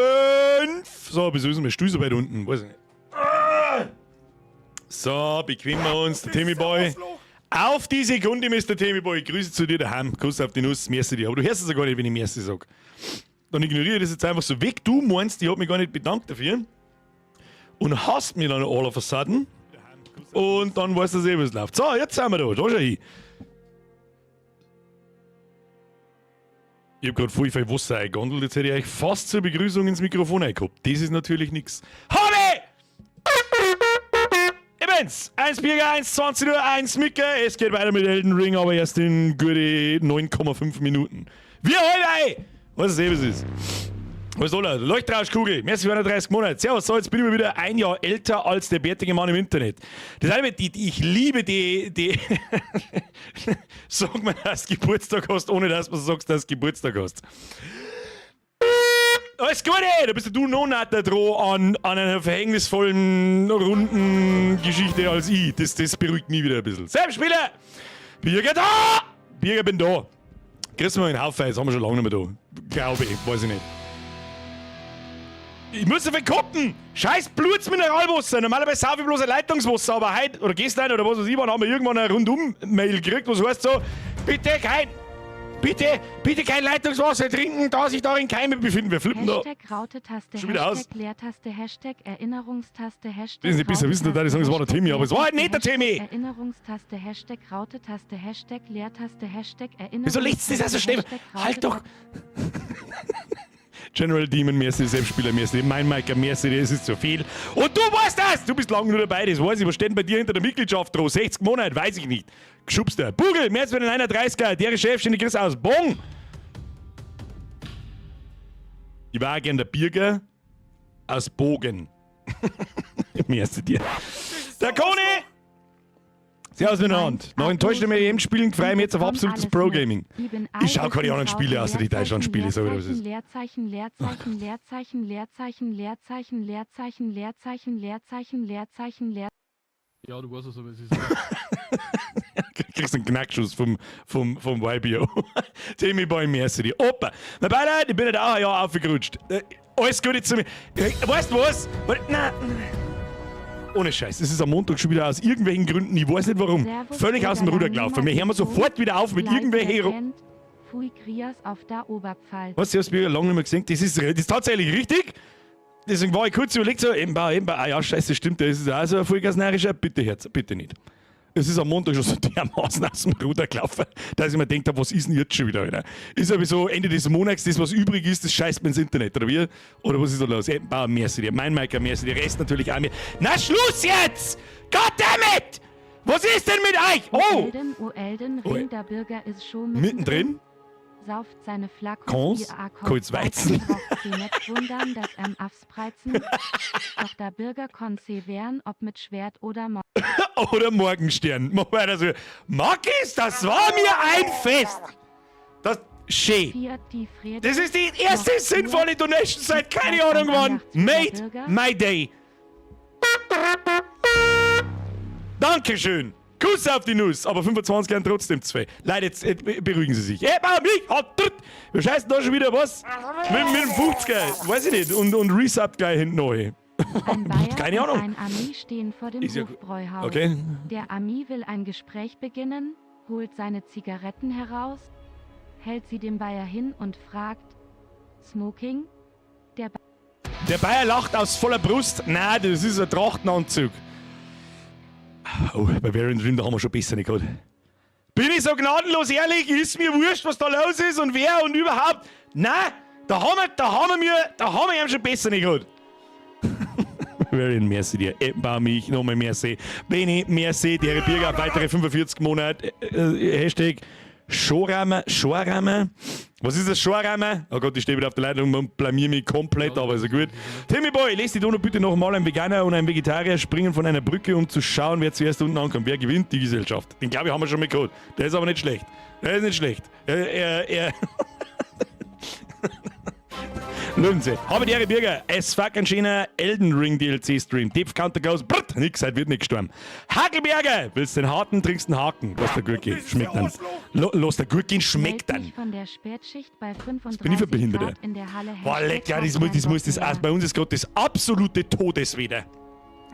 5. So, wieso ist denn mein Stuhl so weit unten? Weiß ich nicht. So, bequemen wir uns, der Timmy Boy. Auf die Sekunde, Mr. Timmy Boy. Grüße zu dir daheim. Kuss auf die Nuss, merci dir. Aber du hörst es ja gar nicht, wenn ich merci sag. Dann ignoriere ich das jetzt einfach so weg. Du meinst, ich hab mich gar nicht bedankt dafür. Und hasst mich dann all of a sudden. Und dann weißt du eh, wie es läuft. So, jetzt sind wir da. Da schau hin. Ich hab grad voll viel Wasser eingegondelt. Jetzt hätte ich euch fast zur Begrüßung ins Mikrofon eingehabt. Das ist natürlich nix. Habe! Ich bin's! 1 Birger, 1, 20 Uhr, 1 Micke. Es geht weiter mit Elden Ring, aber erst in gute 9,5 Minuten. Wir heute! Weißt du eh, was es ist? Was soll er? Leuchtrauschkugel, merci für 31 Monate. Servus, so, jetzt bin ich mal wieder ein Jahr älter als der bärtige Mann im Internet. Das eine, die, die, ich liebe die, die Sag mir, dass du Geburtstag hast, ohne dass du sagst, dass du Geburtstag hast. Alles Gute! Da bist du noch näher dran an, an einer verhängnisvollen, runden Geschichte als ich. Das, das beruhigt mich wieder ein bisschen. Selbstspieler! Birger da! Birger bin da. Grüß mal einen Haufen, das haben wir schon lange nicht mehr da. Glaube ich, weiß ich nicht. Ich muss ja verkoppen! Scheiß Blutsmineralwasser! Normalerweise saufe ich bloß ein Leitungswasser, aber heute oder gestern oder was weiß ich wann haben wir irgendwann eine Rundum-Mail gekriegt, was heißt so: Bitte kein, bitte, bitte kein Leitungswasser trinken, da sich darin Keime befinden. Wir flippen da. Hashtag Raute-Taste, Schon wieder aus. Hashtag Leertaste, Hashtag Erinnerungstaste, Hashtag Das ist nicht besser wissen, da ich sagen, es war der Timmy, aber es war halt nicht der Timmy! Erinnerungstaste, Hashtag Raute-Taste, Hashtag Leertaste, Hashtag Wieso lädst du das auch so schnell? Hashtag Halt doch! Raute-Taste. General Demon, merci, Selbstspieler, merci, mein Micah, merci, das ist zu viel. Und du weißt das! Du bist lange nur dabei, das weiß ich. Was steht denn bei dir hinter der Mitgliedschaft dran? 60 Monate, weiß ich nicht. Geschubster. Bugel, merci für den 31er, der Chef, schöne Grüße aus Bonn. Ich war gern der Birger aus Bogen. merci dir. Der Koni! Servus miteinander. Nach enttäuschendem EM-Spielen freue ich mich jetzt auf absolutes Pro-Gaming. Ich schau keine anderen Spiele, außer die Deutschland-Spiele, sag ich dir, was ist. Leerzeichen, Leerzeichen, Leerzeichen, Leerzeichen, Leerzeichen, Leerzeichen, Leerzeichen, Leerzeichen, Leerzeichen, Leer. Ja, du weißt es, aber es ist. Kriegst einen Knackschuss vom, vom, vom YBO. Timmy Boy, merci dir. Opa! Mein Beileid, ich bin nicht auch ein Jahr aufgerutscht. Alles Gute zu mir. Weißt du was? Nein. Ohne Scheiß, es ist am Montag schon wieder aus irgendwelchen Gründen, ich weiß nicht warum, Servus, völlig aus dem Ruder gelaufen. Wir hören sofort wieder auf mit irgendwelchen. kennt, Pfui Grias auf der Oberpfalz. Was, ich hab's mir lange nicht mehr gesehen. Das ist, das ist tatsächlich richtig. Deswegen war ich kurz überlegt, so, eben, eben, ah ja, scheiße, stimmt, das ist auch so ein vollgasnärischer. Bitte, Herz, bitte nicht. Es ist am Montag schon so dermaßen aus dem Ruder gelaufen, dass ich mir gedacht habe, was ist denn jetzt schon wieder, Alter? Ist aber so Ende des Monats, das was übrig ist, das scheißt mir ins Internet, oder wie? Oder was ist da los? Eben, ah, merci dir. Mein Micah, merci dir. Rest natürlich auch mir. Na, Schluss jetzt! Goddammit! Was ist denn mit euch? Oh! Elden, oh Elden, Oh. Ring der Bürger ist schon Mittendrin? Sauft seine Flakos, Kons, ihr Kurz Weizen. Braucht sie nicht wundern, dass em afspreizen. Doch der Bürger konnt sie wehren, ob mit Schwert oder Mo Oder Morgenstern. Mach weiter so. Markis, das war mir ein Fest! Das. Schön. Fiat die Friedrich. Das ist die erste noch sinnvolle Donation seit keine Ahnung wann. Made my day. Dankeschön. Kuss auf die Nuss, aber 25 gern trotzdem zwei. Leute, jetzt beruhigen Sie sich. Ey, mich, hat, tut. Wir scheißen da schon wieder was? Mit, mit dem 50er, weiß ich nicht. Und, und Resub gleich hinten neu. Ein Bayer Keine und Ahnung. ein Ami stehen vor dem Ist ja- Hofbräuhaus. Okay. Der Ami will ein Gespräch beginnen, holt seine Zigaretten heraus, hält sie dem Bayer hin und fragt: Smoking? Der ba Der Bayer lacht aus voller Brust. Nein, das ist ein Trachtenanzug. Oh, bei Varian Dream, da haben wir schon besser nicht gehabt. Bin ich so gnadenlos ehrlich? Ist mir wurscht, was da los ist und wer und überhaupt. Nein, da haben wir, da haben wir mir, da haben wir ihm schon besser nicht gehabt. Varian, merci dir. Ebba mich, nochmal merci. Benny, merci. Der Birger, weitere 45 Monate. Hashtag Schorama, Schorama. Was ist das Schorama? Oh Gott, ich stehe wieder auf der Leitung und blamier mich komplett, aber ist ja gut. Timmy Boy, lest die Dono bitte nochmal. Ein Veganer und ein Vegetarier springen von einer Brücke, um zu schauen, wer zuerst unten ankommt. Wer gewinnt? Die Gesellschaft. Den glaube ich haben wir schon mal gehabt. Der ist aber nicht schlecht. Der ist nicht schlecht. Er, er, er. Lösen. Habe die Ehre, Birger. Es fuck ein schöner Elden Ring DLC Stream. Deep Counter goes, brrt, nix, heute wird nicht gestorben. Hagelberger! Willst den harten, trinkst den Haken. Lass der Gurke, schmeckt dann. Lass der Gurke schmeckt Meld dann. mich von der Spätschicht bei 35 Bin ich für Behinderte? Grad in der Halle. Boah, leck, ja, das muss, mehr. also bei uns ist gerade das absolute Todeswetter.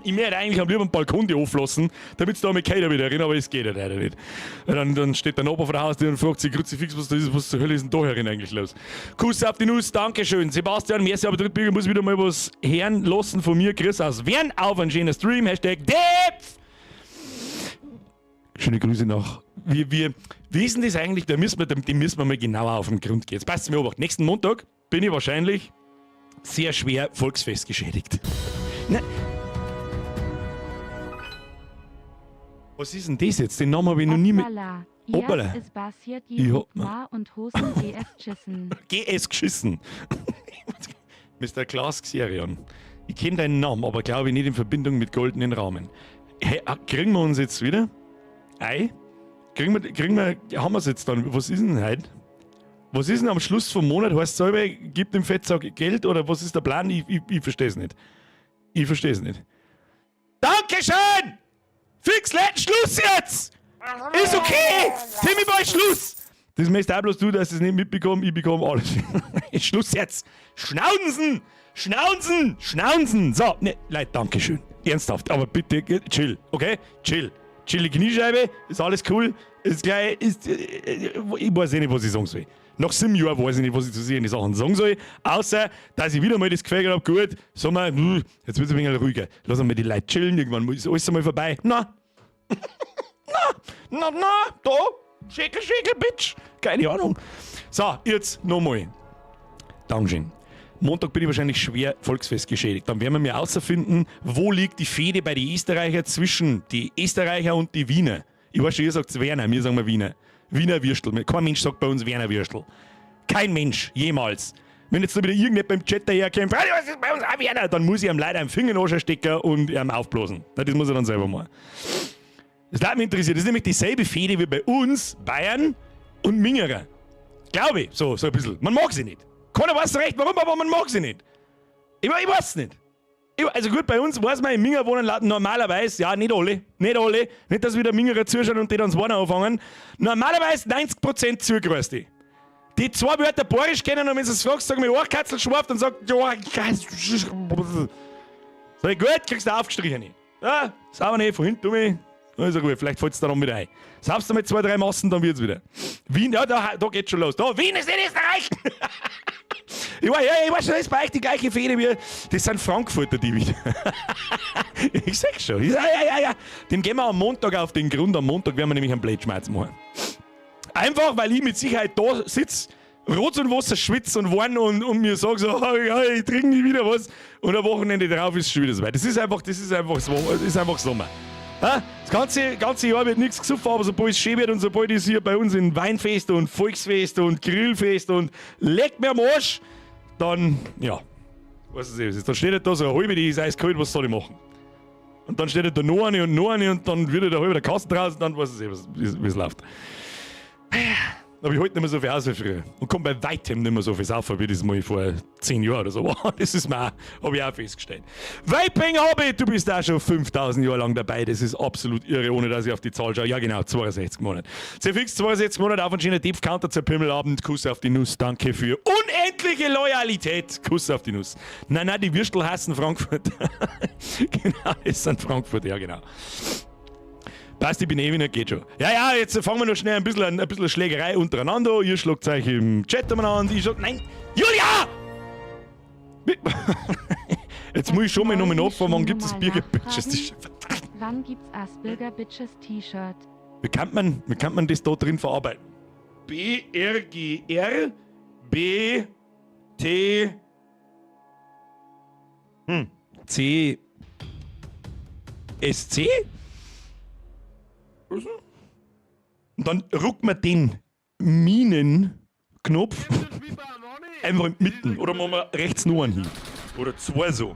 Ich möchte eigentlich am lieben Balkon die auflassen, damit da mit keiner wieder rein, aber es geht ja leider nicht. Weil dann steht der Nachbar vor der Haustür und fragt sich, Kruzifix, was da ist, was zur Hölle ist denn da herin eigentlich los? Kuss auf die Nuss, Dankeschön. Sebastian, merci, aber Drittbürger muss wieder mal was hören lassen von mir. Chris aus Wern auf einen schönen Stream, #Depf! Schöne Grüße nach. Wie ist denn das eigentlich? Da müssen wir, dem müssen wir mal genauer auf den Grund gehen. Jetzt passt mir Obacht. Nächsten Montag bin ich wahrscheinlich sehr schwer Volksfest geschädigt. Na, was ist denn das jetzt? Den Namen habe ich noch nie mit. Hoppala. Hoppala. Ja, es basiert Ich hab Ma und Hosen GS Chissen. GS geschissen. Mr. Klaas Xerion. Ich kenne deinen Namen, aber glaube ich nicht in Verbindung mit goldenen Rahmen. Hey, ah, kriegen wir uns jetzt wieder? Ei? Kriegen wir, haben wir es jetzt dann? Was ist denn heute? Was ist denn am Schluss vom Monat? Heißt selber, gibt dem Fettsack Geld oder was ist der Plan? Ich verstehe es nicht. Ich verstehe es nicht. Dankeschön! Fix, Leute, Schluss jetzt! Ist okay! Timmy Boy, Schluss! Das möchtest auch bloß du, dass ich es nicht mitbekomme. Ich bekomme alles. Schluss jetzt! Schnaunzen! Schnaunzen! Schnaunzen! So, ne, Leute, Dankeschön. Ernsthaft, aber bitte, chill, okay? Chill. Chill die Kniescheibe, ist alles cool. Ist gleich, ich weiß eh nicht, was ich sagen soll. Nach 7 Jahren weiß ich nicht, was ich zu solchen Sachen sagen soll. Außer, dass ich wieder mal das Gefühl habe, gut, sagen wir, jetzt wird es ein wenig ruhiger. Lass mal die Leute chillen, irgendwann ist alles einmal vorbei. Na, na, na, na, da, Schäkel, Schäkel, Bitch. Keine Ahnung. So, jetzt nochmal. Dankeschön. Montag bin ich wahrscheinlich schwer Volksfest geschädigt. Dann werden wir mir herausfinden, wo liegt die Fehde bei den Österreicher zwischen die Österreicher und die Wiener. Ich weiß schon, ihr sagt Werner, wir sagen mal Wiener. Wiener Würstel. Kein Mensch sagt bei uns Werner Würstel. Kein Mensch, jemals. Wenn jetzt da wieder irgendjemand beim Chat daherkommt, "Hey, was ist bei uns auch Werner", dann muss ich ihm leider einen Finger in den Arsch stecken und ihm aufblasen. Na, das muss er dann selber machen. Das hat mich interessiert. Das ist nämlich dieselbe Fehde wie bei uns, Bayern und Mingerer. Glaube ich, so ein bisschen. Man mag sie nicht. Keiner weiß recht warum, aber man mag sie nicht. Ich weiß nicht. Also gut, bei uns weiß man, in Minger wohnen normalerweise, ja, nicht alle, nicht alle, nicht, dass wieder Mingerer zuschauen und die dann das Weinen anfangen. Normalerweise 90% Zugröste. Die zwei Wörter Bayerisch kennen und wenn sie es fragst, sagen wir Ohrkatzel schwarf, dann sagt, ja, sag ich, gut, kriegst du aufgestrichen. Ja, sauber nicht, von hinten um. Ist ja gut, vielleicht fällt's da noch mit ein. Saufst du mit 2, 3 Massen, dann wird's wieder. Wien, ja, da geht's schon los. Da, Wien ist in Österreich! Ich weiß, ja, ich weiß schon, das ist bei euch die gleiche Fehde wie. Das sind Frankfurter, die wieder. Ich sag schon. Ja, ja, ja, ja. Dem gehen wir am Montag auf den Grund. Am Montag werden wir nämlich einen Blödschmerz machen. Einfach, weil ich mit Sicherheit da sitz, Rotz und Wasser schwitz und warn und mir sag so, oh, ja, ich trinke nie wieder was. Und am Wochenende drauf ist es schon wieder soweit. Das ist einfach Sommer. Ja? Das ganze Jahr wird nichts gesoffen, aber sobald es schön wird und sobald es hier bei uns in Weinfest und Volksfest und Grillfest und leck mir am Arsch, dann, ja, weißt du, was ist. Dann steht halt da so eine halbe, die ist eiskalt, was soll ich machen? Und dann steht halt da noch eine und noch eine und dann wird halt der halbe der Kasten draus und dann weiß ich eh, wie es läuft. Aber ich halte nicht mehr so viel aus wie früher. Und komme bei weitem nicht mehr so viel saufen, wie das mal vor 10 Jahren oder so war. Das ist mir auch, hab ich auch festgestellt. Vaping Hobby, du bist auch schon 5000 Jahre lang dabei. Das ist absolut irre, ohne dass ich auf die Zahl schaue. Ja, genau, 62 Monate. Zerfix 62 Monate auf einen schönen Deep Counter zur Pimmelabend. Kuss auf die Nuss. Danke für unendliche Loyalität. Kuss auf die Nuss. Nein, nein, die Würstel heißen Frankfurt. Genau, es sind Frankfurt, ja, genau. Passt, ich bin eh wieder, geht schon. Ja, ja, jetzt fangen wir noch schnell ein bisschen Schlägerei untereinander. Ihr schlagt euch im Chat umeinander. Ich sag, nein, Julia! Jetzt muss ich schon mal nochmal nachfragen, wann gibt es Birger Bitches T-Shirt? Wann gibt's Asperger Bitches T-Shirt? Wie kann man das da drin verarbeiten? B, R, G, R, B, T, C, S, C? Und dann ruckt man den Minenknopf einfach in die Mitten. Oder machen wir rechts noch einen hin. Oder zwei so.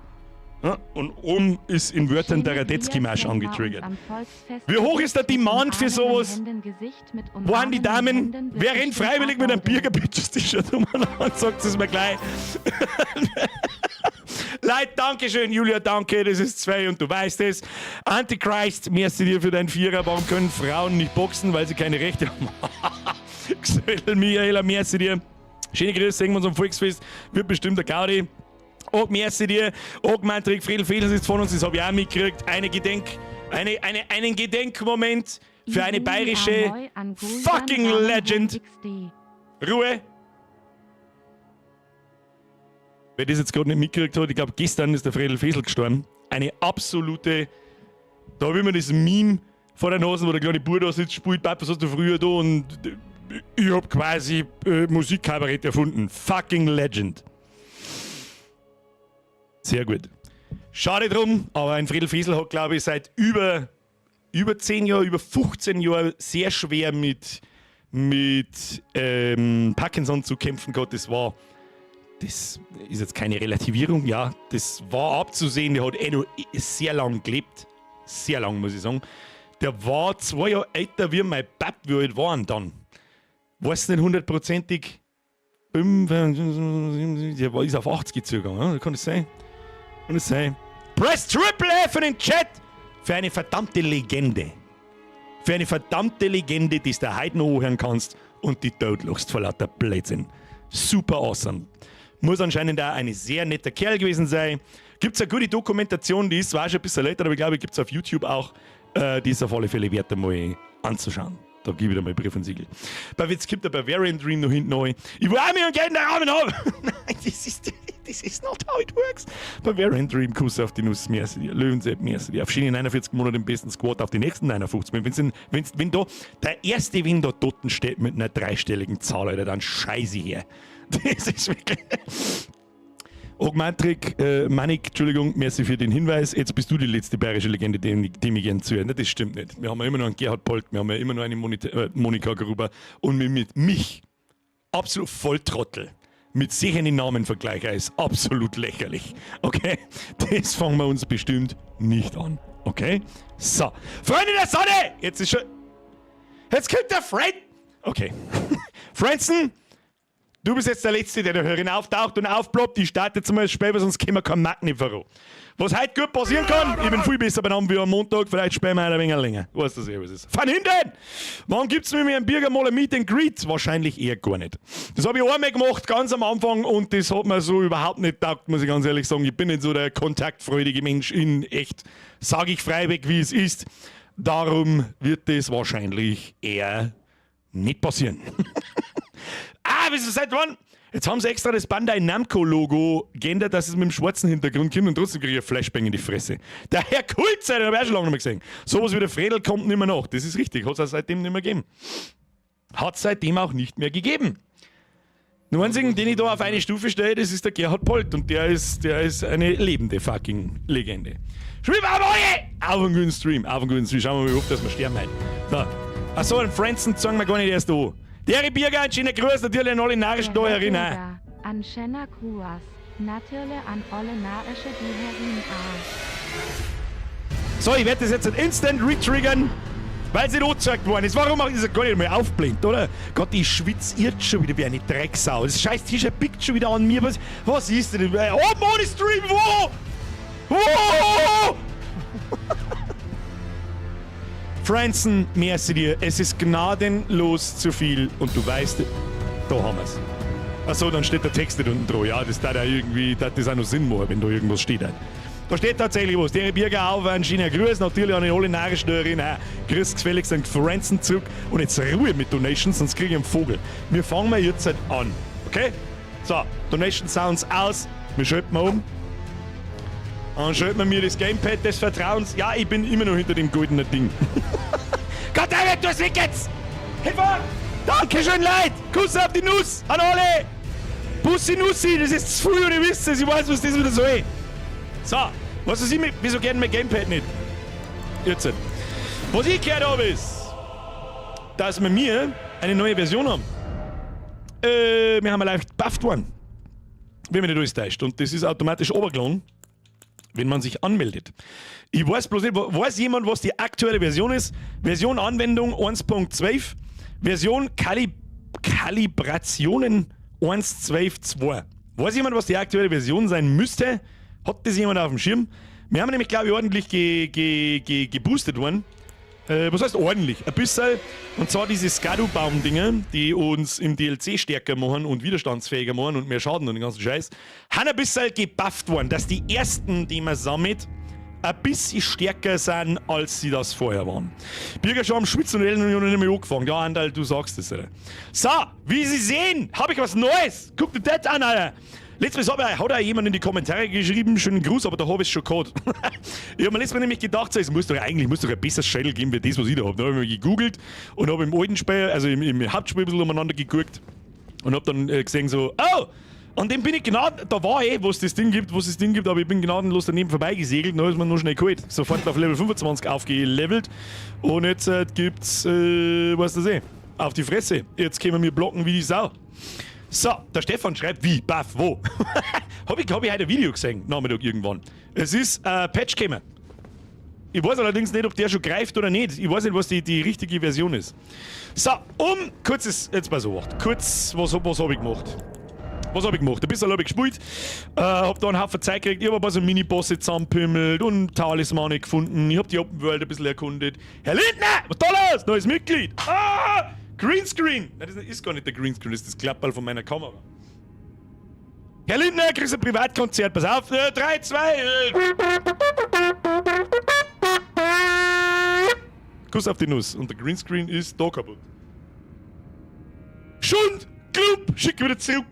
Ja, und oben ist in Wörtern der Schöne Radetzky-Marsch Grias, wenn wir angetriggert. uns am Volksfest Wie hoch ist der mit Demand für umarmenden sowas? Händen, Gesicht mit Wo sind die umarmenden Damen? Händen wird Wer rennt bestimmt freiwillig mit einem abgaudeln. Birger-Bitches-T-Shirt umeinander und sagt es mir gleich? Leute, danke schön, Julia, danke, das ist zwei und du weißt es. Antichrist, merci dir für deinen Vierer. Warum können Frauen nicht boxen? Weil sie keine Rechte haben. Xel, Michaela, merci dir. Schöne Grüße, sehen wir uns am Volksfest. Wird bestimmt der Gaudi. Och, merci dir. Och, Mantrik, Friedel Fedels ist von uns, das habe ich auch mitgekriegt. Eine Gedenk, eine, eine, einen Gedenkmoment für eine Iruni bayerische Amoy Angolan fucking Ramen Legend. XD. Ruhe. Wer das jetzt gerade nicht mitgekriegt hat, ich glaube, gestern ist der Friedel Fesel gestorben. Eine absolute. Da habe ich mir das Meme vor der Nase, wo der kleine Bub da sitzt, spielt, Papa, was hast du früher da? Und ich hab quasi Musikkabarett erfunden. Fucking Legend. Sehr gut. Schade drum, aber ein Friedel Fesel hat, glaube ich, seit über 10 Jahren, über 15 Jahren sehr schwer mit Parkinson zu kämpfen gehabt. Das ist jetzt keine Relativierung, ja, das war abzusehen. Der hat eh noch sehr lang gelebt. Sehr lang, muss ich sagen. Der war 2 Jahre älter wie mein Pap, wie alt waren dann? Weiß nicht hundertprozentig. 5, der ist auf 80 zugegangen, oder? Kann das sein? Kann das sein? Press Triple F in den Chat für eine verdammte Legende. Für eine verdammte Legende, die du da heute noch anhören kannst und die totlachst vor lauter Blödsinn. Super awesome. Muss anscheinend auch ein sehr netter Kerl gewesen sein. Gibt es eine gute Dokumentation, die ist zwar schon ein bisschen älter, aber ich glaube, gibt es auf YouTube auch. Die ist auf alle Fälle wert, einmal anzuschauen. Da gebe ich dir mal Brief und Siegel. Bei jetzt kommt der Bavarian Dream noch hinten rein. Ich will auch mir einen goldenen Rahmen haben. Nein, this is not how it works. Bavarian Dream, Kuss auf die Nuss, merci dir. Löwensepp, merci dir. Auf schöne 49 Monate im besten Squad, auf die nächsten 59. Wenn da der erste, wenn da dort steht mit einer dreistelligen Zahl, Alter, dann scheiße ich her. Das ist wirklich. Ogmantrik, Manik, Entschuldigung, merci für den Hinweis. Jetzt bist du die letzte bayerische Legende, die mich gern zuhören. Das stimmt nicht. Wir haben ja immer noch einen Gerhard Polt, wir haben ja immer noch eine Monika Gruber und mit mich, absolut Volltrottel, mit sich einen Namen vergleichen, ist absolut lächerlich. Okay? Das fangen wir uns bestimmt nicht an. Okay? So. Freunde der Sonne! Jetzt ist schon. Jetzt kommt der Fred! Okay. Franzen, du bist jetzt der Letzte, der da herin auftaucht und aufploppt. Ich starte jetzt mal das Spiel, weil sonst können wir keinen Markt nicht voran. Was heute gut passieren kann, ich bin viel besser benannt wie am Montag, vielleicht spielen wir ein wenig länger. Weißt du eh, was ist. Von hinten! Wann gibt's mit mir einen Birger mal ein Meet and Greet? Wahrscheinlich eher gar nicht. Das habe ich einmal gemacht, ganz am Anfang, und das hat mir so überhaupt nicht taugt, muss ich ganz ehrlich sagen. Ich bin nicht so der kontaktfreudige Mensch in echt. Sage ich freiweg, wie es ist. Darum wird das wahrscheinlich eher nicht passieren. Ah, wieso seit wann? Jetzt haben sie extra das Bandai Namco-Logo geändert, dass es mit dem schwarzen Hintergrund kommt, und trotzdem kriege ich ein Flashbang in die Fresse. Der Herr Kulzer, den habe ich auch schon lange nicht mehr gesehen. Sowas wie der Fredel kommt nicht mehr nach. Das ist richtig, hat es auch seitdem nicht mehr gegeben. Hat es seitdem auch nicht mehr gegeben. Nur einzigen, den ich da auf eine Stufe stelle, das ist der Gerhard Polt und der ist eine lebende fucking Legende. Spiel mal auf einen guten Stream, auf einen guten Stream. Schauen wir mal, wie oft dass wir sterben heute. So. Achso, den Franzen zeigen wir gar nicht erst an. Der Birger, ein schöner Gruß natürlich an alle narischen da herin. Bürger, an Schenner Gruas, natürlich an alle narische die herin a. So, ich werde das jetzt instant retriggern, weil sie nicht angezeigt worden ist. Warum auch ist er gar nicht mehr aufblinkt, oder? Gott, ich schwitze jetzt schon wieder wie eine Drecksau. Das scheiß T-Shirt pickt schon wieder an mir. Was ist denn? Oh, ohne Stream, wo? Wo? Franzen, merci dir. Es ist gnadenlos zu viel und du weißt, da haben wir's. Achso, dann steht der Text nicht unten dran. Ja, das da irgendwie, das auch noch Sinn machen, wenn da irgendwas steht. Halt. Da steht tatsächlich was. Der Birger auf, einen schönen Gruß, natürlich an alle narischen Hörer. Grüß gefälligst an Franzen zurück. Und jetzt Ruhe mit Donations, sonst kriege ich einen Vogel. Wir fangen mal jetzt halt an. Okay? So, Donation Sounds aus. Wir schalten mal um. Dann schalten wir mir das Gamepad des Vertrauens. Ja, ich bin immer noch hinter dem goldenen Ding. Goddammit, du Wickets! Hinfahren! Dankeschön, Leute! Kuss auf die Nuss an alle! Bussi Nussi, das ist zu früh und ihr wisst es, ich weiß, was das wieder soll. So, was ist ich mit, wieso geht mein Gamepad nicht? Jetzt. Was ich gehört habe, ist, dass wir mir eine neue Version haben. Wir haben leicht bufft worden. Wenn mich nicht alles täuscht. Und das ist automatisch runtergeladen. Wenn man sich anmeldet. Ich weiß bloß nicht, weiß jemand, was die aktuelle Version ist? Version Anwendung 1.12, Version Kalibrationen 1.12.2. Weiß jemand, was die aktuelle Version sein müsste? Hat das jemand auf dem Schirm? Wir haben nämlich, glaube ich, ordentlich ge ge ge geboostet worden. Was heißt ordentlich? Ein bisschen. Und zwar diese Skadu-Baum-Dinger, die uns im DLC stärker machen und widerstandsfähiger machen und mehr Schaden und den ganzen Scheiß, haben ein bisschen gebufft worden, dass die ersten, die man sammelt, ein bisschen stärker sind, als sie das vorher waren. Birger schon am Schwitzen und Ellen noch nicht mehr angefangen. Ja, Andal, du sagst es, Alter. So, wie Sie sehen, habe ich was Neues. Guck dir das an, Alter. Letztes Mal hat auch jemand in die Kommentare geschrieben, schönen Gruß, aber da habe ich es schon gehabt. Ich habe mir letztes Mal nämlich gedacht, so, es muss doch eigentlich muss doch ein besseres Schädel geben, wie das, was ich da habe. Da habe ich mir gegoogelt und habe im alten Spiel, also im Hauptspiel ein bisschen umeinander geguckt und habe dann gesehen so, oh, an dem bin ich genau, da war eh, wo es das Ding gibt, wo es das Ding gibt, aber ich bin gnadenlos daneben vorbeigesegelt, dann ist man nur schnell geholt. Sofort auf Level 25 aufgelevelt und jetzt gibt's, weißt du das eh, auf die Fresse. Jetzt können wir blocken wie die Sau. So, der Stefan schreibt, wie, baff, wo? Hab ich heute ein Video gesehen, Nachmittag irgendwann. Es ist Patch gekommen. Ich weiß allerdings nicht, ob der schon greift oder nicht. Ich weiß nicht, was die richtige Version ist. So, kurzes, jetzt mal so, kurz, was hab ich gemacht? Was hab ich gemacht? Ein bisschen hab ich gespielt, hab da einen Haufen Zeit gekriegt, ich hab ein paar so Mini-Bosse zusammenpimmelt und Talismane gefunden, ich hab die Open World ein bisschen erkundet. Herr Lindner, was ist da los? Neues Mitglied! Ah! Greenscreen! Nein, das ist gar nicht der Greenscreen, das ist das Klapperl von meiner Kamera. Herr Lindner, kriegst ein Privatkonzert, pass auf, 3, 2, Kuss auf die Nuss. Und der Greenscreen ist da kaputt. Schund! Klump! Schick wieder zurück!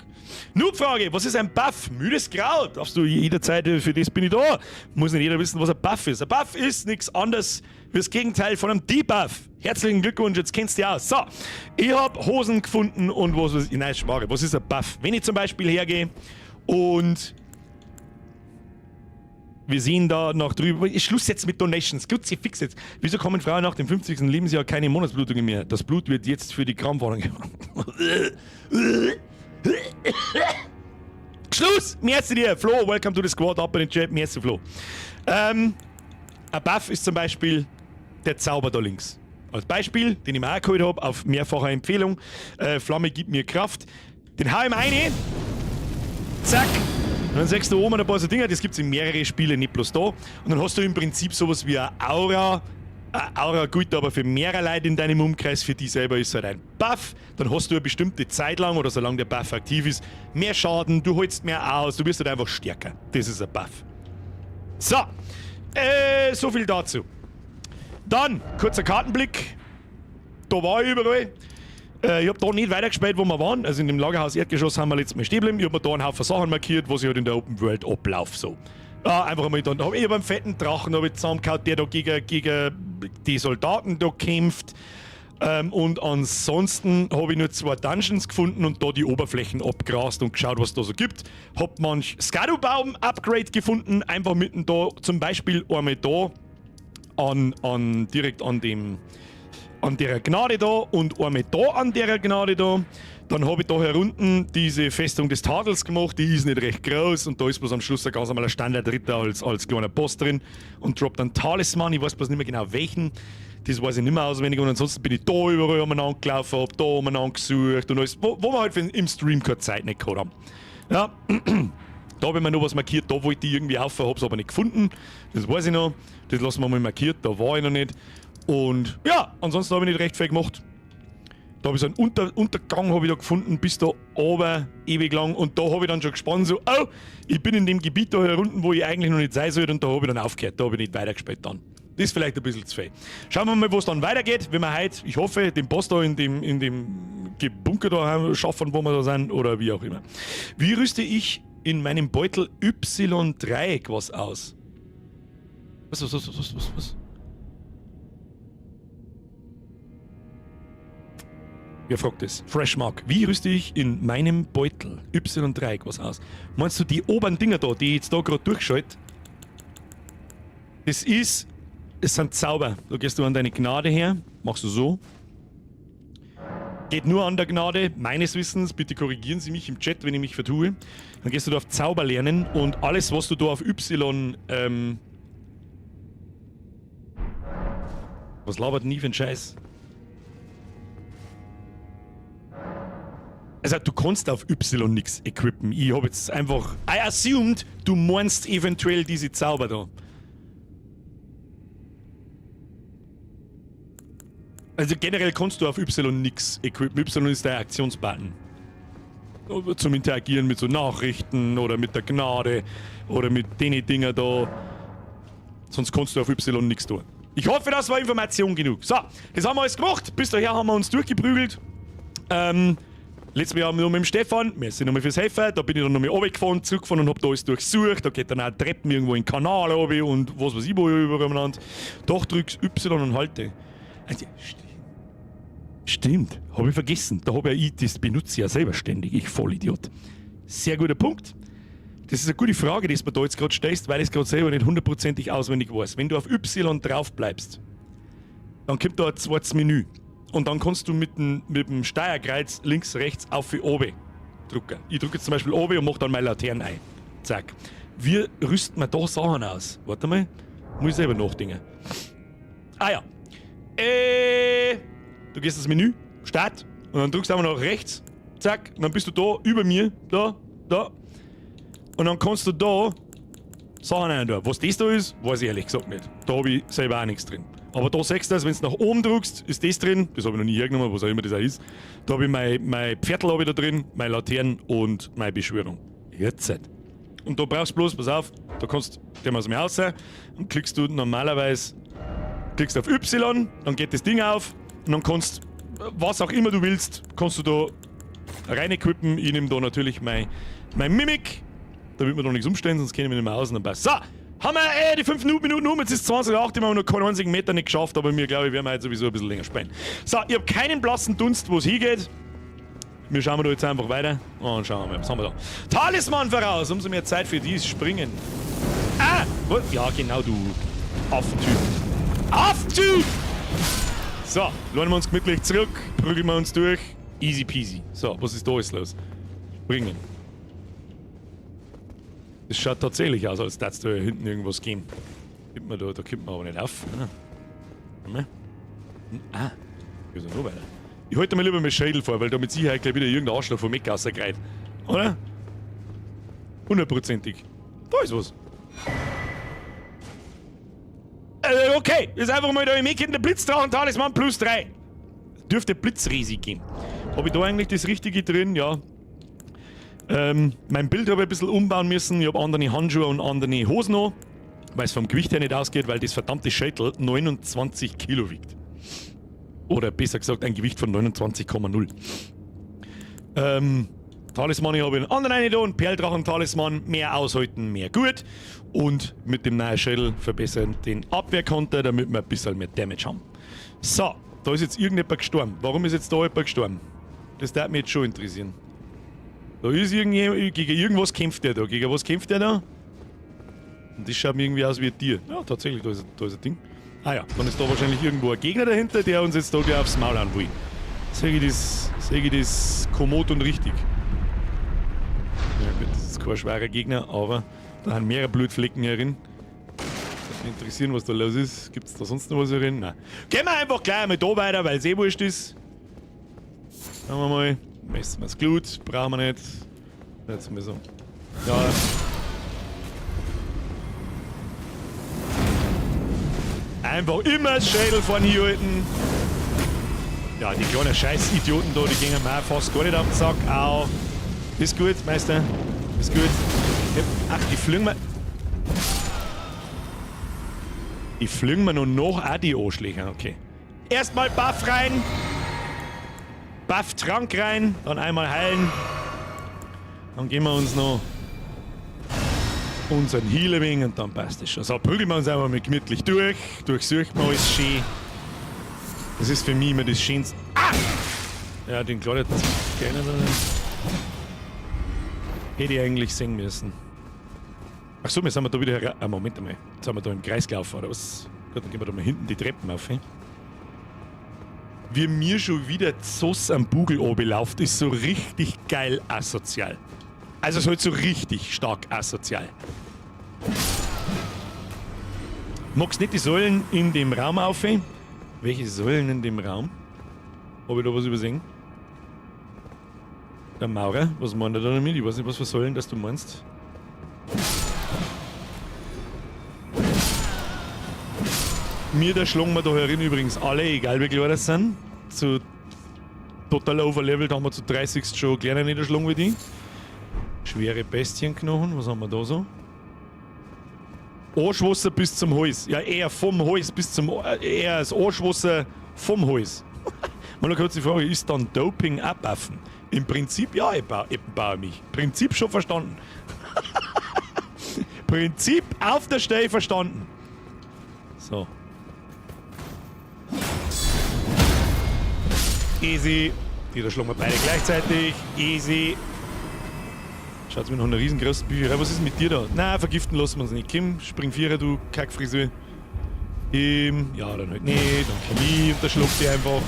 Noob-Frage, was ist ein Buff? Müdes Kraut. Darfst du jederzeit, für das bin ich da. Muss nicht jeder wissen, was ein Buff ist. Ein Buff ist nichts anderes wie das Gegenteil von einem Debuff. Herzlichen Glückwunsch, jetzt kennst du dich aus. So, ich hab Hosen gefunden und was weiß ich. Nein, Schmarre, was ist ein Buff? Wenn ich zum Beispiel hergehe und wir sehen da noch drüber. Ich Schluss jetzt mit Donations. Gut, sie fix jetzt. Wieso kommen Frauen nach dem 50. Lebensjahr keine Monatsblutungen mehr? Das Blut wird jetzt für die Krampfadern gemacht. Schluss! Merci dir, Flo. Welcome to the squad. Up in the chat. Merci, Flo. Ein Buff ist zum Beispiel der Zauber da links. Als Beispiel, den ich mir auch geholt habe, auf mehrfacher Empfehlung. Flamme gibt mir Kraft. Den hau ich mir rein. Zack. Und dann siehst du oben ein paar so Dinger, das gibt es in mehreren Spielen, nicht bloß da. Und dann hast du im Prinzip sowas wie eine Aura. Eine Aura gut, aber für mehrere Leute in deinem Umkreis, für die selber ist halt ein Buff. Dann hast du eine bestimmte Zeit lang oder solange der Buff aktiv ist, mehr Schaden, du holst mehr aus, du wirst halt einfach stärker. Das ist ein Buff. So, so viel dazu. Dann, kurzer Kartenblick. Da war ich überall. Ich hab da nicht weitergespielt, wo wir waren. Also in dem Lagerhaus Erdgeschoss haben wir letztes Mal stehen geblieben. Ich hab mir da einen Haufen Sachen markiert, was ich halt in der Open World ablaufe. So. Ja, einfach einmal dann. Ich hab einen fetten Drachen hab ich zusammengehauen, der da gegen die Soldaten da kämpft. Und ansonsten habe ich nur 2 Dungeons gefunden und da die Oberflächen abgrast und geschaut, was da so gibt. Hab manch Skadu-Baum-Upgrade gefunden, einfach mitten da, zum Beispiel einmal da, direkt an dem, an der Gnade da und einmal da an der Gnade da. Dann habe ich da herunten diese Festung des Tadels gemacht, die ist nicht recht groß und da ist bloß am Schluss ein ganz normaler Standardritter als kleiner Boss drin und droppt dann Talisman, ich weiß bloß nicht mehr genau welchen, das weiß ich nicht mehr auswendig und ansonsten bin ich da überall umeinander gelaufen, hab da umeinander gesucht und alles, wo wir halt im Stream keine Zeit nicht gehabt haben. Ja, da hab ich mir noch was markiert, da wollte ich irgendwie rauf, hab's aber nicht gefunden, das weiß ich noch, das lassen wir mal markiert, da war ich noch nicht. Und ja, ansonsten habe ich nicht recht viel gemacht. Da habe ich so einen Untergang hab ich da gefunden, bis da oben ewig lang. Und da habe ich dann schon gespannt, so, oh, ich bin in dem Gebiet da herunten, wo ich eigentlich noch nicht sein sollte. Und da habe ich dann aufgehört, da habe ich nicht weitergespielt dann. Das ist vielleicht ein bisschen zu viel. Schauen wir mal, wo es dann weitergeht, wenn wir heute, ich hoffe, den Boss da in dem Bunker da schaffen, wo wir da sind, oder wie auch immer. Wie rüste ich in meinem Beutel Y-Dreieck was aus? Was, was, was, was, was, was? Wer fragt das? Freshmark. Wie rüste ich in meinem Beutel Y-Dreieck was aus? Meinst du die oberen Dinger da, die ich jetzt da gerade durchschalte? Das sind Zauber. Da gehst du an deine Gnade her, machst du so. Geht nur an der Gnade, meines Wissens. Bitte korrigieren Sie mich im Chat, wenn ich mich vertue. Dann gehst du da auf Zauber lernen und alles, was du da auf Y, was labert denn ich für einen Scheiß? Also, du kannst auf Y nix equippen. Ich hab jetzt einfach... I assumed, du meinst eventuell diese Zauber da. Also generell kannst du auf Y nix equippen. Y ist der Aktionsbutton. Zum Interagieren mit so Nachrichten oder mit der Gnade oder mit den Dinger da. Sonst kannst du auf Y nix tun. Ich hoffe, das war Information genug. So, das haben wir alles gemacht. Bis daher haben wir uns durchgeprügelt. Letztes Mal haben wir noch mit dem Stefan, merci nochmal fürs Helfen, da bin ich dann nochmal runtergefahren, zurückgefahren und hab da alles durchsucht. Da geht dann auch Treppen irgendwo in den Kanal runter und was weiß ich wo übereinander. Doch, drückst Y und halte. Also, stimmt, hab ich vergessen. Da hab ja ich, das benutze ich ja selber ständig, ich Vollidiot. Sehr guter Punkt. Das ist eine gute Frage, die du mir da jetzt gerade stellst, weil ich es gerade selber nicht hundertprozentig auswendig weiß. Wenn du auf Y drauf bleibst, dann kommt da ein zweites Menü. Und dann kannst du mit dem Steuerkreuz links, rechts auf die oben drücken. Ich drücke jetzt zum Beispiel oben und mach dann meine Laternen ein. Zack. Wie rüsten wir da Sachen aus? Warte mal. Muss ich selber nachdenken. Ah ja. Du gehst ins Menü, Start, und dann drückst du einfach nach rechts. Zack. Und dann bist du da, über mir. Da, da. Und dann kannst du da Sachen rein tun. Was das da ist, weiß ich ehrlich gesagt nicht. Da hab ich selber auch nichts drin. Aber da siehst du das, wenn du nach oben drückst, ist das drin. Das hab ich noch nie hergenommen, was auch immer das auch ist. Da hab ich mein Pferdl hab ich da drin, meine Laternen und meine Beschwörung. Jetzt. Und da brauchst du bloß, pass auf, da kannst du dem aus dem raus und klickst du normalerweise, klickst auf Y, dann geht das Ding auf und dann kannst, was auch immer du willst, kannst du da rein equippen. Ich nehme da natürlich mein Mimik, damit wir da nichts umstellen, sonst kennen wir nicht mehr aus und dann passt. So! Haben wir die 5 Minuten um, jetzt ist 20:08, wir haben noch keinen einzigen Meter nicht geschafft, aber mir glaube ich, werden wir heute sowieso ein bisschen länger spielen. So, ich hab keinen blassen Dunst, wo es hingeht. Wir schauen da jetzt einfach weiter und schauen wir mal, was haben wir da? Talisman voraus, umso mehr Zeit für dies Springen. Ah! Was? Ja, genau, du Affentyp. Affentyp! So, lernen wir uns gemütlich zurück, prügeln wir uns durch. Easy peasy. So, was ist da alles los? Springen. Das schaut tatsächlich aus, als würde es da hinten irgendwas geben. Kommt man da, da kommt man aber nicht auf. Ne? Warte mal. Ah, hier ist er noch weiter. Ich halte mir lieber mein Schädel vor, weil da mit Sicherheit gleich wieder irgendein Arschloch vom Eck rausgreift. Oder? Hundertprozentig. Da ist was. Okay, ist einfach mal da im Eck hinten der Blitzdrachen-Talisman plus 3. Dürfte Blitzriesig gehen. Hab ich da eigentlich das Richtige drin? Ja. Mein Bild habe ich ein bisschen umbauen müssen. Ich hab andere Handschuhe und andere Hosen noch, weil's vom Gewicht her nicht ausgeht, weil das verdammte Schädel 29 Kilo wiegt. Oder besser gesagt, ein Gewicht von 29,0. Talisman, ich habe einen anderen einen da, einen Perldrachen-Talisman. Mehr aushalten, mehr gut. Und mit dem neuen Schädel verbessern den Abwehrkonter, damit wir ein bisschen mehr Damage haben. So, da ist jetzt irgendjemand gestorben. Warum ist jetzt da jemand gestorben? Das würde mich jetzt schon interessieren. Da ist irgendjemand, gegen irgendwas kämpft der da. Gegen was kämpft der da? Und das schaut mir irgendwie aus wie ein Tier. Ja, tatsächlich, da ist ein Ding. Ah ja, dann ist da wahrscheinlich irgendwo ein Gegner dahinter, der uns jetzt da gleich aufs Maul hauen will. Sehe ich das kommod und richtig? Ja gut, das ist kein schwerer Gegner, aber da sind mehrere Blutflecken herin. Würde mich interessieren, was da los ist. Gibt's da sonst noch was herin? Nein. Gehen wir einfach gleich einmal da weiter, weil's eh wurscht ist. Schauen wir mal. Messen wir das Glut, brauchen wir nicht. Jetzt mal so. Ja. Einfach immer das Schädel von hier halten. Ja, die kleinen Scheiß-Idioten da, die gehen mir auch fast gar nicht auf den Sack. Au. Ist gut, Meister. Ist gut. Ja. Ach, die fliegen mir. Die fliegen mir noch nach auch die Arschlöcher, okay. Erstmal Buff rein. Buff-Trank rein, dann einmal heilen. Dann geben wir uns noch unseren Healing und dann passt es schon. So, prügeln wir uns einfach mal gemütlich durch. Durchsuchen wir alles schön. Das ist für mich immer das Schönste. Ah! Ja, den kleinen hätte ich eigentlich sehen müssen. Ach so, wir sind da wieder her-, ah, Moment einmal. Jetzt sind wir da im Kreis gelaufen, oder was? Gut, dann gehen wir da mal hinten die Treppen auf. He? Wie mir schon wieder Zoss am Bugel runterläuft, ist so richtig geil asozial. Also es ist halt so richtig stark asozial. Magst nicht die Säulen in dem Raum aufhängen? Welche Säulen in dem Raum? Hab ich da was übersehen? Der Maurer, was meint er da damit? Ich weiß nicht, was für Säulen das du meinst. Mir, da schlagen wir da herin übrigens alle, egal wie klar das sind. Zu total overlevelt haben wir zu 30 schon kleine niederschlagen wie die. Schwere Bestienknochen, was haben wir da so? Arschwasser bis zum Hals. Ja, eher vom Hals bis zum... Eher das Arschwasser vom Hals. Mal eine kurze Frage, ist dann Doping abwaffen? Im Prinzip ja, ich baue mich. Prinzip schon verstanden. Prinzip auf der Stelle verstanden. So. Easy. Die da schlagen wir beide gleichzeitig. Easy. Schaut mir noch eine riesengroße Bücherei. Was ist mit dir da? Na, vergiften lassen wir uns nicht. Kim, spring Vierer, du Kackfrisur. Ja, dann halt nicht. Dann Chemie und da schluckt die einfach.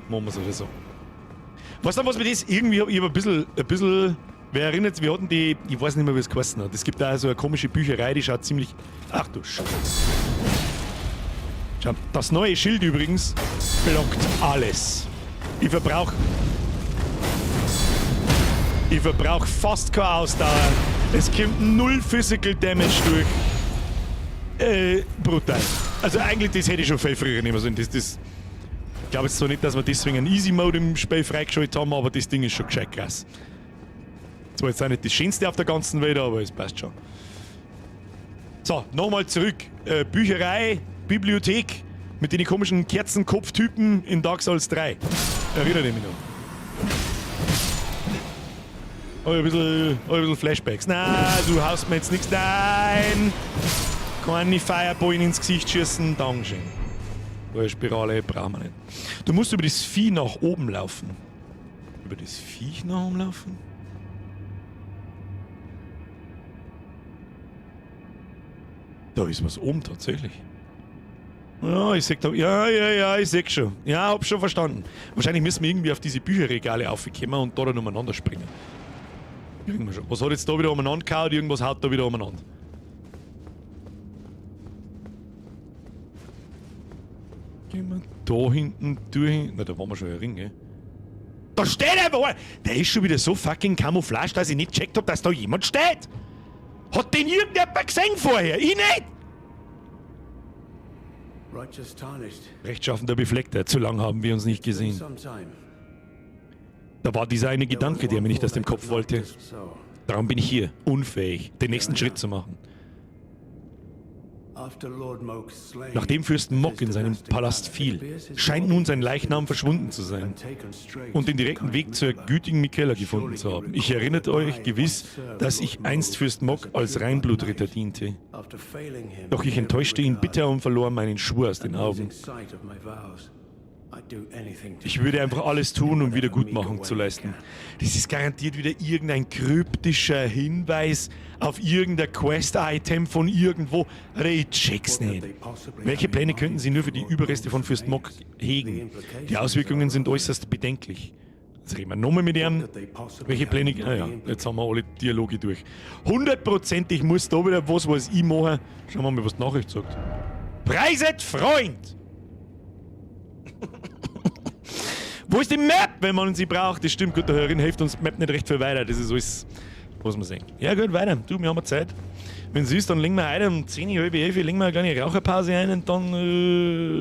Machen wir es oder so. Weißt du, was mir das irgendwie, ich hab ein bisschen, wer erinnert sich, wir hatten die, ich weiß nicht mehr, wie es geheißen hat. Es gibt da so eine komische Bücherei, die schaut ziemlich, ach du Scheiße. Schau, das neue Schild übrigens blockt alles. Ich verbrauch fast keine Ausdauer. Es kommt null Physical Damage durch. Brutal. Also eigentlich, das hätte ich schon viel früher nehmen sollen. Ich glaube jetzt zwar nicht, dass wir deswegen einen Easy Mode im Spiel freigeschaltet haben, aber das Ding ist schon gescheit krass. Zwar jetzt auch nicht das Schönste auf der ganzen Welt, aber es passt schon. So, nochmal zurück. Bücherei, Bibliothek mit den komischen Kerzenkopftypen in Dark Souls 3. Erinnere ich mich noch. Oh, ein bisschen Flashbacks. Na, du haust mir jetzt nichts. Nein! Keine Fireballen ins Gesicht schießen. Dankeschön. So eine Spirale brauchen wir nicht. Du musst über das Vieh nach oben laufen. Über das Viech nach oben laufen? Da ist was oben tatsächlich. Ja, ich seh da, ja, ich seh schon. Ja, hab schon verstanden. Wahrscheinlich müssen wir irgendwie auf diese Bücherregale aufkommen und da dann umeinander springen. Kriegen wir schon. Was hat jetzt da wieder umeinander gehauen? Irgendwas haut da wieder umeinander. Gehen wir da hinten durch. Na, da waren wir schon ein Ring, gell? Da steht einfach einer! Der ist schon wieder so fucking camouflage, dass ich nicht gecheckt hab, dass da jemand steht! Hat den irgendjemand gesehen vorher? Ich nicht! Rechtschaffender Befleckter, zu lang haben wir uns nicht gesehen. Da war dieser eine Gedanke, der mir nicht aus dem Kopf wollte. Darum bin ich hier, unfähig, den nächsten Schritt zu machen. Nachdem Fürst Mohg in seinem Palast fiel, scheint nun sein Leichnam verschwunden zu sein und den direkten Weg zur gütigen Miquella gefunden zu haben. Ich erinnert euch gewiss, dass ich einst Fürst Mohg als Reinblutritter diente. Doch ich enttäuschte ihn bitter und verlor meinen Schwur aus den Augen. Ich würde einfach alles tun, um Wiedergutmachung zu leisten. Das ist garantiert wieder irgendein kryptischer Hinweis auf irgendein Quest-Item von irgendwo. Ich check's nicht. Welche Pläne könnten Sie nur für die Überreste von Fürst Mohg hegen? Die Auswirkungen sind äußerst bedenklich. Jetzt reden wir nochmal mit ihm. Welche Pläne... Ah ja, jetzt haben wir alle Dialoge durch. Hundertprozentig muss da wieder was ich mache. Schauen wir mal, was die Nachricht sagt. Preiset Freund! Wo ist die Map, wenn man sie braucht? Das stimmt, gut, der Hörerin hilft uns die Map nicht recht viel weiter. Das ist alles, was man sehen. Ja gut, weiter. Du, wir haben Zeit. Wenn es ist, dann legen wir heute um 10, halb 11, legen wir eine kleine Raucherpause ein und dann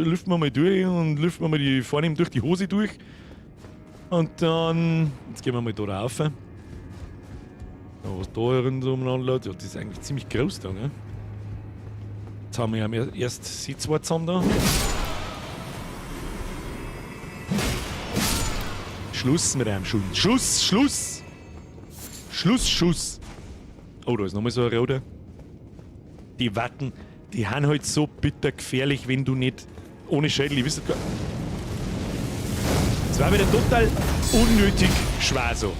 lüften wir mal durch und lüften wir mal die vornehm durch die Hose durch. Und dann, jetzt gehen wir mal da rauf. Ja, was da herin so umeinander läuft, ja, das ist eigentlich ziemlich groß da, ne? Jetzt haben wir ja erst sie zwei zusammen da. Schluss mit einem Schuss. Schluss, Schluss! Schluss, Schuss! Oh, da ist nochmal so ein roter. Die Watten, die haben halt so bitter gefährlich, wenn du nicht ohne Schädel, ich weiß nicht gar. Es war wieder total unnötig schwer so.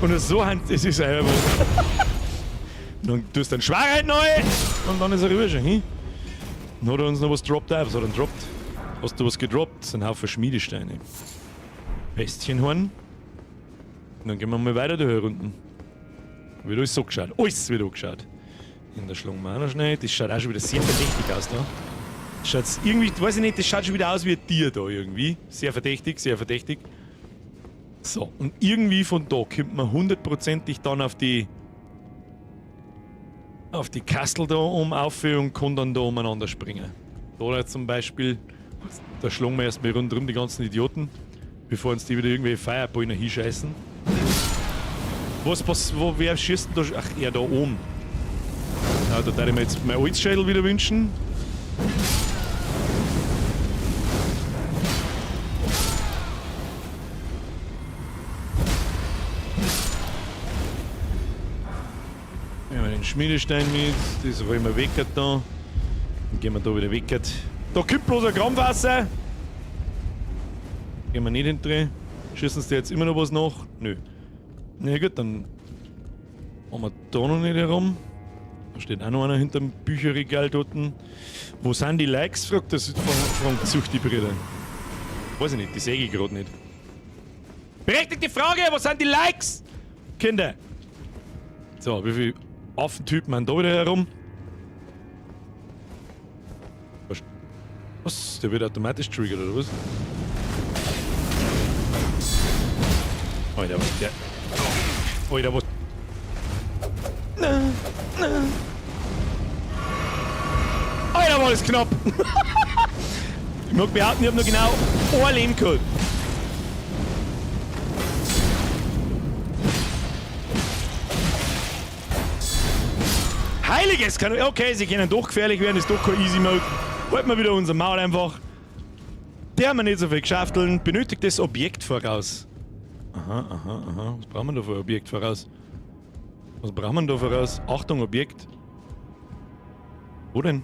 Und so haben, es ist einfach. Dann tust du einen Schwarheit neu und dann ist er rüber schon hin. Dann hat er uns noch was droppt auch. Was hat er denn droppt? Hast du was gedroppt? Ein Haufen Schmiedesteine. Bestienhorn. Und dann gehen wir mal weiter da hier unten. Wird alles so geschaut. Alles wird angeschaut. In der schlagen wir auch noch schnell. Das schaut auch schon wieder sehr verdächtig aus da. Schaut irgendwie, weiß ich nicht, das schaut schon wieder aus wie ein Tier da irgendwie. Sehr verdächtig, sehr verdächtig. So, und irgendwie von da kommt man hundertprozentig dann auf die Kastel da oben auf und kann dann da umeinander springen. Da jetzt zum Beispiel, da schlagen wir erstmal rundherum die ganzen Idioten, bevor uns die wieder irgendwelche Fireballen hinscheißen. Was pass, wo, wer schießt denn da? Ach, er da oben. Ja, da darf ich mir jetzt mein Holzschädel wieder wünschen. Nehmen wir den Schmiedestein mit, das rollen wir weg da. Dann gehen wir da wieder weg. Da kommt bloß ein Gramm Wasser. Gehen wir nicht hinterher. Schießen sie jetzt immer noch was nach? Nö. Na gut, dann haben wir da noch nicht herum. Da steht auch noch einer hinterm Bücherregal dort. Wo sind die Likes? Fragt das fragt sucht die Brüder. Weiß ich nicht, die sehe ich gerade nicht. Berechtigte Frage, wo sind die Likes? Kinder. So, wie viele Affentypen haben da wieder herum? Was? Der wird automatisch triggert, oder was? Alter, was der. Alter, was. Na, na. Alter, war das knapp! Ich mag behaupten, ich hab noch genau ein Leben gehabt. Heiliges kann. Okay, sie können doch gefährlich werden, ist doch kein Easy Mode. Halten wir wieder unser Maul einfach. Der haben wir nicht so viel geschafteln. Benötigt das Objekt voraus. Aha, aha, aha. Was brauchen wir da für ein Objekt voraus? Was brauchen wir da voraus? Achtung, Objekt. Wo denn?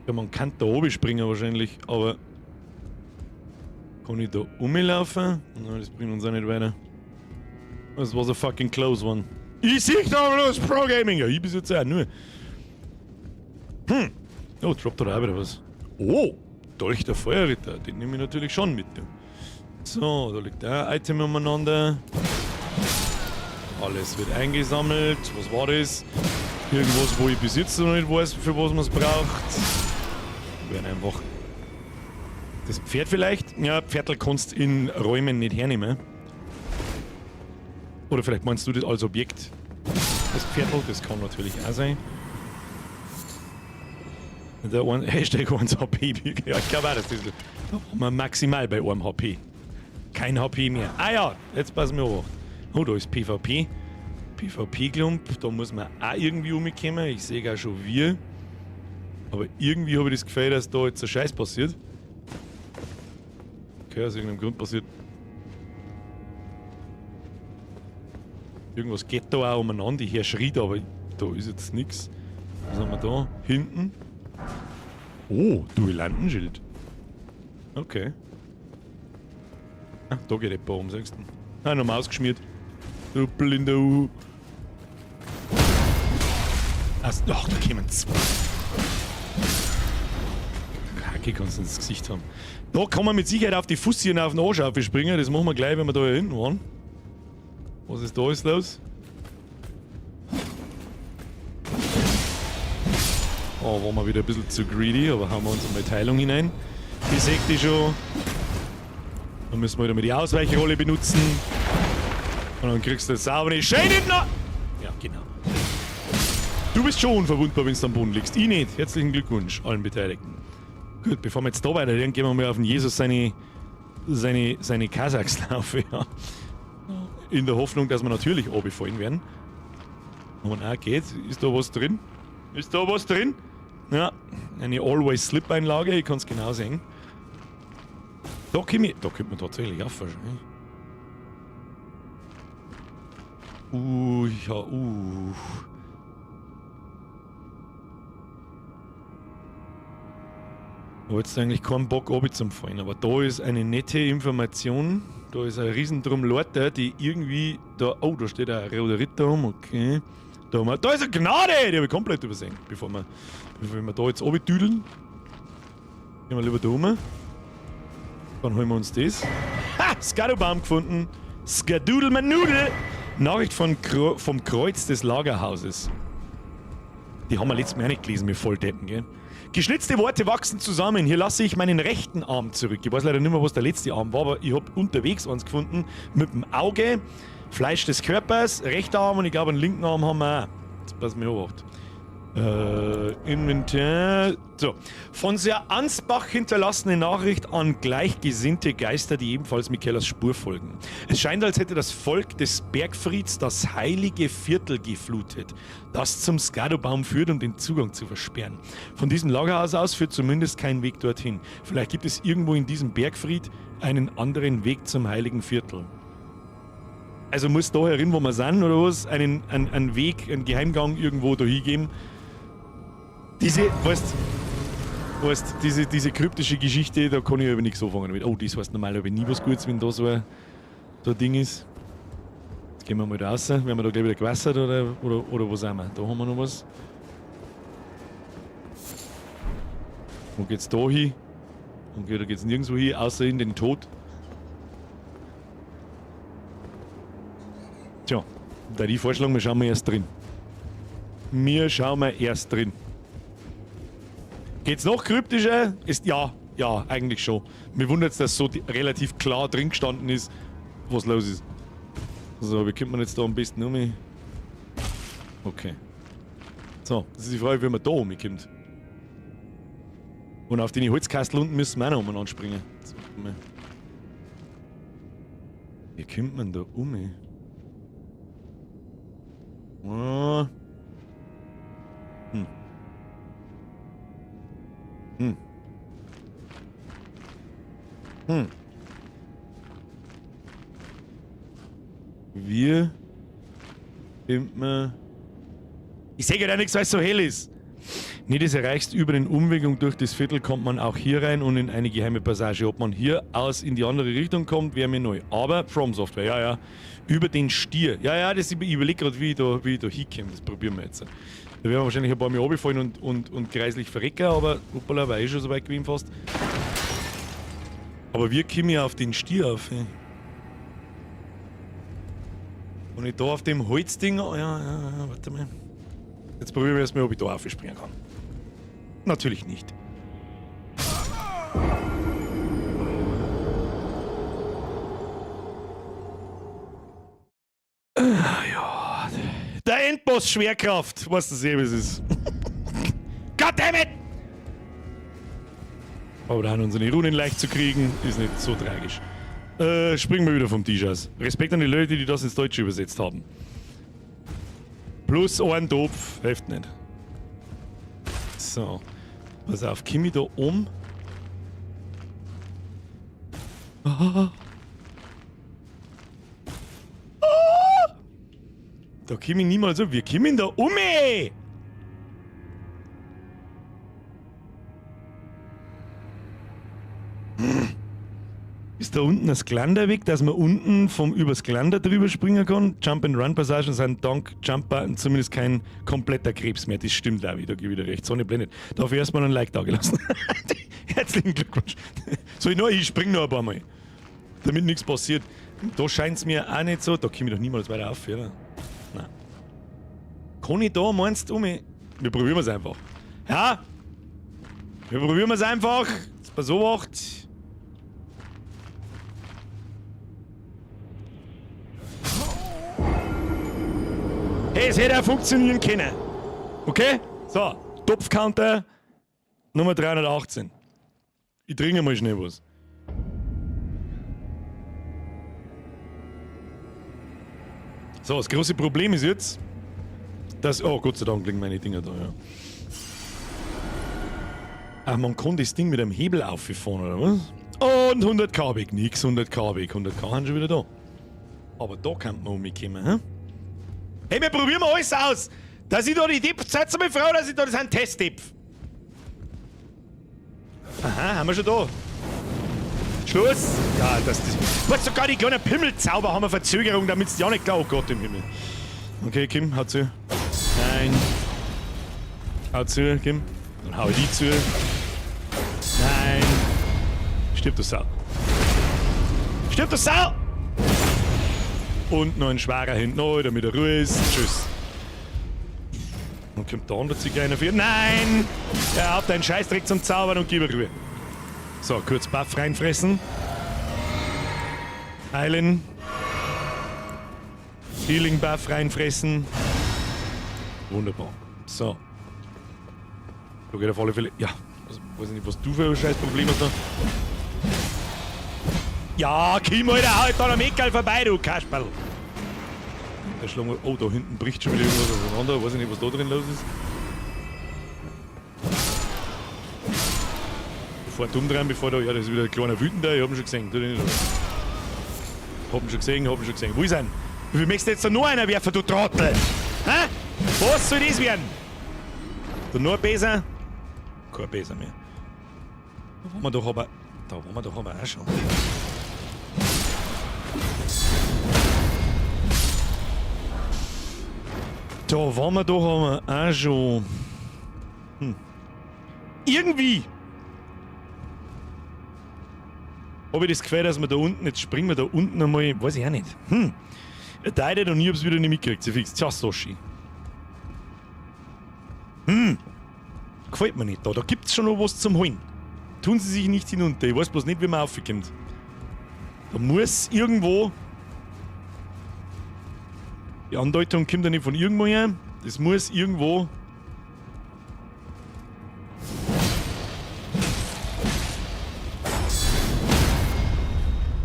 Ja, man kann da oben springen wahrscheinlich, aber... Kann ich da rumlaufen? Nein, das bringt uns auch nicht weiter. Das war a fucking close one. Ich sehe da bloß Pro Gaming! Ja, ich bis jetzt auch nur. Hm. Oh, droppt da auch wieder was. Oh, Dolch der Feuerritter. Den nehme ich natürlich schon mit. So, da liegt auch ein Item umeinander. Alles wird eingesammelt. Was war das? Irgendwas, wo ich bis jetzt noch nicht weiß, für was man es braucht. Werden einfach. Das Pferd vielleicht? Ja, Pferdl kannst in Räumen nicht hernehmen. Oder vielleicht meinst du das als Objekt? Das Pferdl, das kann natürlich auch sein. Der ein, Hashtag 1 HP. Ja, ich glaube auch, dass das. Da waren wir maximal bei einem HP. Kein HP mehr. Ah ja, jetzt passen wir auf. Oh, da ist PvP. PvP-Klump, da muss man auch irgendwie umkommen. Ich sehe auch schon wie. Aber irgendwie habe ich das Gefühl, dass da jetzt ein Scheiß passiert. Okay, aus irgendeinem Grund passiert. Irgendwas geht da auch umeinander. Ich höre Schritt, aber da ist jetzt nichts. Was haben wir da? Hinten. Oh, Duellantenschild. Okay. Ah, da geht jemand um, sagst du. Ah, nochmal ausgeschmiert. Du blinder Uhu. Ach, da kommen zwei. Kacke, kannst du ins Gesicht haben. Da kann man mit Sicherheit auf die Fussi und auf den Arsch aufspringen. Das machen wir gleich, wenn wir da hinten waren. Was ist da alles los? Oh, waren wir wieder ein bisschen zu greedy, aber hauen wir uns einmal Teilung hinein. Die seht ihr schon. Dann müssen wir wieder mal die Ausweichrolle benutzen. Und dann kriegst du das sauber nicht. Schön hinten! Ja, genau. Du bist schon unverwundbar, wenn du am Boden liegst. Ich nicht. Herzlichen Glückwunsch allen Beteiligten. Gut, bevor wir jetzt da weiterreden, gehen wir mal auf den Jesus seine Kasachs laufen. Ja. In der Hoffnung, dass wir natürlich runterfallen werden. Und auch geht. Ist da was drin? Ist da was drin? Ja, eine Always-Slip-Einlage, ich kann es genau sehen. Da kommt man tatsächlich auf wahrscheinlich. Ja, Ich habe jetzt eigentlich keinen Bock, runter zum Fallen, aber da ist eine nette Information. Da ist ein Riesendrum Leute, die irgendwie da. Oh, da steht ein roter Ritter rum, okay. Da, haben wir, da ist eine Gnade! Die habe ich komplett übersehen. Bevor wir da jetzt runtertüdeln. Gehen wir lieber da rum. Dann holen wir uns das. Ha! Skadobaum gefunden. Skadudelmanudel! Nachricht vom Kreuz des Lagerhauses. Die haben wir letztes Mal auch nicht gelesen, wir Volldeppen, gell? Geschnitzte Worte wachsen zusammen. Hier lasse ich meinen rechten Arm zurück. Ich weiß leider nicht mehr, was der letzte Arm war, aber ich habe unterwegs eins gefunden. Mit dem Auge, Fleisch des Körpers, rechter Arm und ich glaube einen linken Arm haben wir auch. Jetzt pass mir auf. Inventar. So. Von Sir Ansbach hinterlassene Nachricht an gleichgesinnte Geister, die ebenfalls Michaelas Spur folgen. Es scheint, als hätte das Volk des Bergfrieds das heilige Viertel geflutet, das zum Skadobaum führt, um den Zugang zu versperren. Von diesem Lagerhaus aus führt zumindest kein Weg dorthin. Vielleicht gibt es irgendwo in diesem Bergfried einen anderen Weg zum heiligen Viertel. Also muss da herin, wo wir sind, oder was, einen Weg, einen Geheimgang irgendwo da hingeben. Diese, weißt, diese kryptische Geschichte, da kann ich aber nichts anfangen damit. Oh, das heißt normalerweise nie was Gutes, wenn da so ein Ding ist. Jetzt gehen wir mal raus. Werden wir da gleich wieder gewässert oder wo sind wir? Da haben wir noch was. Wo geht's da hin? Okay, da geht's nirgendwo hin, außer in den Tod. Tja, da die vorschlagen, wir schauen wir erst drin. Wir schauen wir erst drin. Geht's noch kryptischer? Ist, ja, ja, eigentlich schon. Mir wundert's, dass so relativ klar drin gestanden ist, was los ist. So, wie kommt man jetzt da am besten um? Okay. So, das ist die Frage, wie man da umkommt. Und auf den Holzkastel unten müssen wir auch noch umeinander springen. So, wie kommt man da um? Oh. Hm. Hm. Hm. Wir immer. Ich sehe ja nichts, weil es so hell ist. Nee, das erreichst über den Umweg und durch das Viertel kommt man auch hier rein und in eine geheime Passage. Ob man hier aus in die andere Richtung kommt, wäre mir neu. Aber From Software, ja, ja. Über den Stier. Ja, ja, das, ich überlege gerade, wie ich da hinkomme. Das probieren wir jetzt. Da werden wir wahrscheinlich ein paar Mal runterfallen und kreislich verrecken, aber hoppala, war eh schon so weit gewesen fast. Aber wir kommen ja auf den Stier auf. Ey. Und ich da auf dem Holzding. Oh, ja, ja, ja, warte mal. Jetzt probieren wir erstmal, ob ich da aufspringen kann. Natürlich nicht. Ja. Der Endboss Schwerkraft. Was das eben ist. Goddammit! Aber da haben unsere Runen leicht zu kriegen, ist nicht so tragisch. Springen wir wieder vom Tisch aus. Respekt an die Leute, die das ins Deutsche übersetzt haben. Plus ein Topf, hilft nicht. So. Pass auf, komm ich da um? Ah. Ah. Da komm ich niemals um. Wir kommen da um, ey! Ist da unten das Geländer weg, dass man unten vom übers Geländer drüber springen kann? Jump-and-Run-Passagen sind dank Jump-Button zumindest kein kompletter Krebs mehr. Das stimmt auch wieder, da gebe ich wieder recht. Sonne blendet. Dafür erstmal einen Like da gelassen. Herzlichen Glückwunsch. So, ich spring noch ein paar Mal. Damit nichts passiert. Da scheint es mir auch nicht so. Da komme ich doch niemals weiter auf, oder? Nein. Kann ich da, meinst du, wir probieren es einfach. Ja? Wir probieren es einfach. Jetzt pass auf. Hey, es hätte auch funktionieren können. Okay? So, Topfcounter Nummer 318. Ich trinke mal schnell was. So, das große Problem ist jetzt, dass... Oh, Gott sei Dank liegen meine Dinger da, ja. Ach, man kann das Ding mit einem Hebel auffahren, oder was? Und 100k weg. Nix 100k weg. 100k sind schon wieder da. Aber da kann man umkommen, hä? Hey, wir probieren mal alles aus! Dass ich da die Tipp. Seid mal froh, dass ich da das ein Test-Tipp. Aha, haben wir schon da. Schluss! Ja, das. Was, sogar die kleinen Pimmelzauber haben eine Verzögerung, damit es ja nicht klar. Oh Gott im Himmel. Okay, Kim, hat sie. Nein. Hau zu, komm. Dann hau ich die zu. Nein. Stirb du Sau. Stirb du Sau! Und noch ein schwerer hinten, oh, damit er Ruhe ist. Tschüss. Und kommt der andere Zigeuner für. Nein! Er hat deinen Scheißdreck zum Zaubern und gib Ruhe. So, kurz Buff reinfressen. Heilen. Healing Buff reinfressen. Wunderbar. So. Da geht auf alle Fälle. Ja, also, weiß ich nicht, was du für ein scheiß Problem hast da. Ja, komm, Alter, hau halt da am Eckerl vorbei, du Kasperl. Da schlagen wir. Oh, da hinten bricht schon wieder irgendwas auseinander. Weiß ich nicht, was da drin los ist. Bevor dumm dran, bevor da. Ja, das ist wieder ein kleiner Wütender. Ich hab ihn schon gesehen. Tu dich nicht an. Hab ihn schon gesehen, hab ihn schon gesehen. Wo ist er? Wie viel möchtest du jetzt da noch einer werfen, du Trottel? Hä? Was soll das werden? Da nur ein Beser? Kein Beser mehr. Da waren wir doch aber. Da waren wir doch aber auch schon. Da waren wir doch aber auch schon. Irgendwie habe ich das Gefühl, dass wir da unten, jetzt springen wir da unten einmal, weiß ich auch nicht. Deutet und ich hab's wieder nicht mitgekriegt. Sie fix. Tja, Soshi. Gefällt mir nicht da. Da gibt's schon noch was zum Holen. Tun sie sich nicht hinunter. Ich weiß bloß nicht, wie man raufkommt. Da muss irgendwo. Die Andeutung kommt ja nicht von irgendwo her. Das muss irgendwo.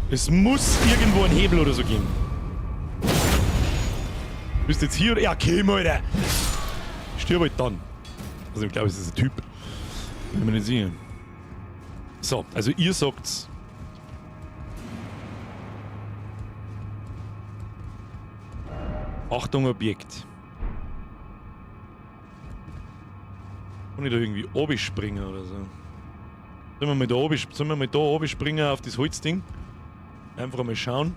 Es muss irgendwo einen Hebel oder so geben. Bist du jetzt hier oder? Ja, komm, Alter! Stirb halt dann. Also ich glaube, es ist ein Typ. Bin mir nicht sicher. So, also ihr sagt's. Achtung, Objekt. Kann ich da irgendwie oben springen oder so? Sollen wir mal da oben, sollen wir mal da oben springen auf das Holzding? Einfach mal schauen.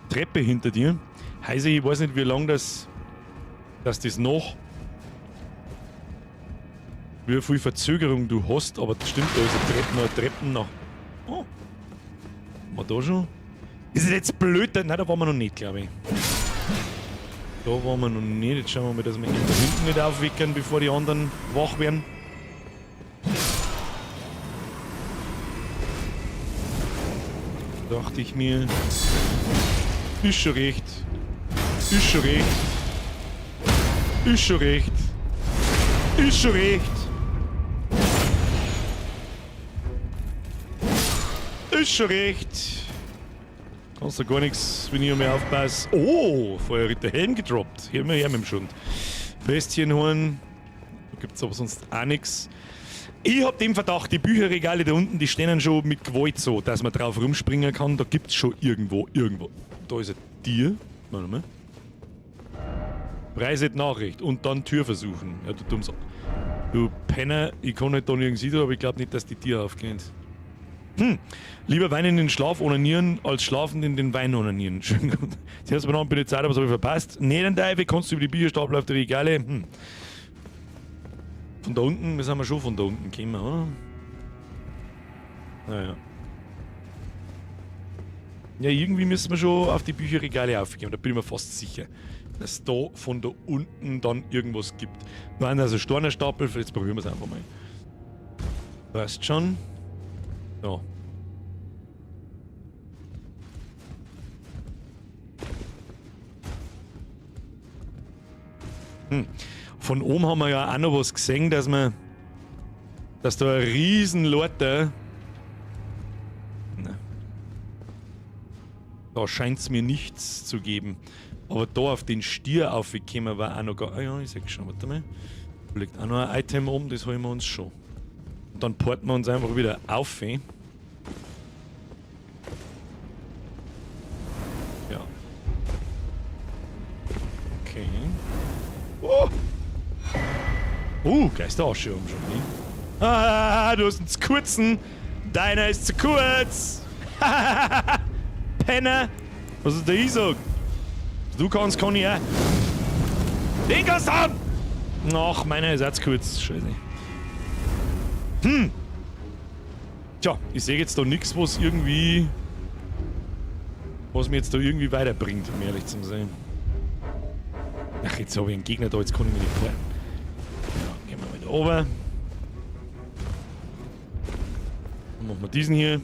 Treppe hinter dir. Heise, ich weiß nicht, wie lange das, dass das noch, wie viel Verzögerung du hast, aber das stimmt, da ist eine Treppe, noch eine Treppe nach. Oh. War da schon? Ist es jetzt blöd? Nein, da waren wir noch nicht, glaube ich. Da waren wir noch nicht. Jetzt schauen wir mal, dass wir ihn da hinten nicht aufwecken, bevor die anderen wach werden. Dachte ich mir. Ist schon recht. Ist schon recht. Ist schon recht. Ist schon recht. Ist schon recht. Kannst du gar nichts, wenn ich um mich aufpasse. Oh, Feuerritter Helm gedroppt. Hier mal her mit dem Schund. Bestienhorn. Da gibt's aber sonst auch nix. Ich hab den Verdacht, die Bücherregale da unten, die stehen schon mit Gewalt so, dass man drauf rumspringen kann. Da gibt's schon irgendwo. Da ist ein Tier. Warte mal. Preiset Nachricht und dann Tür versuchen. Ja, du dummes. Du Penner, ich kann nicht da nirgends hin, aber ich glaub nicht, dass die Tür aufgeht. Lieber Wein in den Schlaf onanieren, als schlafend in den Wein onanieren. Schön gut. Zuerst mal bin ich Zeit, aber das hab ich verpasst. Nee, dann Teufel, kannst du über die Bücherstapel auf die Regale. Von da unten, wir sind wir schon von da unten gekommen, oder? Naja. Ja, irgendwie müssen wir schon auf die Bücherregale aufgehen, da bin ich mir fast sicher, dass da von da unten dann irgendwas gibt. Nein, also Stornerstapel, jetzt probieren wir es einfach mal. Passt schon. So. Von oben haben wir ja auch noch was gesehen, dass da ein Riesenlorte. Na. Da scheint's mir nichts zu geben. Aber da auf den Stier aufgekommen war auch noch gar. Ah ja, ich seh schon, warte mal. Da liegt auch noch ein Item oben, das holen wir uns schon. Und dann porten wir uns einfach wieder auf. Ja. Okay. Oh! Geisterasche oben schon, ne? Ah, du hast einen zu kurzen. Deiner ist zu kurz. Penner. Was ist der ich sag? Du kannst, kann ich auch. Den kannst du haben! Ach, meiner ist jetzt kurz. Scheiße. Tja, ich sehe jetzt da nichts, was irgendwie... Was mir jetzt da irgendwie weiterbringt, um ehrlich zu sein. Ach, jetzt habe ich einen Gegner da, jetzt kann ich mich nicht porten. Ja, gehen wir mal da runter. Dann machen wir diesen hier.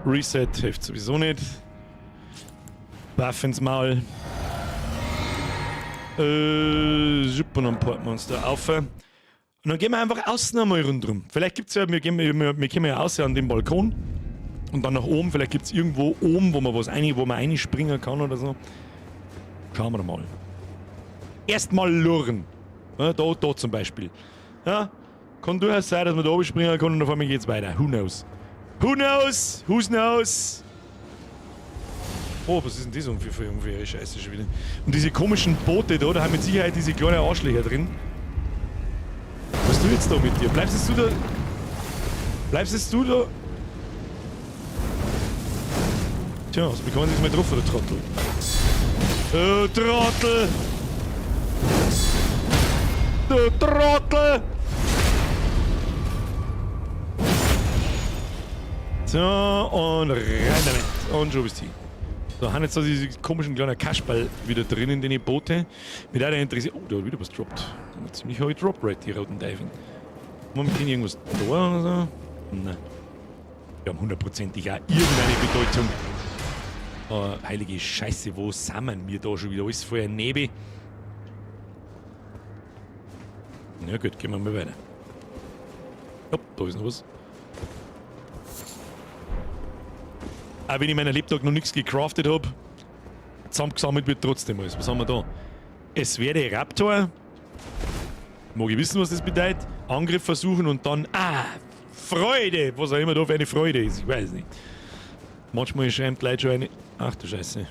Reset hilft sowieso nicht. Buff ins Maul. Super, und dann porten wir uns da auf. Und dann gehen wir einfach außen einmal rundrum. Vielleicht gibt's ja, wir gehen ja außen an den Balkon. Und dann nach oben, vielleicht gibt's irgendwo oben, wo man was rein, wo man reinspringen kann oder so. Schauen wir mal. Erstmal lurren. Ja, da zum Beispiel. Ja, kann durchaus sein, dass man da oben springen kann und auf einmal geht's weiter. Who knows? Who knows? Who knows? Oh, was ist denn das für eine Scheiße schon wieder? Und diese komischen Boote da, da haben mit Sicherheit diese kleinen Arschlöcher drin. Was du jetzt da mit dir? Bleibst du da? Bleibst du da? Tja, also bekommen Sie jetzt mal drauf, der Trottel. Oh, Trottel! Du Trottel! So, und rein damit. Und schon bist du. Da haben jetzt da diese komischen kleinen Kasperl wieder drin in den Boote. Mit einer interessiert. Oh, da hat wieder was gedroppt. Da hat ziemlich hohe Drop Rate, die roten Diving. Haben wir mit denen irgendwas da oder so? Nein. Die haben hundertprozentig auch irgendeine Bedeutung. Oh, heilige Scheiße, wo sind wir da schon wieder? Alles voller Nebel. Na gut, gehen wir mal weiter. Hopp, da ist noch was. Auch wenn ich meinen Lebtag noch nichts gecraftet hab, zusammengesammelt wird trotzdem alles. Was haben wir da? Es werde Raptor. Mag ich wissen, was das bedeutet? Angriff versuchen und dann... Ah, Freude! Was auch immer da für eine Freude ist, ich weiß nicht. Manchmal schreibt Leute schon eine... Ach du Scheiße.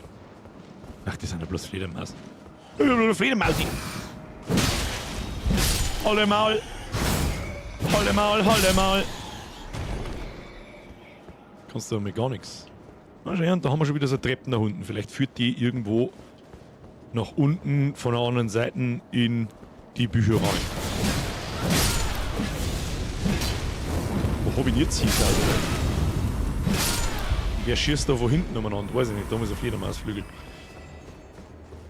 Ach, das sind ja bloß Fledermaus. Fledermausi! Alle Maul! Alle Maul, alle Maul! Kannst du damit gar nichts. Na schau her, und da haben wir schon wieder so Treppen nach unten. Vielleicht führt die irgendwo nach unten von der anderen Seite in die Bücherei. Wo hab ich denn jetzt hin? Wer schießt da von hinten umeinander? Weiß ich nicht. Da haben wir so Fledermausflügel.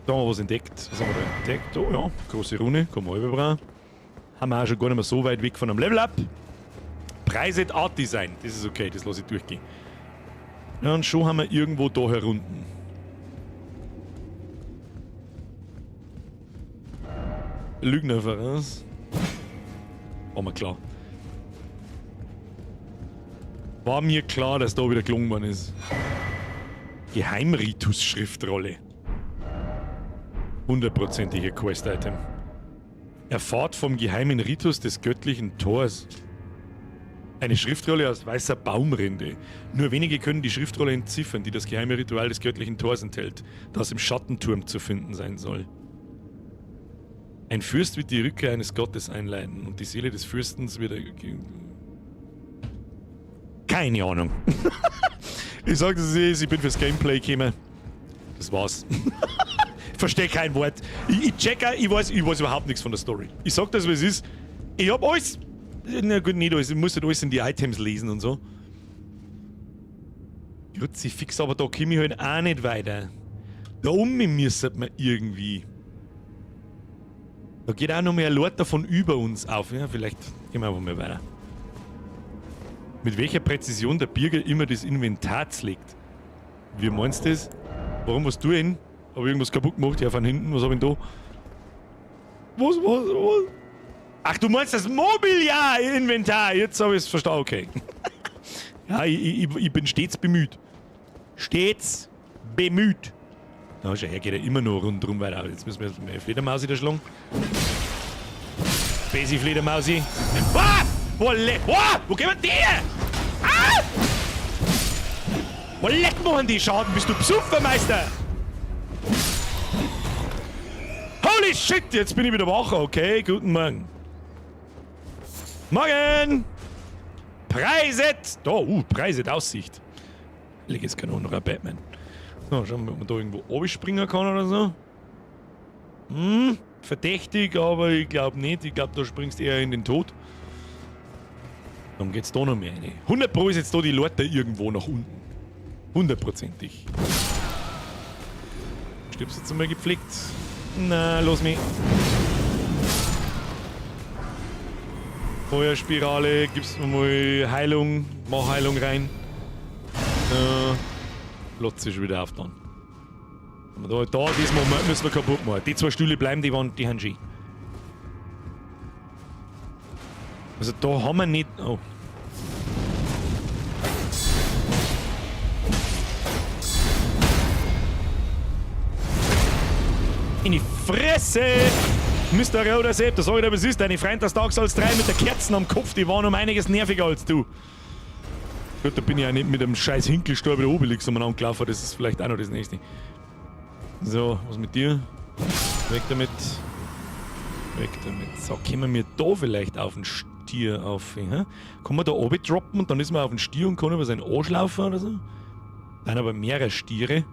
Da haben wir was entdeckt. Was haben wir da entdeckt? Oh ja, große Rune. Kann man überbrauchen. Haben wir auch schon gar nicht mehr so weit weg von einem Level-Up. Preiset Art Design. Das ist okay, das lasse ich durchgehen. Ja, und schon haben wir irgendwo da herunten. Lügner voraus. War mir klar. War mir klar, dass da wieder gelungen worden ist. Geheimritus-Schriftrolle. Hundertprozentige Quest-Item. Erfahrt vom geheimen Ritus des göttlichen Tors. Eine Schriftrolle aus weißer Baumrinde. Nur wenige können die Schriftrolle entziffern, die das geheime Ritual des göttlichen Tors enthält, das im Schattenturm zu finden sein soll. Ein Fürst wird die Rückkehr eines Gottes einleiten und die Seele des Fürsten wird... Keine Ahnung. Ich sag das ist, ich bin fürs Gameplay gekommen. Das war's. Ich verstehe kein Wort. Ich check auch, ich weiß überhaupt nichts von der Story. Ich sag das, wie es ist. Ich hab alles... Na gut, nicht alles. Ich muss halt alles in die Items lesen und so. Kruzifix, aber da komme ich halt auch nicht weiter. Da oben müsste man irgendwie... Da geht auch noch mehr Leute davon über uns auf. Ja, vielleicht gehen wir einfach mal weiter. Mit welcher Präzision der Birger immer das Inventar zlegt. Wie meinst du das? Warum, was tue ich denn? Hab ich irgendwas kaputt gemacht? Ja, von hinten. Was hab ich denn da? Was? Ach, du meinst das Mobiliar-Inventar! Jetzt hab ich's verstanden. Okay. Ja, ich bin stets bemüht. Stets bemüht. Na, schau her, geht ja immer noch rundherum weiter. Jetzt müssen wir jetzt meine Fledermaus wieder schlagen. Besi Fledermausi. Ah! Wolle! Oh! Wo gehen wir denn her? Ah! Wo leck machen die Schaden? Bist du Besuchermeister? Holy shit! Jetzt bin ich wieder wach. Okay, guten Morgen. Morgen! Preiset! Da, Preiset Aussicht. Leg jetzt kein anderer Batman. So, schauen wir, ob man da irgendwo runterspringen kann oder so. Hm, verdächtig, aber ich glaube nicht. Ich glaube, da springst du eher in den Tod. Dann geht's da noch mehr rein. 100 Pro ist jetzt da die Leute irgendwo nach unten. Hundertprozentig. Stirbst jetzt einmal gepflegt? Na, los mich. Feuerspirale, gibst mir mal Heilung. Mach Heilung rein. Platz ist wieder auf dann. Da, das Moment müssen wir kaputt machen. Die zwei Stühle bleiben, die waren, die haben schön. Also da haben wir nicht... Oh. In die Fresse! Mr. Roder Sepp, da sag ich dir, was ist. Deine Freund das Dark Souls 3 mit der Kerzen am Kopf, die waren um einiges nerviger als du. Gut, da bin ich ja nicht mit dem scheiß Hinkelstab der Obelix umeinander gelaufen, das ist vielleicht auch noch das nächste. So, was mit dir? Weg damit. Weg damit. So, kommen wir da vielleicht auf den Stier auf? Hä? Kann man da oben droppen und dann ist man auf den Stier und kann über seinen Arsch laufen oder so? Dann aber mehrere Stiere.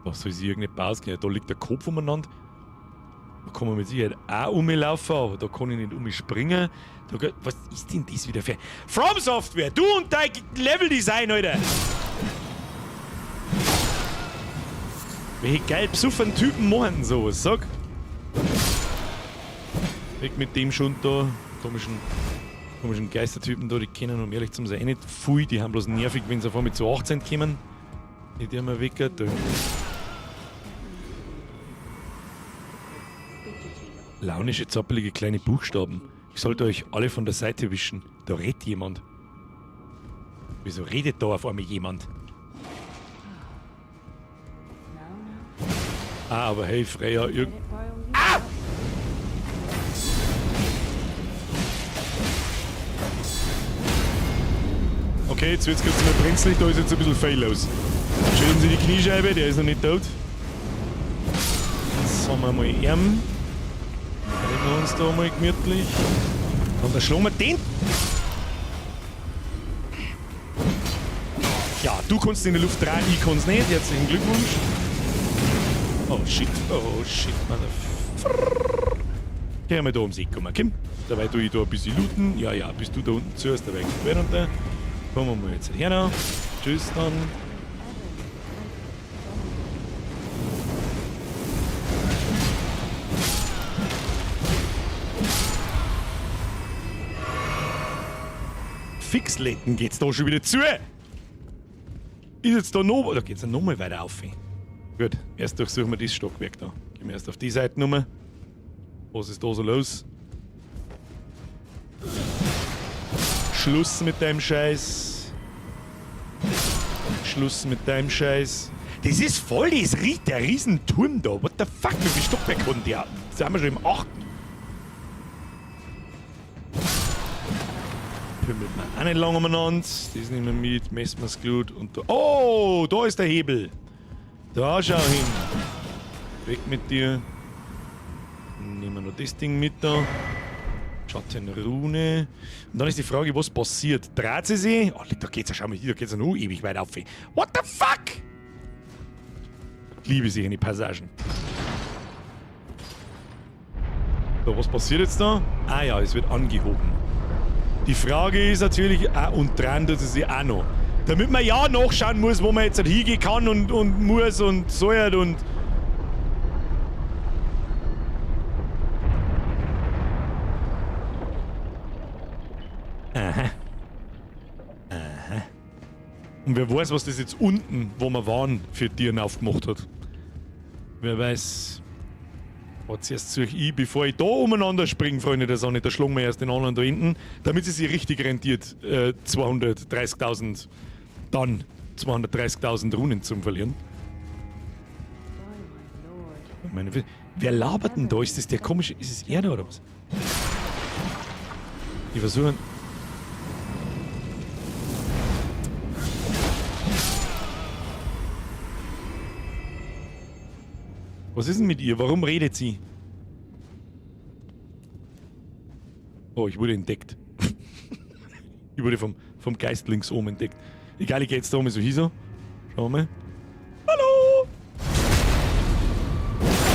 Was soll sie irgendeine Pause gehen? Da liegt der Kopf umeinander. Da kann man mit Sicherheit auch umlaufen, aber da kann ich nicht umspringen. Da, was ist denn das wieder für... From Software, du und dein Level-Design, Alter! Welche geil besoffenen Typen machen denn sowas, sag? Weg mit dem schon da. Komischen Geistertypen da, die kennen, um ehrlich zu sein, eh nicht viel. Die haben bloß nervig, wenn sie auf einmal zu 18 kommen. Die haben wir weg. Da. Launische, zappelige kleine Buchstaben. Ich sollte euch alle von der Seite wischen. Da redet jemand. Wieso redet da auf einmal jemand? Ah, aber hey, Freya, irgend... Ah! Okay, jetzt wird's kurz mal brenzlig, da ist jetzt ein bisschen Fail los. Schütteln Sie die Kniescheibe, der ist noch nicht tot. Jetzt haben wir mal Arm. Legen wir uns da mal gemütlich. Und dann schlagen wir den. Ja, du kannst in die Luft drehen, ich kann's nicht. Herzlichen Glückwunsch. Oh shit, motherfucker. Geh mal da ums Eck kommen, komm. Dabei tue ich da ein bisschen looten. Ja, ja, bist du da unten zuerst, dabei geht runter. Kommen wir mal jetzt her noch. Tschüss dann. Fixletten geht's da schon wieder zu. Ist jetzt da noch... Da geht's ja nochmal weiter auf. Gut, erst durchsuchen wir das Stockwerk da. Gehen wir erst auf die Seite nochmal. Was ist da so los? Schluss mit deinem Scheiß. Schluss mit deinem Scheiß. Das ist voll das, der Riesenturm da. What the fuck, wie viel Stockwerk hat denn der? Jetzt sind wir schon im 8. Pümmelt man auch nicht lang umeinander. Das nehmen wir mit, messen wir das Glut und da. Oh, da ist der Hebel. Da schau hin. Weg mit dir. Nehmen wir noch das Ding mit da. Schattenrune. Und dann ist die Frage, was passiert? Dreht sie sich? Oh, da geht's ja, schau mal hier, da geht's ja noch ewig weit auf. What the fuck? Ich liebe sich in die Passagen. So, was passiert jetzt da? Ah ja, es wird angehoben. Die Frage ist natürlich, ah, und dran tut sie sich auch noch. Damit man ja nachschauen muss, wo man jetzt halt hingehen kann und muss und soll und... Aha. Aha. Und wer weiß, was das jetzt unten, wo wir waren, für Tieren aufgemacht hat. Wer weiß. Aber zuerst suche ich, bevor ich da umeinander springe, Freunde der Sonne, da schlagen wir erst den anderen da hinten, damit sie sich richtig rentiert, 230.000, dann 230.000 Runen zum Verlieren. Meine, wer labert denn da? Ist das der komische, ist es er da oder was? Ich versuche... Was ist denn mit ihr? Warum redet sie? Oh, ich wurde entdeckt. Ich wurde vom Geist links oben entdeckt. Egal, ich geh jetzt da oben so hin. So. Schauen wir mal. Hallo!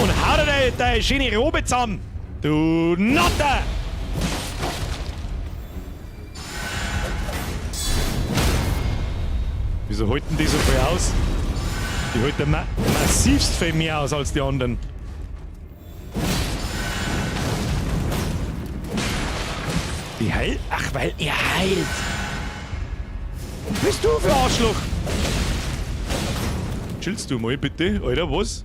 Und hau halt deine schöne Robe zusammen. Du Notter! Wieso halten die so viel aus? Die halten massivst viel mehr aus als die anderen. Die heilt? Ach, weil er heilt. Bist du für Arschloch? Chillst du mal bitte, Alter, was?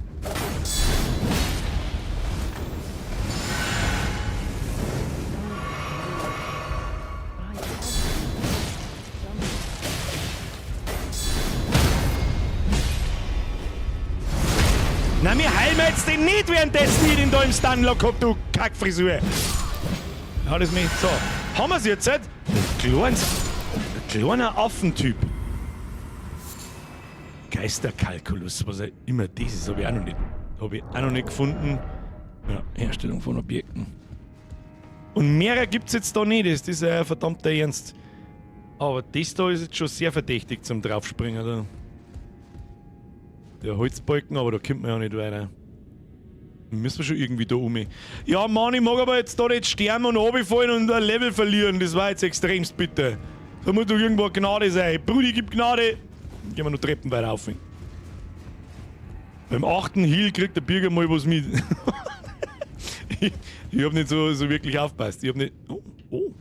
Na, mir heilen wir jetzt den nicht währenddessen ich den da im Stunlock hab, du Kackfrisur. Hat es mich. So, haben wir's jetzt? Ein kleiner Affentyp. Geisterkalkulus, was auch immer das ist, habe ich auch noch nicht. Habe ich auch noch nicht gefunden. Ja, Herstellung von Objekten. Und mehrer gibt's jetzt da nicht, das ist ja verdammter Ernst. Aber das da ist jetzt schon sehr verdächtig zum Draufspringen da. Der Holzbalken, aber da kommt man ja nicht weiter. Müssen wir schon irgendwie da um. Ja, Mann, ich mag aber jetzt da nicht sterben und runterfallen und ein Level verlieren. Das war jetzt extremst bitter. Da muss doch irgendwo Gnade sein. Brudi, gib Gnade. Gehen wir noch Treppen weiter auf. Beim 8. Heal kriegt der Birger mal was mit. Ich hab nicht so wirklich aufgepasst. Ich hab nicht. Oh, oh.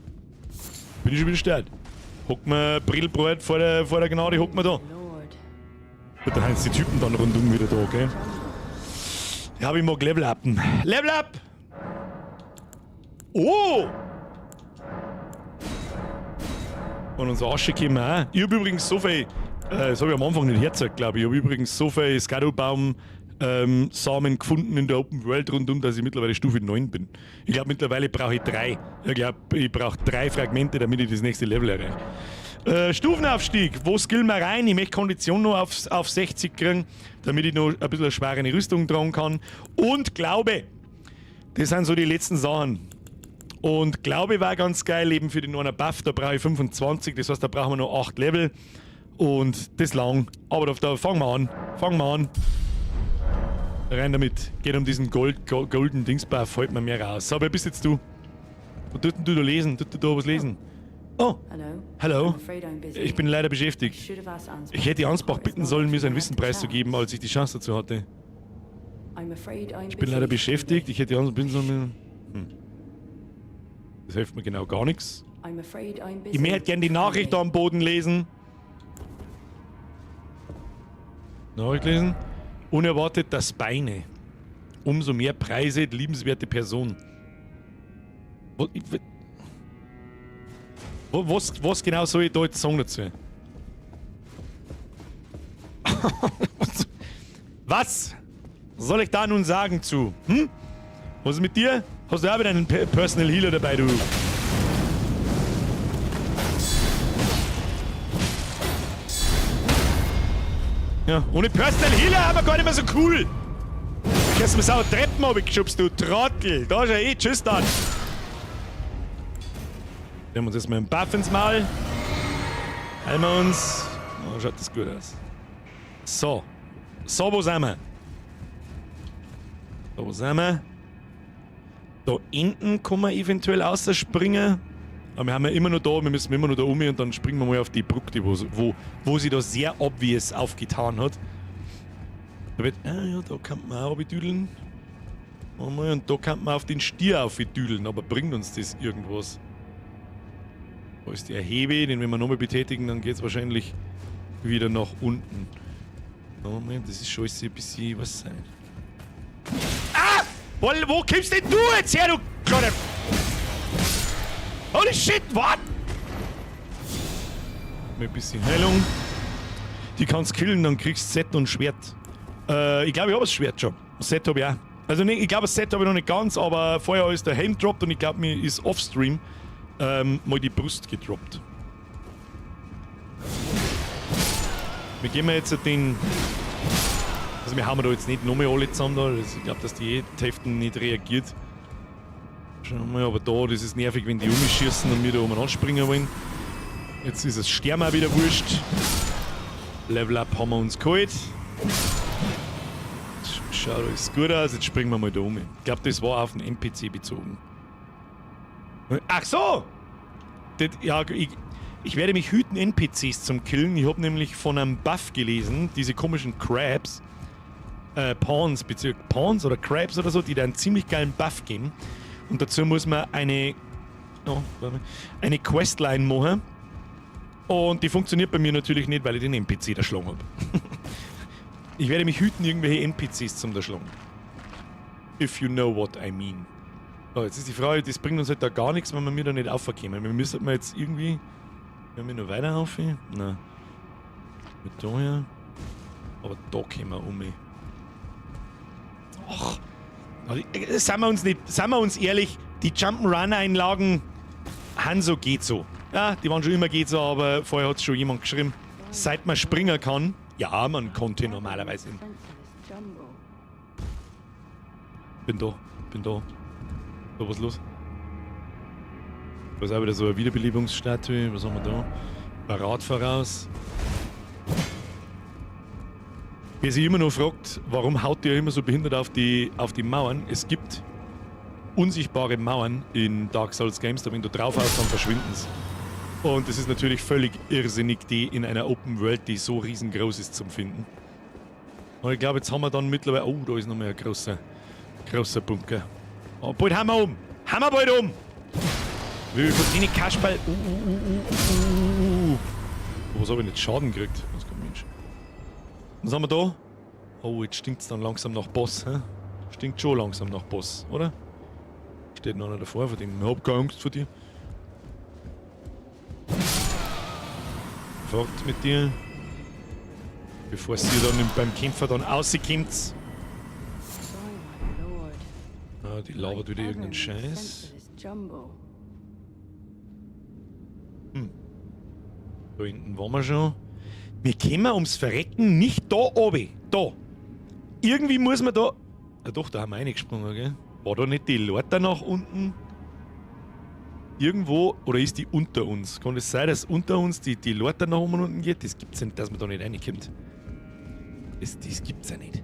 Bin ich schon wieder stört. Hock mir Brillbrot vor der Gnade, hock mir da. Gut, dann sind die Typen dann rundum wieder da, okay? Ja, aber ich mag Level upen. Level up! Oh! Und unser Asche kommen auch. Ich hab übrigens so viel, das hab ich am Anfang nicht hergezeigt, glaub ich. Ich hab übrigens so viel Skado-Baum, Samen gefunden in der Open World rundum, dass ich mittlerweile Stufe 9 bin. Ich glaub, mittlerweile brauche ich 3. Ich glaub, ich brauch 3 Fragmente, damit ich das nächste Level erreiche. Stufenaufstieg, wo skillen wir rein? Ich möchte Kondition noch auf 60 kriegen, damit ich noch ein bisschen eine schwere Rüstung tragen kann. Und Glaube, das sind so die letzten Sachen. Und Glaube war ganz geil, eben für den einen Buff, da brauche ich 25, das heißt, da brauchen wir noch 8 Level. Und das lang, aber da fangen wir an, fangen wir an. Rein damit, geht um diesen golden Dings-Buff, fällt mir mehr raus. So, wer bist jetzt du? Was tut denn du da lesen? Tut du da was lesen? Oh, Hello. Hallo. I'm afraid I'm busy. Ich bin leider beschäftigt. I should have asked Ansbach Ich hätte Ansbach for his bitten sollen, mir sein knowledge Wissen and preiszugeben, als ich die Chance dazu hatte. I'm afraid I'm Ich bin leider busy. beschäftigt. Ich hätte Ansbach bitten sollen. Das hilft mir genau gar nichts. I'm afraid I'm busy. Ich möchte gerne die Nachricht da am Boden lesen. Nachricht lesen. Unerwartet das Beine. Umso mehr Preise, liebenswerte Person. Was genau soll ich da jetzt sagen dazu? Was soll ich da nun sagen zu? Hm? Was ist mit dir? Hast du auch wieder einen Personal Healer dabei, du? Ja, ohne Personal Healer aber gar nicht mehr so cool. Kannst du mir sauer Treppen runtergeschubst, du Trottel. Da ist er eh. Tschüss dann. Nehmen wir uns jetzt mal einen Buff ins Maul. Heilen wir uns. Oh, schaut das gut aus. So. So, wo sind wir? Da, wo sind wir? Da hinten kann man eventuell rausspringen. Aber wir haben ja immer noch da, wir müssen immer noch da um und dann springen wir mal auf die Brücke, die wo sie da sehr obvious aufgetan hat. Da wird, ah ja, da kann man auch runter. Und da kann man auf den Stier aufdüdeln, aber bringt uns das irgendwas? Da ist der Hebe, den wenn wir nochmal betätigen, dann geht's wahrscheinlich wieder nach unten. Moment, das ist schon ein bisschen was sein. Ah! Wo kommst denn du jetzt her, du kleiner... Holy shit, what? Mit ein bisschen Heilung. Die kannst killen, dann kriegst du Set und Schwert. Ich glaube, ich hab das Schwert schon. Set hab ich auch. Also nee, ich glaube, das Set hab ich noch nicht ganz, aber vorher ist der Helm gedroppt und ich glaube, mir ist offstream mal die Brust gedroppt. Wir gehen jetzt den... Also wir haben da jetzt nicht nochmal alle zusammen da. Also ich glaub, dass die die Hälfte nicht reagiert. Schauen wir mal, aber da, das ist nervig, wenn die umschießen und wir da oben anspringen wollen. Jetzt ist das Sterben auch wieder wurscht. Level Up haben wir uns geholt. Schaut alles gut aus. Jetzt springen wir mal da um. Ich glaube, das war auf den NPC bezogen. Ach so! Das, ja, ich werde mich hüten, NPCs zum Killen. Ich habe nämlich von einem Buff gelesen, diese komischen Crabs, Pawns, beziehungsweise Pawns oder Crabs oder so, die da einen ziemlich geilen Buff geben. Und dazu muss man eine, oh, warte, eine Questline machen. Und die funktioniert bei mir natürlich nicht, weil ich den NPC erschlagen hab. Ich werde mich hüten, irgendwelche NPCs zum erschlagen. If you know what I mean. So, jetzt ist die Frage, das bringt uns halt da gar nichts, wenn wir mir da nicht raufkommen. Wir müssen halt jetzt irgendwie... Können wir noch weiter rauf? Nein. Mit da her. Aber da kommen wir um. Ach. Also, seien wir uns nicht, seien wir uns ehrlich, die Jump'n'Run-Einlagen, Hanso geht so. Ja, die waren schon immer geht so, aber vorher hat's schon jemand geschrieben, seit man springen kann. Ja, man konnte normalerweise. Bin da, bin da. So, was ist los? Da ist auch wieder so eine Wiederbelebungsstatue. Was haben wir da? Ein Rad voraus. Wer sich immer noch fragt, warum haut der immer so behindert auf die Mauern? Es gibt unsichtbare Mauern in Dark Souls Games, da wenn du drauf haust, dann verschwinden sie. Und es ist natürlich völlig irrsinnig, die in einer Open World, die so riesengroß ist, zum Finden. Und ich glaube, jetzt haben wir dann mittlerweile... Oh, da ist noch mal ein großer, großer Bunker. Oh, bald haben wir um! Haben wir bald um! Wie viel von denen Kasperl... Was habe ich nicht Schaden gekriegt? Was kommt, Mensch? Was haben wir da? Oh, jetzt stinkt's dann langsam nach Boss. Hä? Stinkt schon langsam nach Boss, oder? Steht noch einer davor, vor dem. Ich hab keine Angst vor dir. Fort mit dir. Bevor sie dann beim Kämpfer dann rauskommt. Ah, die labert wieder irgendeinen Scheiß. Hm. Da hinten waren wir schon. Wir kommen ums Verrecken nicht da oben. Da. Irgendwie muss man da... Ah doch, da haben wir reingesprungen, gell? War da nicht die Leiter nach unten? Irgendwo, oder ist die unter uns? Kann es sein, dass unter uns die Leiter nach oben und unten geht? Das gibt's ja nicht, dass man da nicht reinkommt. Das gibt's ja nicht.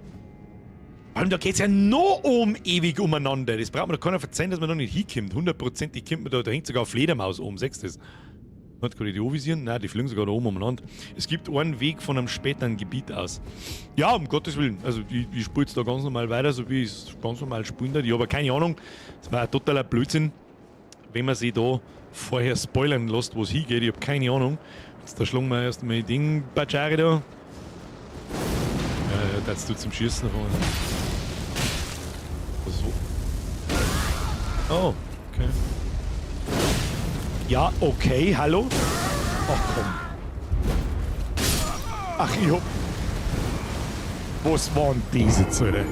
Vor allem, da geht's ja noch um ewig umeinander. Das braucht man doch keiner verzeihen, dass man da nicht hinkommt. Hundertprozentig kommt man da, da hängt sogar eine Fledermaus oben, siehst du das? Kann ich die anvisieren? Nein, die fliegen sogar da oben umeinander. Es gibt einen Weg von einem späteren Gebiet aus. Ja, um Gottes Willen. Also ich spiele jetzt da ganz normal weiter, so wie ich es ganz normal spielen darf. Ich habe keine Ahnung. Das war ein totaler Blödsinn, wenn man sich da vorher spoilern lässt, wo es hingeht. Ich habe keine Ahnung. Jetzt da schlagen wir erst mal die Ding Batschari da. Ja, das tut zum Schießen davon. So. Oh, okay. Ja, okay, hallo? Ach komm. Ach, ich hab... Was waren diese jetzt, Alter?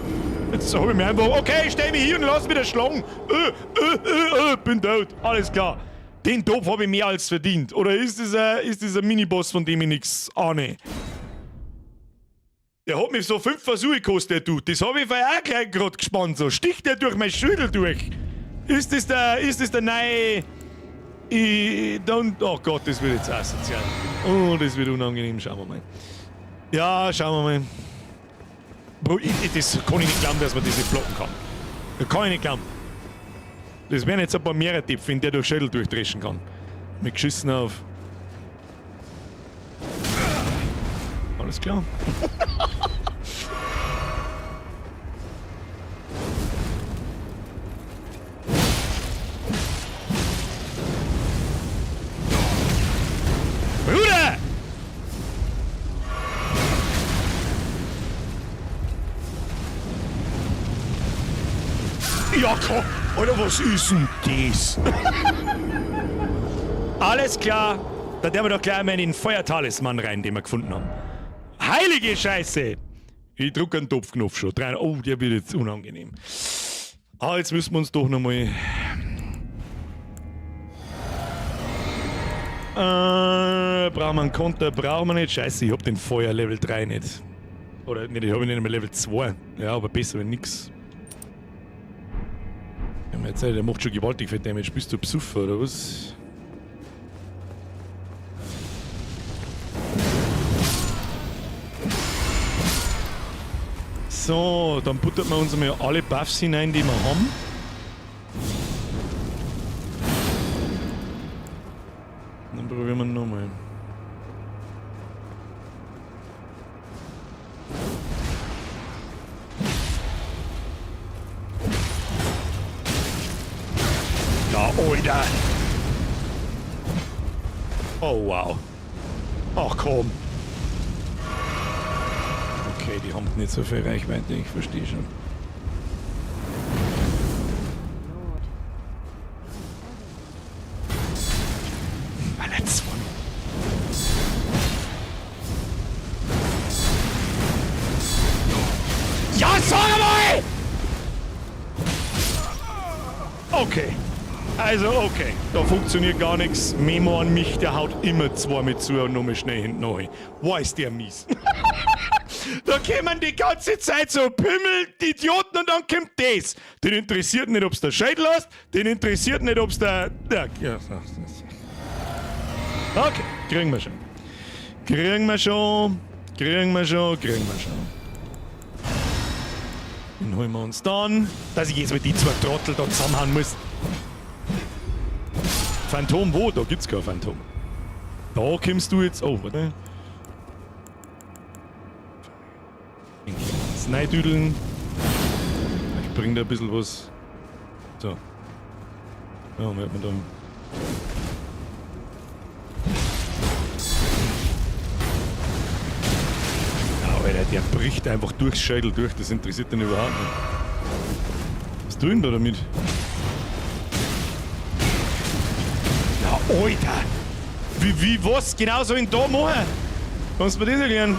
Jetzt hab ich mir einfach... Okay, stell mich hier und lass mich da schlagen. Bin tot. Alles klar. Den Topf hab ich mehr als verdient. Oder ist das ein Miniboss, von dem ich nichts ahne? Der hat mich so 5 Versuche gekostet, der Dude. Das hab ich vorher auch gleich grad gespannt. So sticht der durch mein Schädel durch. Ist das der neue... Oh Gott, das wird jetzt asozial. Oh, das wird unangenehm. Schauen wir mal. Ja, schauen wir mal. Bro, das kann ich nicht glauben, dass man das nicht blocken kann. Das kann ich nicht glauben. Das wären jetzt ein paar mehrere Tipps, wenn der durch Schädel durchdreschen kann. Mit geschissen auf. Alles klar. Bruder! Ja, komm! Alter, was ist denn das? Alles klar. Da werden wir doch gleich mal in den Feuertalisman rein, den wir gefunden haben. Heilige Scheiße! Ich drücke einen Topfknopf schon. Oh, der wird jetzt unangenehm. Ah, jetzt müssen wir uns doch nochmal... Brauchen wir einen Konter? Brauchen wir nicht. Scheiße, ich hab den Feuer Level 3 nicht. Oder nicht, ich hab ihn nicht mehr Level 2. Ja, aber besser wenn nix. Ja, jetzt, der macht schon gewaltig viel Damage. Bist du Psuffer oder was? So, dann buttert man uns mal alle Buffs hinein, die wir haben. Dann probieren wir nochmal. Ja, Alter! Oh, wow. Ach komm. Okay, die haben nicht so viel Reichweite, ich verstehe schon. Alter, zwei. Ja, sag mal! Okay. Also, okay. Da funktioniert gar nichts. Memo an mich, der haut immer zwei mit zu und nochmal schnell hinten rein. Boah, ist der mies. Da kommen die ganze Zeit so Pimmel, die Idioten und dann kommt das. Den interessiert nicht, ob's der Schädel hast, den interessiert nicht, ob's der. Ja, ja. Okay, kriegen wir schon. Kriegen wir schon, kriegen wir schon, kriegen wir schon. Den holen wir uns dann. Dass ich jetzt mit die zwei Trottel da zusammenhauen muss. Phantom wo? Da gibt's kein Phantom. Da kommst du jetzt. Oh, warte. Neidüdeln. Ich bring da ein bisschen was. So. Ja, was hat man da? Ja, Alter, der bricht einfach durchs Schädel durch, das interessiert den überhaupt nicht. Was tun da damit? Ja, Alter! Wie, was genau soll ich denn da machen? Kannst du mir das erklären?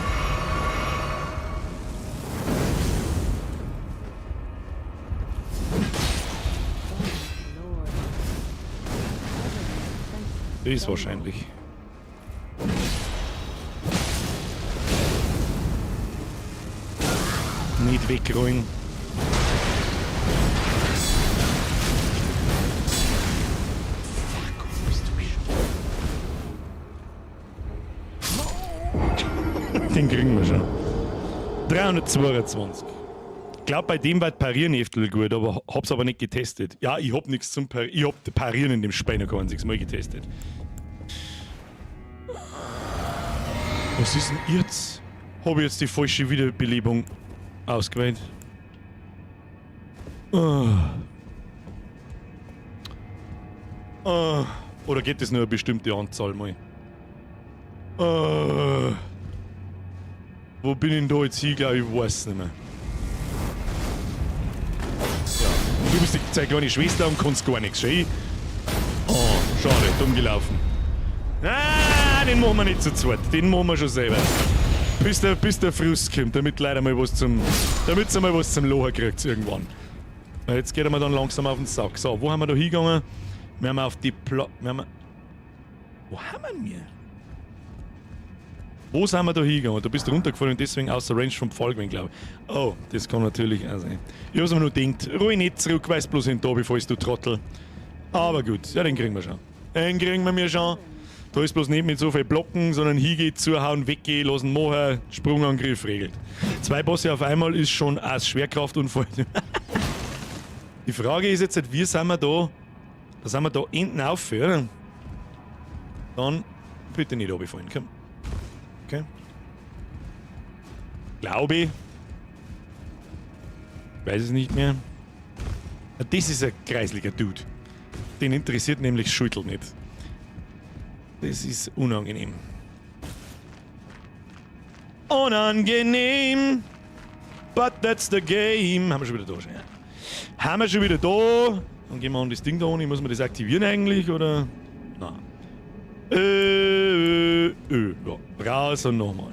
Das wahrscheinlich. Nicht wegrollen. Fuck, bist du bescheuert? Den kriegen wir schon. 322. Ich glaube, bei dem wird Parieren eventuell gut, aber hab's aber nicht getestet. Ja, ich hab nichts zum Parieren. Ich hab Parieren in dem Spiel noch kein einziges Mal getestet. Was ist denn jetzt? Hab ich jetzt die falsche Wiederbelebung ausgewählt? Oder geht das nur eine bestimmte Anzahl mal? Wo bin ich denn da jetzt hin? Ich glaube, ich weiß nicht mehr. Ja, du bist die deine kleine Schwester und kannst gar nichts, schön? Oh, schade, dumm gelaufen. Ah, den machen wir nicht zu zweit, den machen wir schon selber. Bis der Frust kommt, damit leider mal was zum, damit ihr mal was zum Lachen kriegt irgendwann. Na, jetzt geht er mir dann langsam auf den Sack. So, wo haben wir da hingegangen? Wir haben auf die Pla-, wir haben, wo haben wir denn? Wo sind wir da hingegangen? Du bist runtergefallen und deswegen außer Range vom Pfahl gewesen, glaub ich. Oh, das kann natürlich auch sein. Ich hab's mir nur gedacht, ruhig nicht zurück, weil's bloß hin da bevor du Trottel. Aber gut, ja, den kriegen wir schon. Den kriegen wir mir schon. Da ist bloß nicht mit so viel Blocken, sondern hingehen, zuhauen, weggehen, lassen machen, Sprungangriff regelt. 2 Bosse auf einmal ist schon ein Schwerkraftunfall. Die Frage ist jetzt, wie sind wir da? Da sind wir da hinten auf, oder? Dann bitte nicht runterfallen, komm. Okay. Glaube ich. Weiß es nicht mehr. Ja, das ist ein kreisliger Dude. Den interessiert nämlich Schüttel nicht. Das ist unangenehm. Unangenehm. But that's the game. Haben wir schon wieder da, schon, ja. Haben wir schon wieder da. Dann gehen wir an das Ding da an. Muss man das aktivieren eigentlich, oder? Nein. Ja. Raus und nochmal.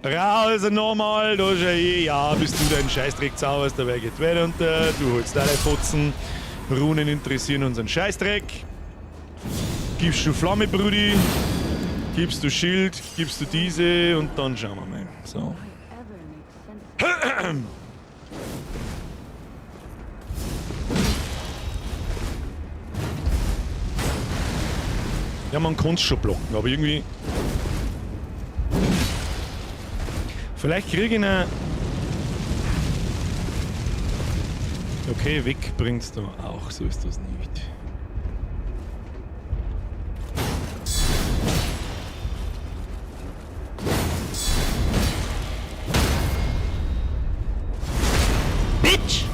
Raus und nochmal. Da ist ja eh, ja, bis du deinen Scheißdreck zauberst, dabei geht die Welt unter. Du holst deine Fotzen. Runen interessieren unseren Scheißdreck. Gibst du Flamme, Brudi. Gibst du Schild, gibst du diese und dann schauen wir mal. So. Ja, man kann's schon blocken, aber irgendwie... Vielleicht krieg ich ihn... Okay, weg bringt's da auch, so ist das nicht. Bitch!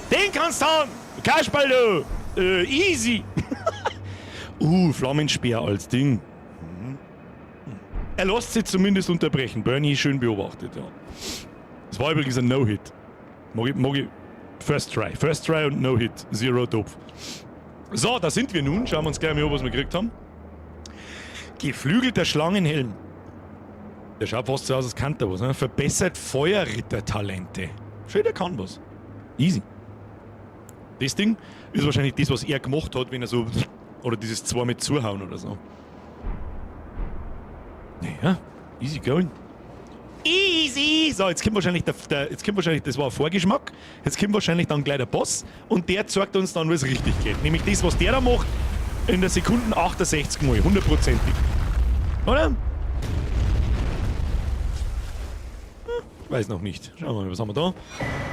Den kannst du haben! Kasperl, du! Easy! Flammenspeer als Ding. Er lässt sich zumindest unterbrechen. Bernie schön beobachtet, ja. Das war übrigens ein No-Hit. Mag ich. First Try. First Try und No-Hit. Zero Topf. So, da sind wir nun. Schauen wir uns gleich mal an, was wir gekriegt haben. Geflügelter Schlangenhelm. Der schaut fast so aus, als kann der was. Ne? Verbessert Feuerrittertalente. Schön, der kann was. Easy. Das Ding ist wahrscheinlich das, was er gemacht hat, wenn er so... Oder dieses zwei mit zuhauen oder so. Naja, easy going. Easy! So, jetzt kommt wahrscheinlich der, jetzt kommt wahrscheinlich, das war ein Vorgeschmack, jetzt kommt wahrscheinlich dann gleich der Boss und der zeigt uns dann, wie es richtig geht. Nämlich das, was der da macht, in der Sekunde 68 Mal, hundertprozentig. Oder? Weiß noch nicht. Schauen wir mal, was haben wir da?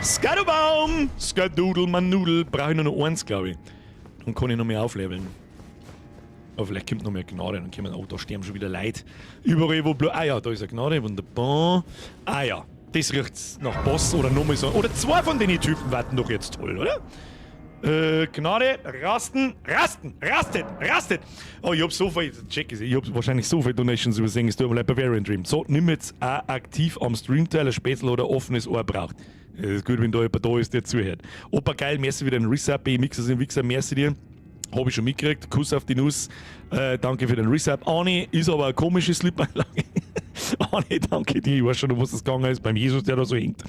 Skadubaum! Skadudel, Manudel. Brauche ich nur noch eins, glaube ich. Dann kann ich noch mehr aufleveln. Aber vielleicht kommt noch mehr Gnade, dann kommen, oh, da sterben schon wieder Leute. Überall, wo blo-, ah ja, da ist eine Gnade, wunderbar. Ah ja, das riecht nach Boss oder nochmal so. Oder zwei von den Typen warten doch jetzt toll, oder? Gnade, rasten, rasten, rastet, rastet! Oh, ich hab so viel, check es, ich hab wahrscheinlich so viel Donations übersehen, es tut mir leid, Bavarian Dream. So, nimm jetzt auch aktiv am Stream teil, ein Spätzle oder offenes Ohr braucht. Es ist gut, wenn da jemand da ist, der zuhört. Opa geil, merci wieder den Resub, BMXer sind Wichser, merci dir. Hab ich schon mitgekriegt. Kuss auf die Nuss. Danke für den Resub. Arni ist aber eine komische Slip-Einlage. Arni, danke dir. Ich weiß schon, um was das gegangen ist. Beim Jesus, der da so hängt.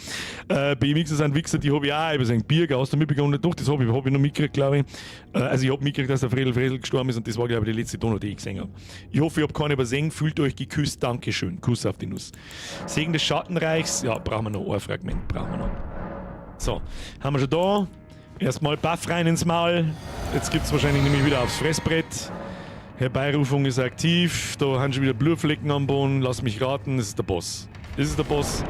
BMXer sind Wichser, die hab ich auch übersehen. Bier aus der mitbekommen. Doch, das hab ich noch mitgekriegt, glaub ich. Also ich hab mitgekriegt, dass der Fredel Fresel gestorben ist und das war, glaub ich, die letzte Donau, die ich gesehen hab. Ich hoffe, ich hab keinen übersehen. Fühlt euch geküsst. Dankeschön. Kuss auf die Nuss. Segen des Schattenreichs. Ja, brauchen wir noch ein Fragment. Brauchen wir noch. So, haben wir schon da. Erstmal Buff rein ins Maul. Jetzt gibt's wahrscheinlich nämlich wieder aufs Fressbrett. Herbeirufung ist aktiv. Da haben schon wieder Blutflecken am Boden. Lass mich raten, das ist der Boss. Das ist der Boss.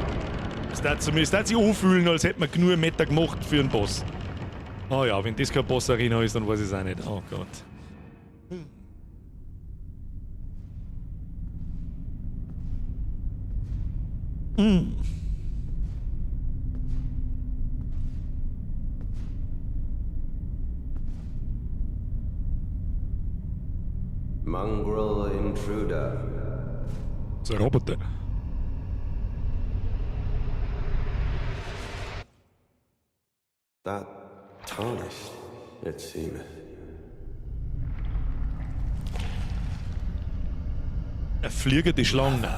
Das darf zumindest, das darf sich anfühlen, als hätte man genug Meter gemacht für einen Boss. Oh ja, wenn das keine Boss-Arena ist, dann weiß ich's auch nicht. Oh Gott. Mongrel Intruder. Das ist ein Roboter. That tarnished, it seemeth. Er fliegt die Schlange.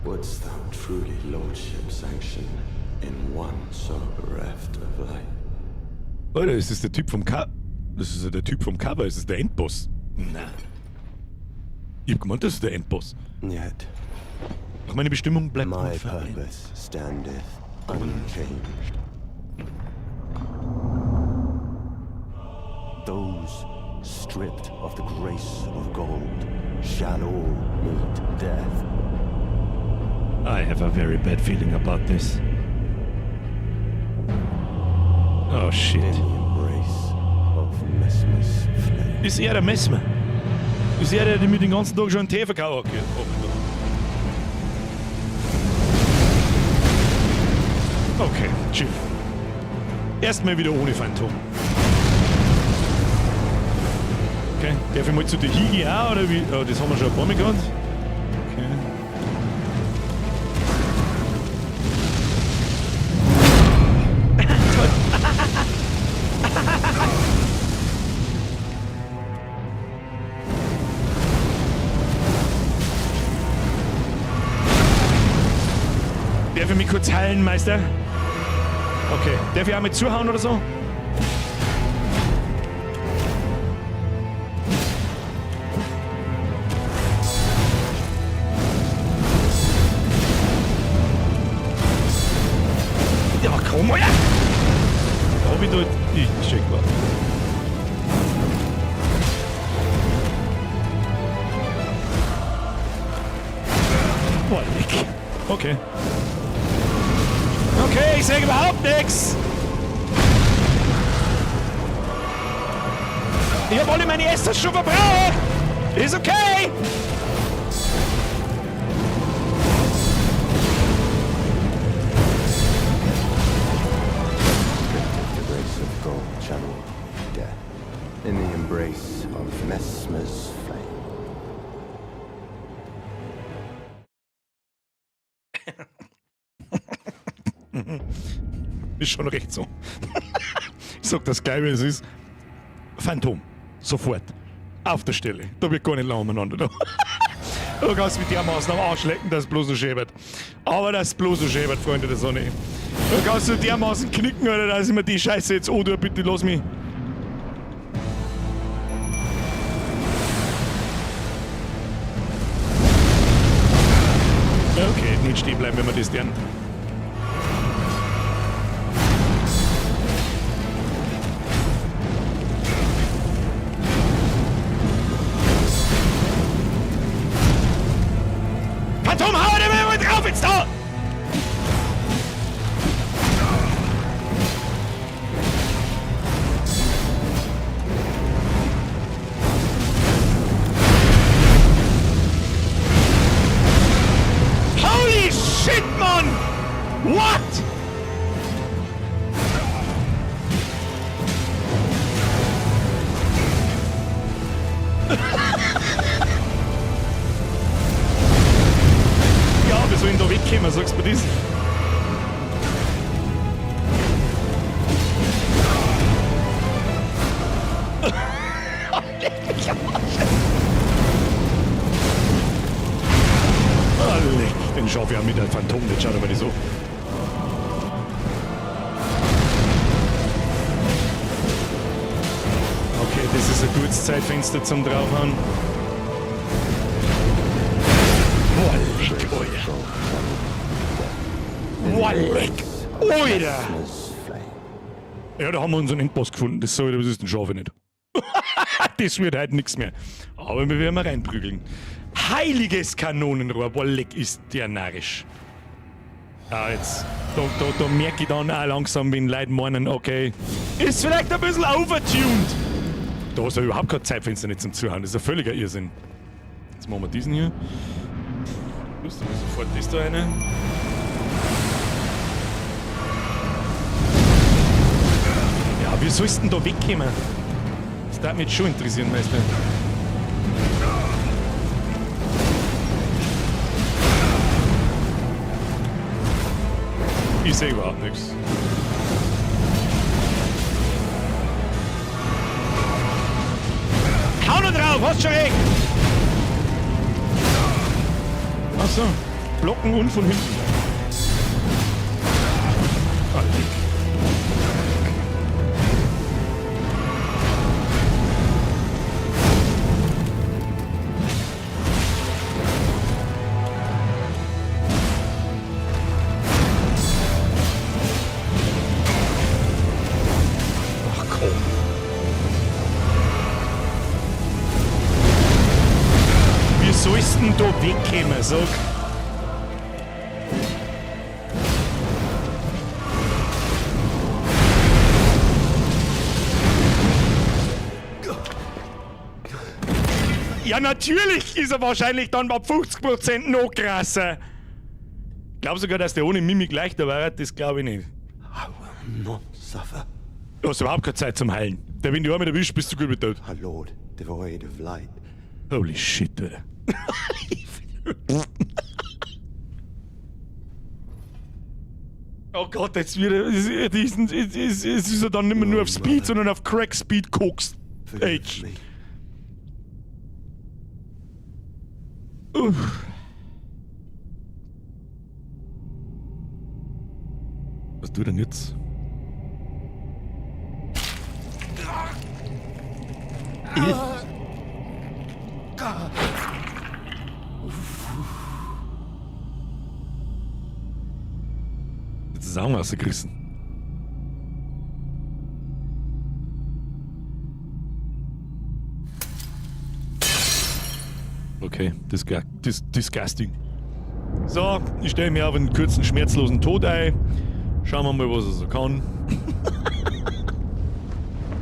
Wouldst thou truly lordship sanction in one so bereft of light? Alter, ist das der Typ vom Das ist ja der Typ vom Cover, ist das der Endboss? Nein. Ich hab gemeint, das ist der Endboss. Yet, Ach, meine Bestimmung bleibt my unverändert. purpose standeth unchanged. Those stripped of the grace of gold shall all meet death. I have a very bad feeling about this. Oh shit. In the embrace of Messmer's flame. Ist er der Messmer? Ist er der, der mir den ganzen Tag schon einen Tee verkauft hat? Okay, chill. Erstmal wieder ohne Phantom. Okay, darf ich mal zu der Higi auch, oder wie? Oh, das haben wir schon ein paar Mal gehabt. Okay. Darf ich mich kurz heilen, Meister? Okay. Darf ich auch mit zuhauen oder so? Ja, komm mal her! Da hab ich da... Ich check mal. Okay. Okay, ich sehe überhaupt nichts. Ich habe alle meine Essers schon verbraucht. Ist okay. Stripped of the grace of gold shall all be death. In the embrace of Messmer's flame. Ist schon recht so. Ich sag das gleich, wie es ist. Phantom. Sofort. Auf der Stelle. Da wird gar nicht lange umeinander. Da. Du kannst mit dermaßen am Arsch lecken, dass es bloß so schön wird. Aber das bloß so schön wird, Freunde der Sonne. Du kannst du dermaßen knicken, Alter, dass ich mir die Scheiße jetzt antue. Bitte lass mich. Okay, nicht stehen bleiben, wenn wir das lernen. Phantom, hau dir mal drauf jetzt da! Holy shit, Mann! What? Ja, wir sollen da wegkommen, sagst du mir das? Leck mich am Arsch. Ah, leck, den schaff ich auch mit einem Phantom nicht, schau dir mal das an. Okay, das ist ein gutes Zeitfenster zum draufhauen. Boah, leck, Alter. Boah, leck, Alter. Messmer's flame. Ja, da haben wir unseren Endboss gefunden. Das soll, das ist ein Schafe nicht. Das wird halt nichts mehr. Aber wir werden mal reinprügeln. Heiliges Kanonenrohr. Boah, leck, ist der narrisch. Ja, jetzt. Da merke ich dann auch langsam, wenn Leute meinen, okay, ist vielleicht ein bisschen overtuned. Da ist ja überhaupt kein Zeitfenster nicht zum Zuhauen. Das ist ein völliger Irrsinn. Jetzt machen wir diesen hier. Lust, da sofort das da rein. Ja, wie sollst du denn da wegkommen? Das darf mich jetzt schon interessieren, Meister. Ich sehe überhaupt nichts. Hau nur drauf, hast schon recht! Achso, Blocken und von hinten. Ah, leck. Ach komm. Wie sollst denn da wegkommen, sag? Ja, natürlich ist er wahrscheinlich dann bei 50% noch krasser. Ich glaub sogar, dass der ohne Mimik leichter war, das glaub ich nicht. I will not suffer. Du hast überhaupt keine Zeit zum Heilen. Der, wenn du einmal erwischt, bist du gut mit tot. A lord devoid of light. Holy shit, Alter. Oh Gott, jetzt wieder. Es ist ja dann nicht mehr nur auf Speed, sondern auf Crack Speed Koks. Forgive Age. me. Uff. Was tut denn jetzt? Jetzt ist Augen rausgerissen. Okay, disgusting. So, ich stelle mir auf einen kurzen, schmerzlosen Tod ein. Schauen wir mal, was er so kann.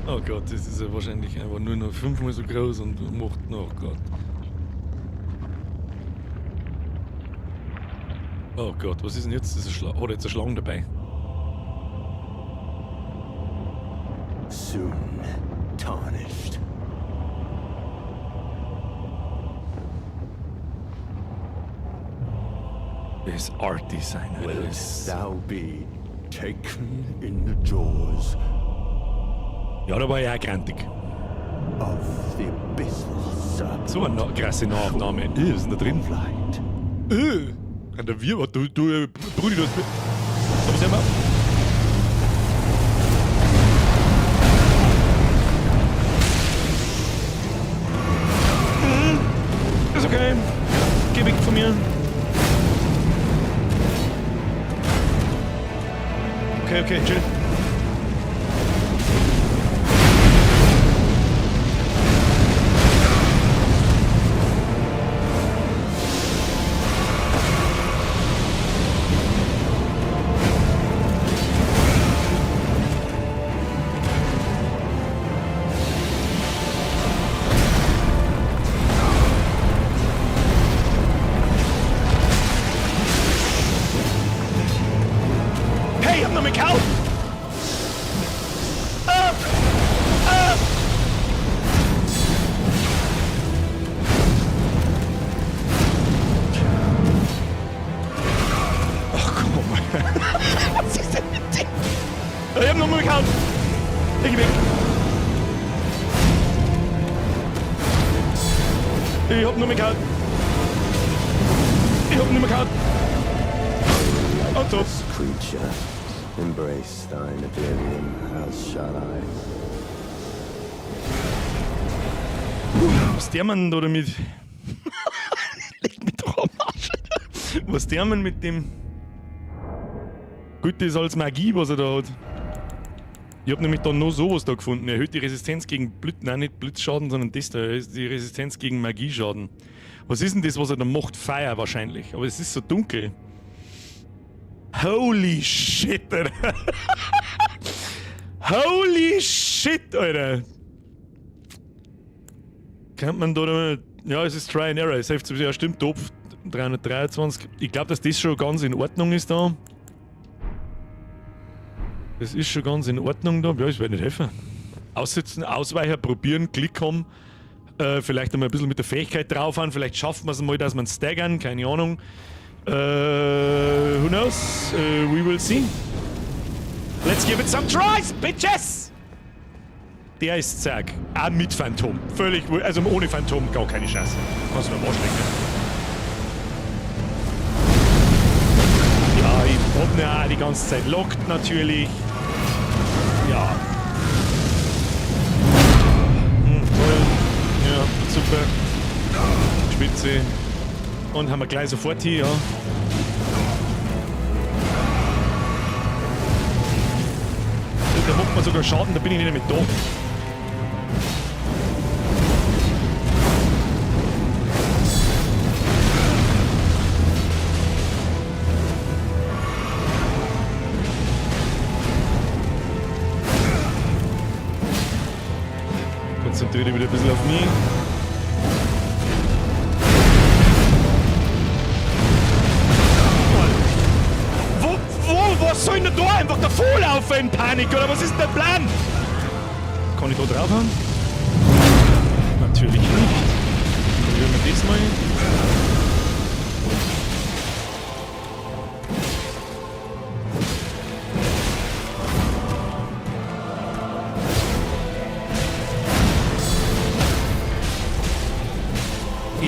Oh Gott, das ist ja wahrscheinlich einfach nur noch fünfmal so groß und macht. Oh Gott. Oh Gott, was ist denn jetzt? Das ist eine Hat er jetzt eine Schlange dabei? Soon tarnished. Das Art Design. Wilt Das thou be taken in the jaws ja, da war ich auch grantig. of the abyssal serpent? So eine krasse Nahaufnahme. Was ist denn da drin? Flight. An der Wir, du, du, Brudi, du hast. So, was haben wir? Ist okay. Geh weg von mir. Okay, okay, chill. Hey, ich hab noch mal gehauen! Ah! Ah! Ach komm. Was ist denn mit dem? Ich hab noch mal gehauen! Ich geh weg! Ich hab nur mehr gehauen! Ich hab nur mehr gehauen! Und tot. Creature, embrace thine oblivion, as shall I. Was der man da damit? Leg mich doch am Arsch. Was der man mit dem. Gut, das ist alles Magie, was er da hat. Ich hab nämlich da noch sowas da gefunden. Erhöht die Resistenz gegen Blitz. Nein, nicht Blitzschaden, sondern das da. Die Resistenz gegen Magieschaden. Was ist denn das, was er da macht? Fire wahrscheinlich. Aber es ist so dunkel. Holy shit, Alter. Holy shit, Alter. Kennt man da damit? Ja, es ist Try and Error. Es hilft, ja, stimmt, Top 323. Ich glaube, dass das schon ganz in Ordnung ist da. Das ist schon ganz in Ordnung da. Ja, ich werde nicht helfen. Aussitzen, Ausweicher, probieren, Klick haben. Vielleicht einmal ein bisschen mit der Fähigkeit draufhauen. Vielleicht schaffen wir es mal, dass wir staggern. Keine Ahnung. Who knows? We will see. Let's give it some tries, bitches! Der ist zack. Auch mit Phantom. Völlig, also ohne Phantom gar keine Chance. Kannst du mir am Arsch lecken. Ja, ich hab ihn ja auch die ganze Zeit locked natürlich. Ja. Toll. Ja, super. Spitze. Und haben wir gleich sofort hier, ja. Da macht man sogar Schaden, da bin ich nicht mehr da. Konzentriere dich wieder ein bisschen auf mich. Wo, was soll denn da einfach davonlaufen in Panik, oder was ist denn der Plan? Kann ich da draufhauen? Natürlich nicht. Probieren wir das mal.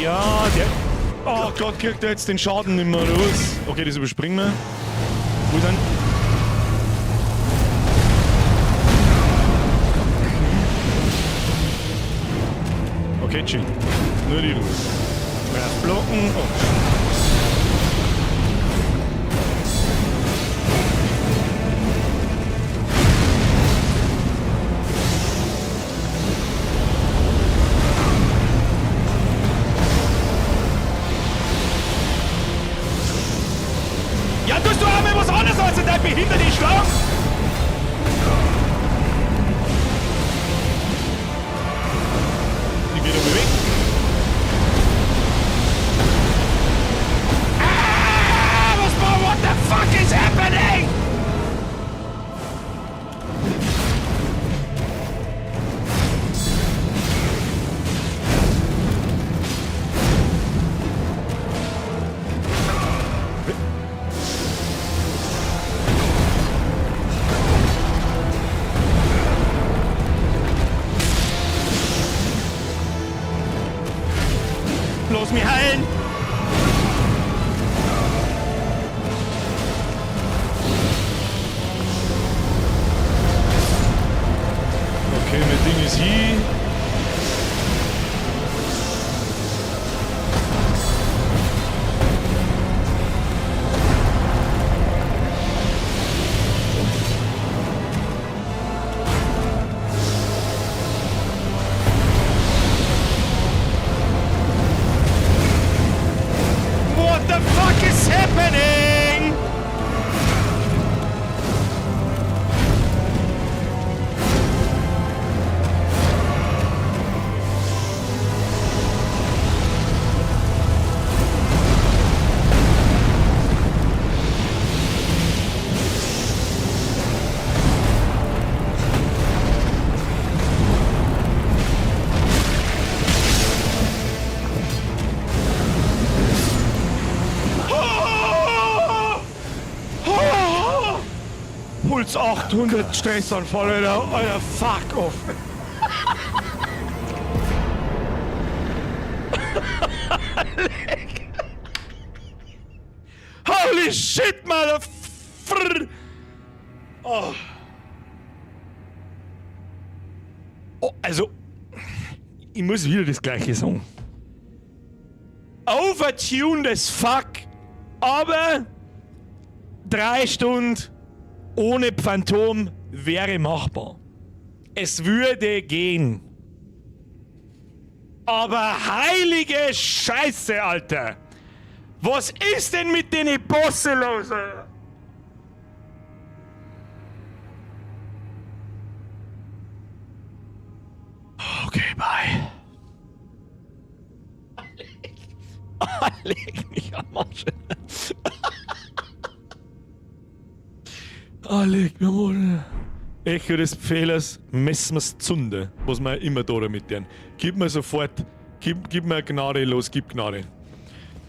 Ja, der... Oh Gott, kriegt er jetzt den Schaden nicht mehr, oder was? Okay, das überspringen wir. Wo ist er? Okay, chill. Nur die Ruhe. Brav blocken. Oh. außer dein behinderte Schlange! Die geht aber weg. Ah, was war, what the fuck is happening? Lass mich heilen! Okay, mein Ding ist hier. What the fuck is happening? Oh! Oh! Puls 800, Stressanfall, Alter. Alter, fuck off. Holy shit, motherfucker! Oh. Oh, also, ich muss wieder das Gleiche sagen. Overtuned as fuck, aber 3 Stunden ohne Phantom wäre machbar. Es würde gehen. Aber heilige Scheiße, Alter! Was ist denn mit den Bosse los? Alter? Okay, bye. Leck mich am Arsch. Ah, leck mich am Arsch. Echo des Pfählers, Messmers Zunde, was wir immer da damit tun. Gib mir sofort, gib mir Gnade, los, gib Gnade.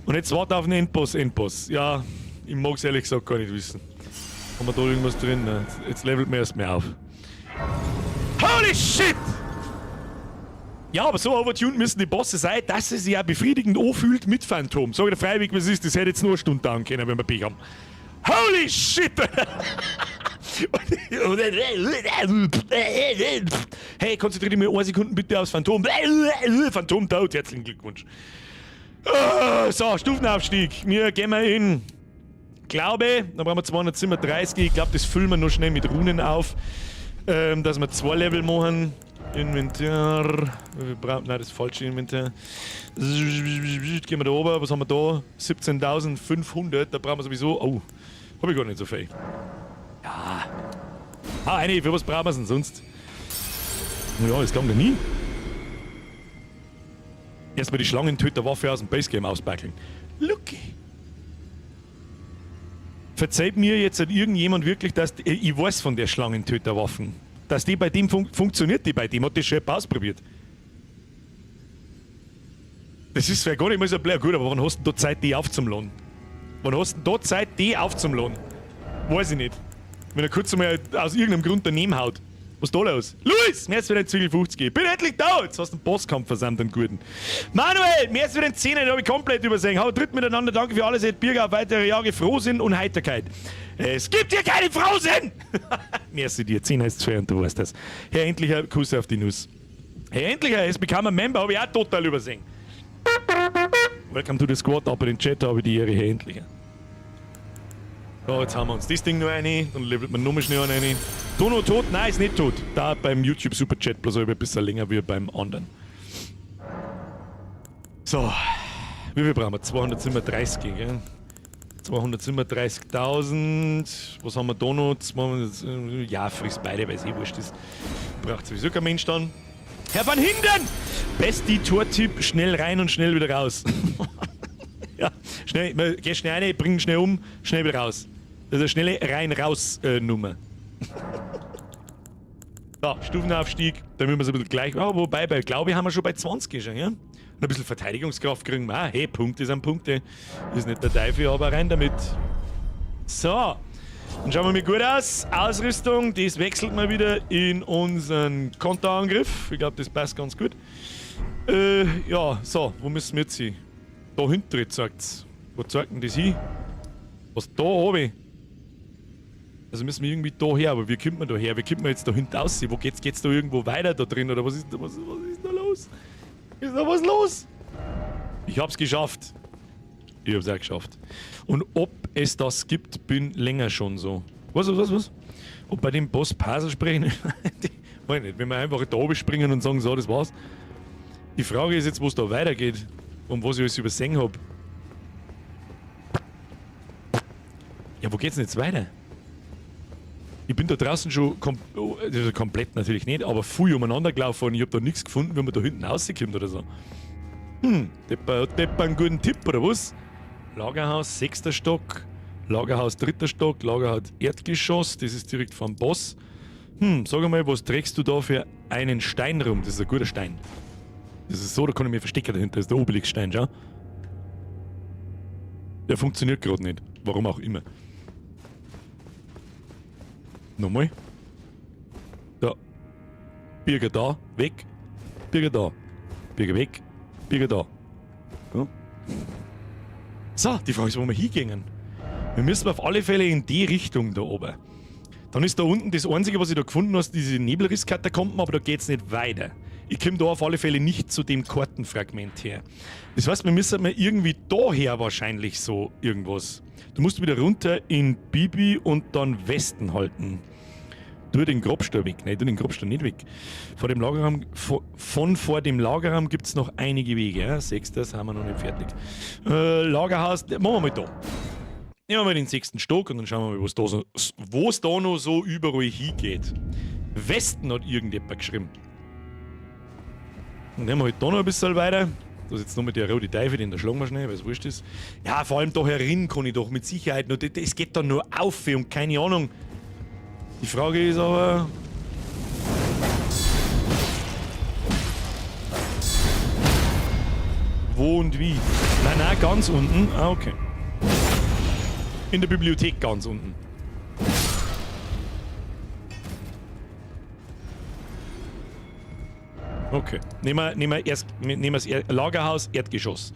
Und jetzt warte auf den Endboss, Endboss. Ja, ich mag's ehrlich gesagt gar nicht wissen. Haben wir da irgendwas drin? Ne? Jetzt levelt mir erst mehr auf. Holy shit! Ja, aber so overtuned müssen die Bosse sein, dass es sich auch befriedigend anfühlt mit Phantom. Sag ich dir freiwillig, was ist, das hätte jetzt nur eine Stunde dauern können, wenn wir Pech haben. Holy shit! Hey, konzentriere dich mal eine Sekunde bitte aufs Phantom. Phantom tot, herzlichen Glückwunsch. Ah, so, Stufenaufstieg. Wir gehen wir in Glaube, da brauchen wir 237. Ich glaube, das füllen wir noch schnell mit Runen auf, dass wir 2 Level machen. Inventar. Wir brauchen, nein, das ist falsche Inventar. Gehen wir da oben. Was haben wir da? 17.500. Da brauchen wir sowieso. Oh, hab ich gar nicht so viel. Ja. Ah, eine, für was brauchen wir denn sonst? Ja, das kann doch nie. Erstmal die Schlangentöterwaffe aus dem Basegame auspackeln. Lucky. Verzeiht mir jetzt halt irgendjemand wirklich, dass die, ich weiß von der Schlangentöterwaffen, dass die bei dem funktioniert, die bei dem hat das schon ausprobiert. Das ist zwar gar nicht mehr so blöd, gut, aber wann hast du denn da Zeit, die aufzumladen? Wann hast du denn da Zeit, die aufzumladen? Weiß ich nicht. Wenn er kurz einmal aus irgendeinem Grund daneben haut. Was ist da los? Luis, mir ist wieder ein Zwiegel 50. Bin endlich da! Jetzt hast du einen Bosskampf versammelt, einen guten. Manuel, mir ist wieder ein 10, den hab ich komplett übersehen. Hau dritt miteinander, danke für alles, Bürger auf weitere Jahre Frohsinn und Heiterkeit. Es gibt hier keine Frohsinn! Merci dir, 10 heißt fair und du weißt das. Herr Endlicher, Kuss auf die Nuss. Herr Endlicher, es become a member, habe ich auch total übersehen. Welcome to the squad, aber den Chat habe ich die Ehre, Herr Endlicher. So, jetzt haben wir uns das Ding noch rein, dann levelt man nochmal schnell rein. Dono tot? Nein, ist nicht tot. Da beim YouTube Superchat bloß ein bisschen länger wie beim anderen. So, wie viel brauchen wir? 237, gell? 237.000. Was haben wir da noch? 200, ja, friss beide, weil es eh wurscht ist. Braucht sowieso kein Mensch dann. Herr van Hinden! Besti Tortipp, schnell rein und schnell wieder raus. Ja, schnell, geh schnell rein, bring schnell um, schnell wieder raus. Das ist eine schnelle Rein-Raus-Nummer. So, Stufenaufstieg, da müssen wir es ein bisschen gleich. Oh, wobei, bei glaube ich, haben wir schon bei 20 schon, ja? Und ein bisschen Verteidigungskraft kriegen wir auch. Hey, Punkte sind Punkte. Ist nicht der Teufel, aber rein damit. So, dann schauen wir mal gut aus. Ausrüstung, das wechselt mal wieder in unseren Konterangriff. Ich glaube, das passt ganz gut. Ja, so, wo müssen wir jetzt hin? Da hinten zeigt's. Wo zeigt denn das hin? Was da oben? Also müssen wir irgendwie da her, aber wie kommt man da her? Wie kommt man jetzt da hinten raus? Wo geht's? Geht's da irgendwo weiter da drin? Oder was ist da los? Ist da was los? Ich hab's geschafft. Ich hab's auch geschafft. Und ob es das gibt, bin länger schon so. Was? Ob bei dem Boss Puzzle sprechen? Weiß nicht, wenn wir einfach da oben springen und sagen, so, das war's. Die Frage ist jetzt, wo es da weitergeht und was ich alles übersehen hab. Ja, wo geht's denn jetzt weiter? Ich bin da draußen schon also komplett natürlich nicht, aber viel umeinander gelaufen und ich hab da nichts gefunden, wenn man da hinten rauskommt oder so. Depper hat Depper einen guten Tipp, oder was? Lagerhaus, 6. Stock, Lagerhaus, 3. Stock, Lagerhaus, Erdgeschoss, das ist direkt vom Boss. Sag einmal, was trägst du da für einen Stein rum? Das ist ein guter Stein. Das ist so, da kann ich mich verstecken dahinter, das ist der Obelix-Stein, schau. Der funktioniert gerade nicht, warum auch immer. Nochmal. Da. Birger da, weg. Birger da. Birger weg. Birger da. Ja. So, die Frage ist, wo wir hingehen. Wir müssen auf alle Fälle in die Richtung da oben. Dann ist da unten das Einzige, was ich da gefunden habe, diese Nebelrisskatakomben, aber da geht's nicht weiter. Ich komme da auf alle Fälle nicht zu dem Kartenfragment her. Das heißt, wir müssen mal irgendwie daher wahrscheinlich so irgendwas. Du musst wieder runter in Bibi und dann Westen halten. Tu den Grobstuhl weg. Nein, tu den Grobstuhl nicht weg. Vor dem Lagerraum, von vor dem Lagerraum gibt's noch einige Wege. Ja? 6. sind wir noch nicht fertig. Lagerhaus, machen wir mal da. Nehmen wir mal den 6. Stock und dann schauen wir mal, wo's da noch so überall hingeht. Westen hat irgendjemand geschrieben. Dann nehmen wir halt da noch ein bisschen weiter. Da ist jetzt noch mit der rote Teufel, den da schlagen wir schnell, weil es wurscht ist. Ja, vor allem da herin kann ich doch mit Sicherheit noch. Das geht da nur auf und keine Ahnung. Die Frage ist aber. Wo und wie? Nein, nein, ganz unten. Ah, okay. In der Bibliothek ganz unten. Okay. Nehmen wir das Lagerhaus, Erdgeschoss.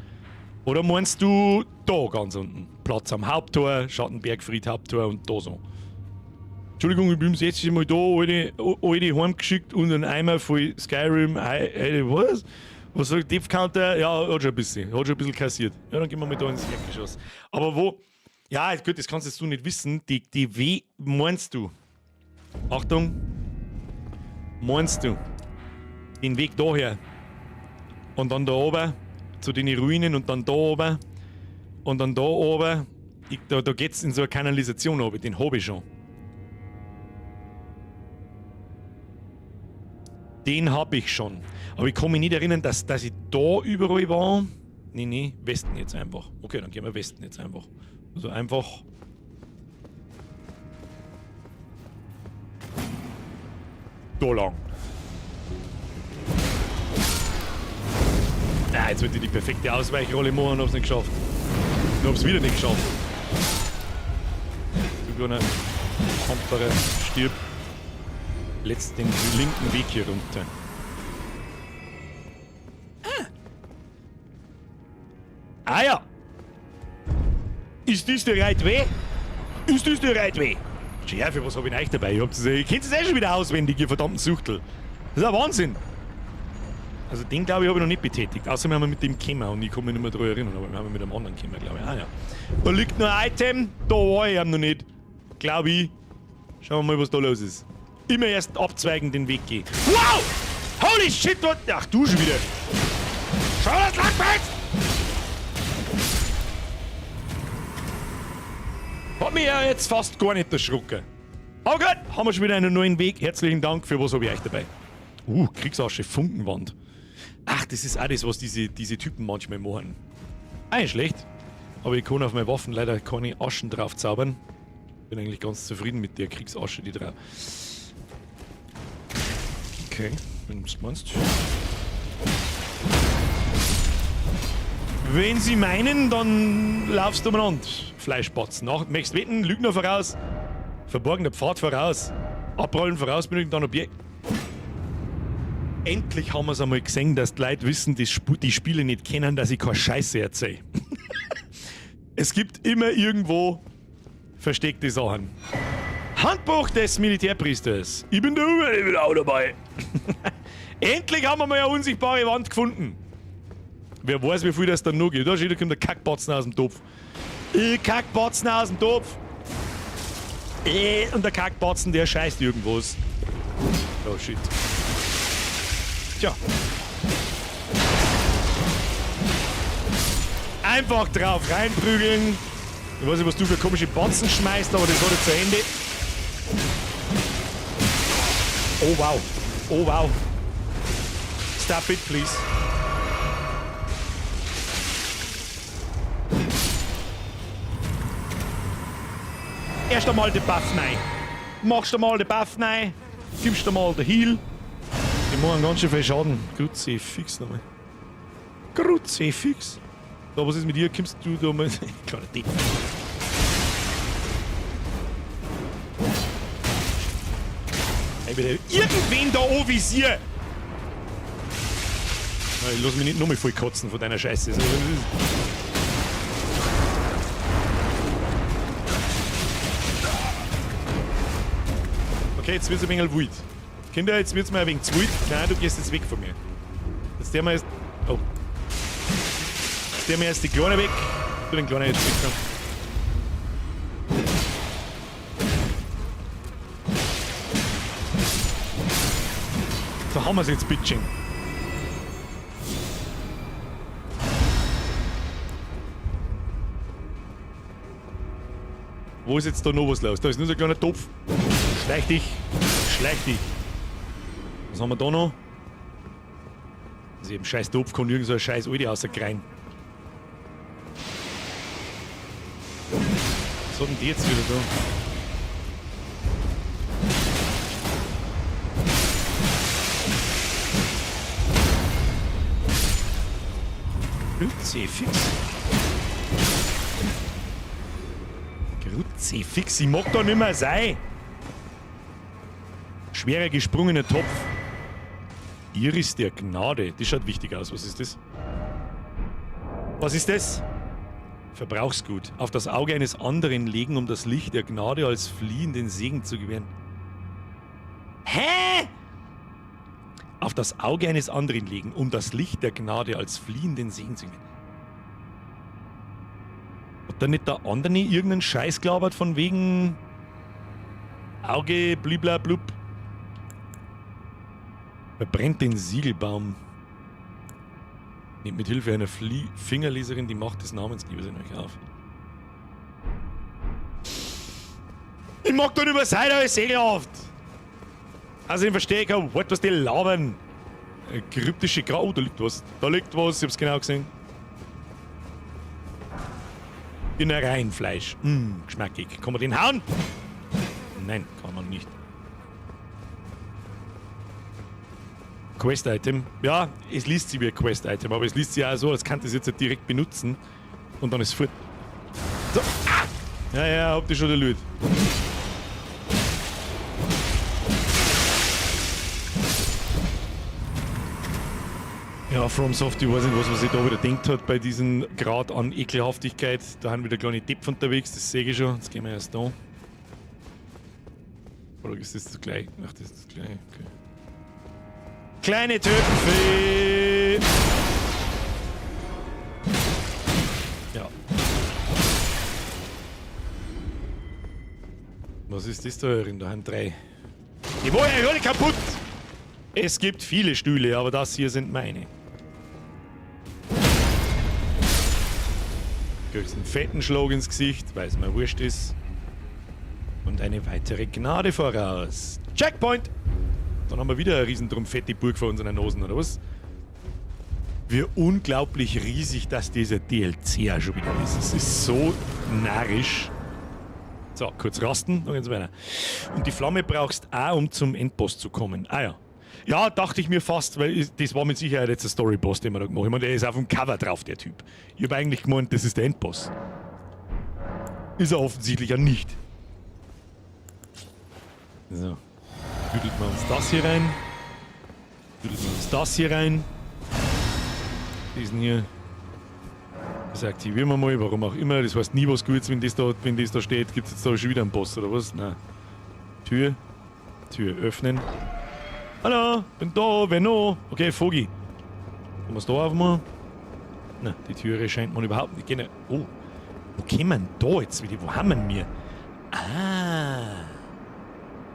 Oder meinst du da ganz unten? Platz am Haupttor, Schattenbergfried Haupttor und da so. Entschuldigung, ich bin jetzt mal da, alte heimgeschickt und einen Eimer voll Skyrim. Alter, was? Was sagt Depth Counter? Ja, hat schon ein bisschen. Hat schon ein bisschen kassiert. Ja, dann gehen wir mal da ins Erdgeschoss. Aber wo? Ja, gut, das kannst jetzt du nicht wissen. Die W meinst du? Achtung. Meinst du? Den Weg daher. Und dann da oben zu den Ruinen und dann da oben. Und dann da oben. Da geht's in so eine Kanalisation runter, den hab ich schon. Den hab ich schon. Aber ich kann mich nicht erinnern, dass ich da überall war. Nee, nee, Westen jetzt einfach. Okay, dann gehen wir Westen jetzt einfach. Also einfach. Da lang. Ah, jetzt wird ich die perfekte Ausweichrolle machen und hab's nicht geschafft. Ich hab's wieder nicht geschafft. Du kleiner Kamperer, stirb. Letzt den linken Weg hier runter. Ah ja! Ist das der right way? Ist das der right way? Schärfe, was hab ich denn euch dabei? Ich kennt es eh schon wieder auswendig, ihr verdammten Suchtel. Das ist ein Wahnsinn! Also den, glaube ich, habe ich noch nicht betätigt. Außer wir haben mit dem gekommen und ich kann mich nicht mehr daran erinnern, aber wir haben mit einem anderen gekommen, glaube ich. Ah ja. Da liegt noch ein Item, da war ich noch nicht. Glaube ich. Schauen wir mal, was da los ist. Immer erst abzweigen, den Weg gehen. Wow! Holy shit! What? Ach, du schon wieder! Schau, das lang bist! Hat mich ja jetzt fast gar nicht erschrocken. Aber gut, haben wir schon wieder einen neuen Weg. Herzlichen Dank, für was habe ich euch dabei? Kriegsasche, Funkenwand. Ach, das ist auch das, was diese Typen manchmal machen. Eigentlich schlecht. Aber ich kann auf meine Waffen leider keine Aschen drauf zaubern. Bin eigentlich ganz zufrieden mit der Kriegsasche, die drauf. Okay, wenn du's meinst. Wenn sie meinen, dann laufst du umeinander. Fleischbatzen. Nach, möchtest wetten, Lügner voraus. Verborgener Pfad voraus. Abrollen voraus, benötigen dann Objekt. Endlich haben wir's einmal gesehen, dass die Leute wissen, die die Spiele nicht kennen, dass ich keine Scheiße erzähle. Es gibt immer irgendwo versteckte Sachen. Handbuch des Militärpriesters. Ich bin der Uwe, ich bin auch dabei. Endlich haben wir mal eine unsichtbare Wand gefunden. Wer weiß, wie viel das dann noch gibt. Da steht, da kommt der Kackbatzen aus dem Topf. Kackbatzen aus dem Topf. Und der Kackbatzen, der scheißt irgendwas. Oh shit. Tja. Einfach drauf reinprügeln. Ich weiß nicht, was du für komische Batzen schmeißt, aber das hat jetzt ein Ende. Oh wow. Oh wow. Stop it, please. Erst einmal den Buff rein. Machst du mal den Buff rein. Gibst du mal den Heal. Die machen ganz schön viel Schaden. Kruzifix nochmal. Kruzifix. So, was ist mit dir? Kommst du da mal? Kleiner Depp. Ey, bitte. Irgendwen da anvisieren! Ich lass mich nicht nochmal voll kotzen von deiner Scheiße. Okay, jetzt wird's ein wenig wild. Kinder, jetzt wird's mir ein wenig zu wild. Nein, du gehst jetzt weg von mir. Jetzt der mal erst. Oh. Jetzt der mir erst die Kleine weg. Du den Kleinen jetzt weg. So haben wir's jetzt, bitching. Wo ist jetzt da noch was los? Da ist nur so ein kleiner Topf. Schleich dich. Schleich dich. Was haben wir da noch? Also eben scheiß Topf kann irgend so ein scheiß Alte rauskreien. Was hat denn die jetzt wieder da? Kruzifix. Kruzifix, ich mag da nimmer sein. Schwerer gesprungener Topf. Iris der Gnade. Das schaut wichtig aus. Was ist das? Was ist das? Verbrauchsgut. Auf das Auge eines anderen legen, um das Licht der Gnade als fliehenden Segen zu gewähren. Hä? Auf das Auge eines anderen legen, um das Licht der Gnade als fliehenden Segen zu gewähren. Hat da nicht der andere irgendeinen Scheiß gelabert von wegen Auge, bliblablub? Verbrennt den Siegelbaum. Nehmt mit Hilfe einer Fingerleserin die Macht des Namensgebers in euch auf. Ich mag doch nicht mehr sein, aber ist ekelhaft. Also ich verstehe kein Wort, was die labern. Kryptische Gra-, oh, da liegt was. Da liegt was, ich hab's genau gesehen. Innereienfleisch. Geschmackig. Kann man den hauen? Nein, kann man nicht. Quest-Item. Ja, es liest sich wie ein Quest-Item, aber es liest sich auch so, als kann das jetzt nicht direkt benutzen. Und dann ist es fort. So. Ah! Ja, ja, hab dich schon erlöst. Ja, FromSoft, ich weiß nicht, was man sich da wieder denkt hat bei diesem Grad an Ekelhaftigkeit. Da haben wieder kleine Depp unterwegs, das sehe ich schon. Jetzt gehen wir erst da. Oder ist das das gleich? Ach, das ist das gleich. Okay. Kleine Töpfe! Ja. Was ist das da drin? Da haben drei. Die wollen ja alle kaputt! Es gibt viele Stühle, aber das hier sind meine. Kriegst einen fetten Schlag ins Gesicht, weil es mir wurscht ist. Und eine weitere Gnade voraus. Checkpoint! Dann haben wir wieder eine riesendrum fette Burg vor unseren Nosen, oder was? Wie unglaublich riesig, dass dieser DLC auch schon wieder ist. Es ist so narrisch. So, kurz rasten, dann geht's weiter. Und die Flamme brauchst auch, um zum Endboss zu kommen. Ah ja. Ja, dachte ich mir fast, weil das war mit Sicherheit jetzt der Story-Boss, den wir da gemacht haben. Ich meine, der ist auf dem Cover drauf, der Typ. Ich hab eigentlich gemeint, das ist der Endboss. Ist er offensichtlich ja nicht. So. Tüdelt man uns das hier rein. Tüdelt man uns das hier rein. Diesen hier. Das aktivieren wir mal, warum auch immer. Das heißt nie was Gutes, wenn das da steht. Gibt's jetzt da schon wieder einen Boss oder was? Nein. Tür. Tür öffnen. Hallo, bin da, wer noch? Okay, Vogi. Kann man's da aufmachen? Na, die Türe scheint man überhaupt nicht. Genau. Oh, wo kommen wir da jetzt wieder? Wo haben wir denn? Ah.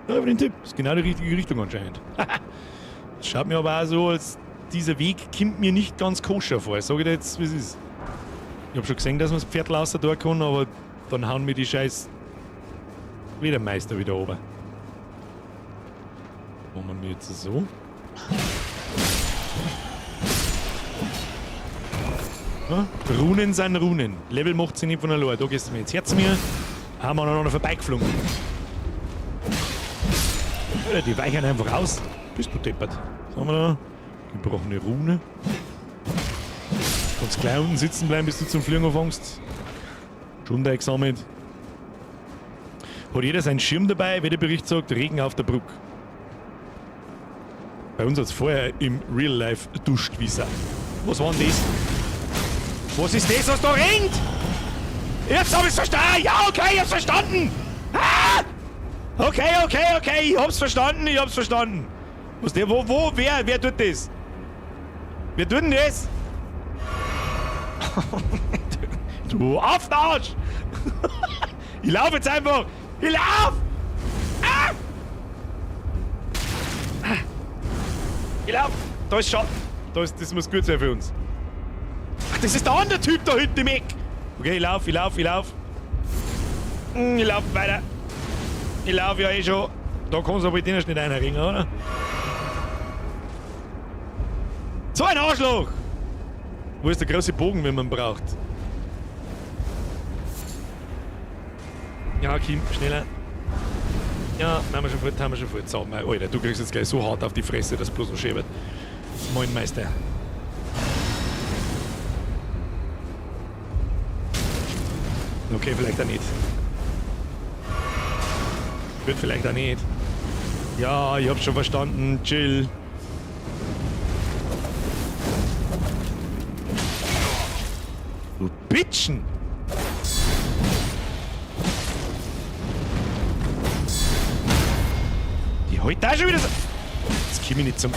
Ja, über den Tipp. Ist genau die richtige Richtung anscheinend. Das schaut mir aber auch so, als dieser Weg kommt mir nicht ganz koscher vor. Sag ich dir jetzt, wie es ist. Ich hab schon gesehen, dass man das Pferd raus da kann, aber dann hauen mir die scheiß Wedermeister wieder runter. Machen wir jetzt so. Ja, Runen sind Runen. Level macht sie nicht von allein. Da gehst du mir jetzt her zu mir. Haben wir noch vorbeigeflogen. Alter, die weichen einfach aus. Bist du deppert. Was haben wir da? Gebrochene Rune. Kannst gleich unten sitzen bleiben, bis du zum Fliegen anfängst. Schunder gesammelt. Hat jeder seinen Schirm dabei? Wetterbericht sagt, Regen auf der Brücke. Bei uns hat's vorher im Real Life duscht wie Sau. Was war denn das? Was ist das, was da rennt? Jetzt hab ich's verstanden! Ja, okay, ich hab's verstanden! Ah! Okay, okay, okay, ich hab's verstanden, ich hab's verstanden. Was der, wo, wer tut das? Wer tut denn das? Du Affenarsch! Ich lauf jetzt einfach! Ich lauf! Ah! Ich lauf! Da ist Schatten. Da ist, das muss gut sein für uns. Ach, das ist der andere Typ da hinten im Eck! Okay, ich lauf, ich lauf, ich lauf. Ich lauf weiter. Ich lauf ja eh schon. Da kannst du aber den nicht einringen, oder? So ein Arschloch! Wo ist der große Bogen, wenn man ihn braucht? Ja, Kim, schneller. Ja, haben wir schon fort, haben wir schon fort. So, mein Alter, du kriegst jetzt gleich so hart auf die Fresse, dass bloß noch schön wird. Moin, Meister. Okay, vielleicht auch nicht. Wird vielleicht auch nicht. Ja, ich hab's schon verstanden. Chill. Du Bitchen! Die heute auch schon wieder so. Jetzt komm ich nicht zum.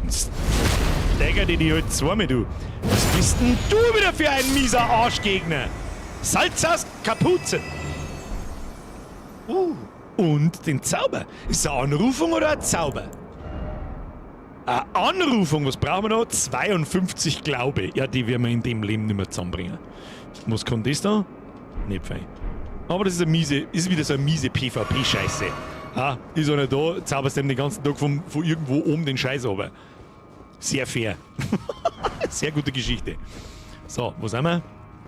Jetzt steigert die die halt zweimal, du. Was bist denn du wieder für ein mieser Arschgegner? Salz aus Kapuze! Und den Zauber. Ist das eine Anrufung oder ein Zauber? Eine Anrufung, was brauchen wir noch? 52 Glaube. Ja, die werden wir in dem Leben nicht mehr zusammenbringen. Was kann das da? Nicht fein. Aber das ist eine miese, ist wieder so eine miese PvP-Scheiße. Ah, ist einer da, zauberst dem den ganzen Tag von irgendwo oben den Scheiß runter. Sehr fair. Sehr gute Geschichte. So, wo sind wir?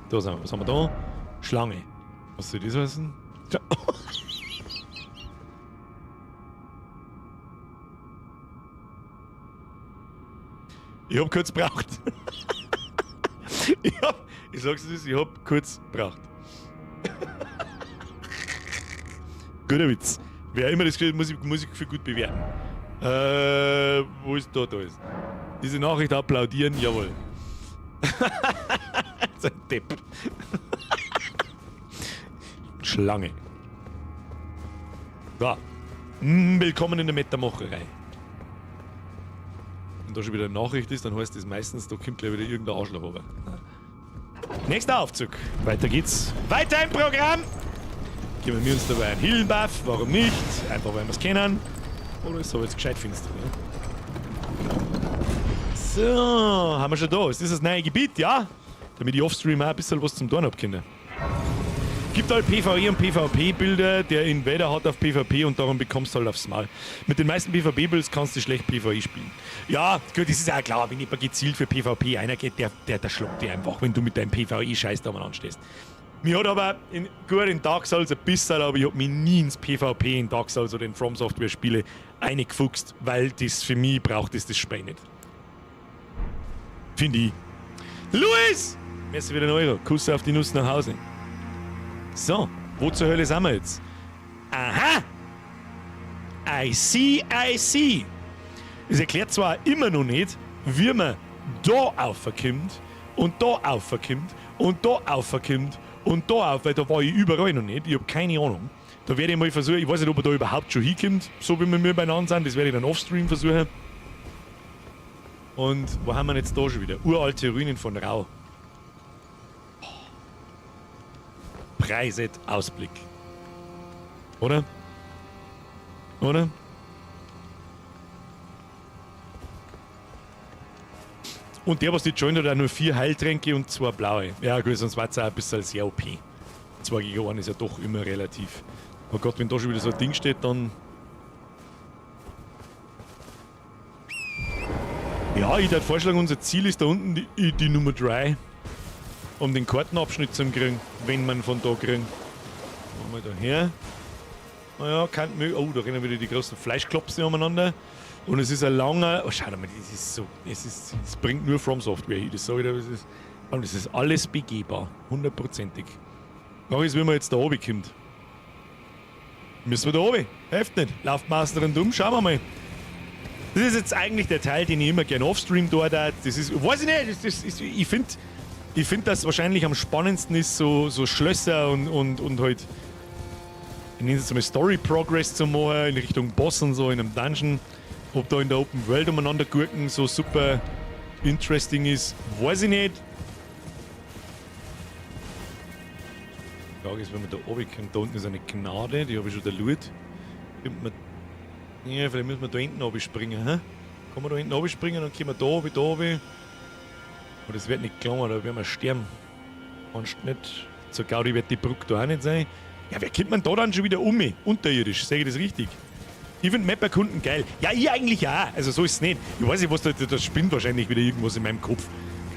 Da sind wir. Was haben wir da? Schlange. Was soll das heißen? Ich hab kurz braucht. Ich sag's dir, ich hab kurz braucht. Guter Witz. Wer immer das kriegt, muss ich für gut bewerten. Wo ist da? Da ist. Diese Nachricht applaudieren, jawohl. So ein Depp. Schlange. So. Willkommen in der Metamacherei. Wenn da schon wieder eine Nachricht ist, dann heißt das meistens, da kommt gleich wieder irgendein Arschloch runter. Nächster Aufzug. Weiter geht's. Weiter im Programm! Geben wir uns dabei einen Healing-Buff. Warum nicht? Einfach, weil wir es kennen. Oder ist es aber jetzt gescheit finster, ne? So, haben wir schon da. Ist das das neue Gebiet, ja? Damit ich offstream auch ein bisschen was zum Tun hab können. Gibt halt PvE und PvP-Bilder, der Invader hat auf PvP und darum bekommst du halt aufs Maul. Mit den meisten PvP-Builds kannst du schlecht PvE spielen. Ja, gut, das ist auch klar, wenn jemand gezielt für PvP einer geht, der schlagt dich einfach, wenn du mit deinem PvE-Scheiß da mal anstehst. Mir hat aber in, gut in Dark Souls ein bisschen, aber ich hab mich nie ins PvP in Dark Souls oder in From Software Spiele eingefuchst, weil das für mich braucht es das Spiel nicht. Finde ich. Luis! Merci wieder ein Euro. Kuss auf die Nuss nach Hause. So, wo zur Hölle sind wir jetzt? Aha! I see, I see. Es erklärt zwar immer noch nicht, wie man da aufkommt und da aufkommt und da aufkommt und da auf, weil da war ich überall noch nicht. Ich hab keine Ahnung. Da werde ich mal versuchen, ich weiß nicht, ob er da überhaupt schon hinkommt, so wie wir mir beieinander sind. Das werde ich dann offstream versuchen. Und wo haben wir jetzt da schon wieder? Uralte Ruinen von Rau. Preiset Ausblick. Oder? Oder? Und der, was die joint hat, auch nur 4 Heiltränke und 2 blaue. Ja gut, sonst war es auch ein bisschen sehr OP. 2 gegen 1 ist ja doch immer relativ. Oh Gott, wenn da schon wieder so ein Ding steht, dann... Ja, ich würde vorschlagen, unser Ziel ist da unten die Nummer 3. Um den Kartenabschnitt zu kriegen, wenn man von da kriegen. Machen wir da her. Naja, kann möglich. Oh, da rennen wieder die großen Fleischklopse umeinander. Und es ist ein langer. Oh, schau mal, das ist so. Es bringt nur From Software hin. Das sag ich dir, das ist, und das ist alles begehbar. Hundertprozentig. Frage ist, wie man jetzt da oben kommt. Müssen wir da oben? Hilft nicht. Lauft Master rundum, schauen wir mal. Das ist jetzt eigentlich der Teil, den ich immer gerne offstream dort hat. Das ist, weiß ich nicht, das ist, ich find, ich find, dass wahrscheinlich am spannendsten ist, so Schlösser und halt, ich nenne es jetzt mal Story Progress zu machen, in Richtung Boss und so, in einem Dungeon. Ob da in der Open World umeinander gurken so super interesting ist, weiß ich nicht. Die Frage ist, wenn man da oben kommt, da unten ist eine Gnade, die habe ich schon da Loot. Kommt man, ja, vielleicht müssen wir da hinten runter springen, hä? Kann man da hinten runter springen, dann können wir da oben, da oben. Aber das wird nicht gelungen, da werden wir sterben. Kannst nicht. So Gaudi wird die Brücke da auch nicht sein. Ja, wer kommt man da dann schon wieder um? Unterirdisch, sage ich das richtig? Ich find Map-Erkunden geil. Ja, ich eigentlich auch. Also so ist es nicht. Ich weiß nicht, was da, das spinnt wahrscheinlich wieder irgendwas in meinem Kopf.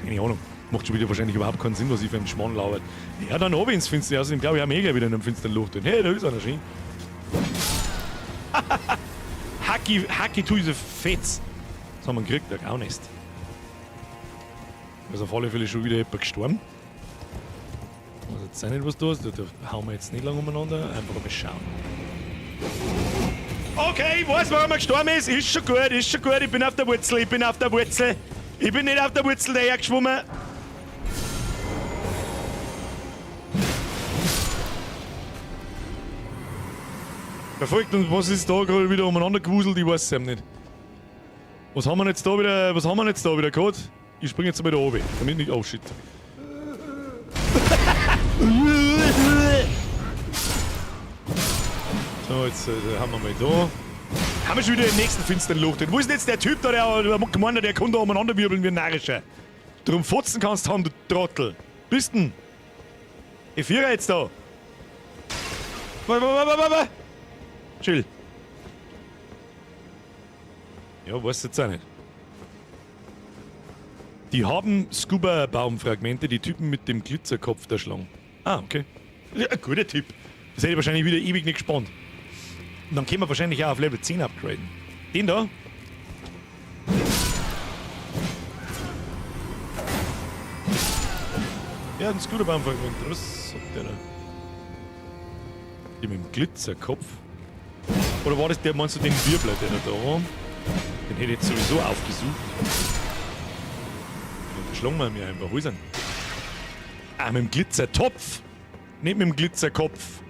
Keine Ahnung. Macht schon wieder wahrscheinlich überhaupt keinen Sinn, was ich für einen Schmarrn labert. Ja, dann hab ich ins Finster. Außerdem glaube ich auch mega wieder in einem finsteren Loch drin. Hey, da ist einer schön. Hacki, Hacki, tu diese Fetz. Das haben wir gekriegt, der Graunest. Da ist auf alle Fälle schon wieder jemand gestorben. Ich weiß jetzt auch nicht, was da ist. Da hauen wir jetzt nicht lang umeinander. Einfach mal schauen. Okay, ich weiß, warum er gestorben ist. Ist schon gut, ist schon gut. Ich bin auf der Wurzel, ich bin auf der Wurzel. Ich bin nicht auf der Wurzel dahergeschwommen. Verfolgt und was ist da gerade wieder umeinander gewuselt? Ich weiß es eben nicht. Was haben wir jetzt da wieder, was haben wir jetzt da wieder gehabt? Ich spring jetzt mal da oben, damit nicht. Oh shit. So, jetzt haben wir mal da. Haben wir schon wieder den nächsten finsteren Loch drin. Wo ist denn jetzt der Typ da, der gemeint hat, der kann da umeinander wirbeln wie ein Narischer? Drum fotzen kannst du haben, du Trottel. Bist denn? Ich führe jetzt da. Wa, wa, wa, wa, wa. Chill. Ja, weiß jetzt auch nicht. Die haben Scuba-Baumfragmente, die Typen mit dem Glitzerkopf der Schlange. Ah, okay. Ja, ein guter Tipp. Das hätte ich wahrscheinlich wieder ewig nicht gespannt. Und dann können wir wahrscheinlich auch auf Level 10 upgraden. Den da? Ja, ein Scooterbaumfragment. Was sagt der da? Die mit dem Glitzerkopf. Oder war das der, meinst du den Wirbler, der da war? Den hätte ich jetzt sowieso aufgesucht. Da schlagen wir mir einfach. Wo ist er? Ah, mit dem Glitzertopf. Nicht mit dem Glitzerkopf.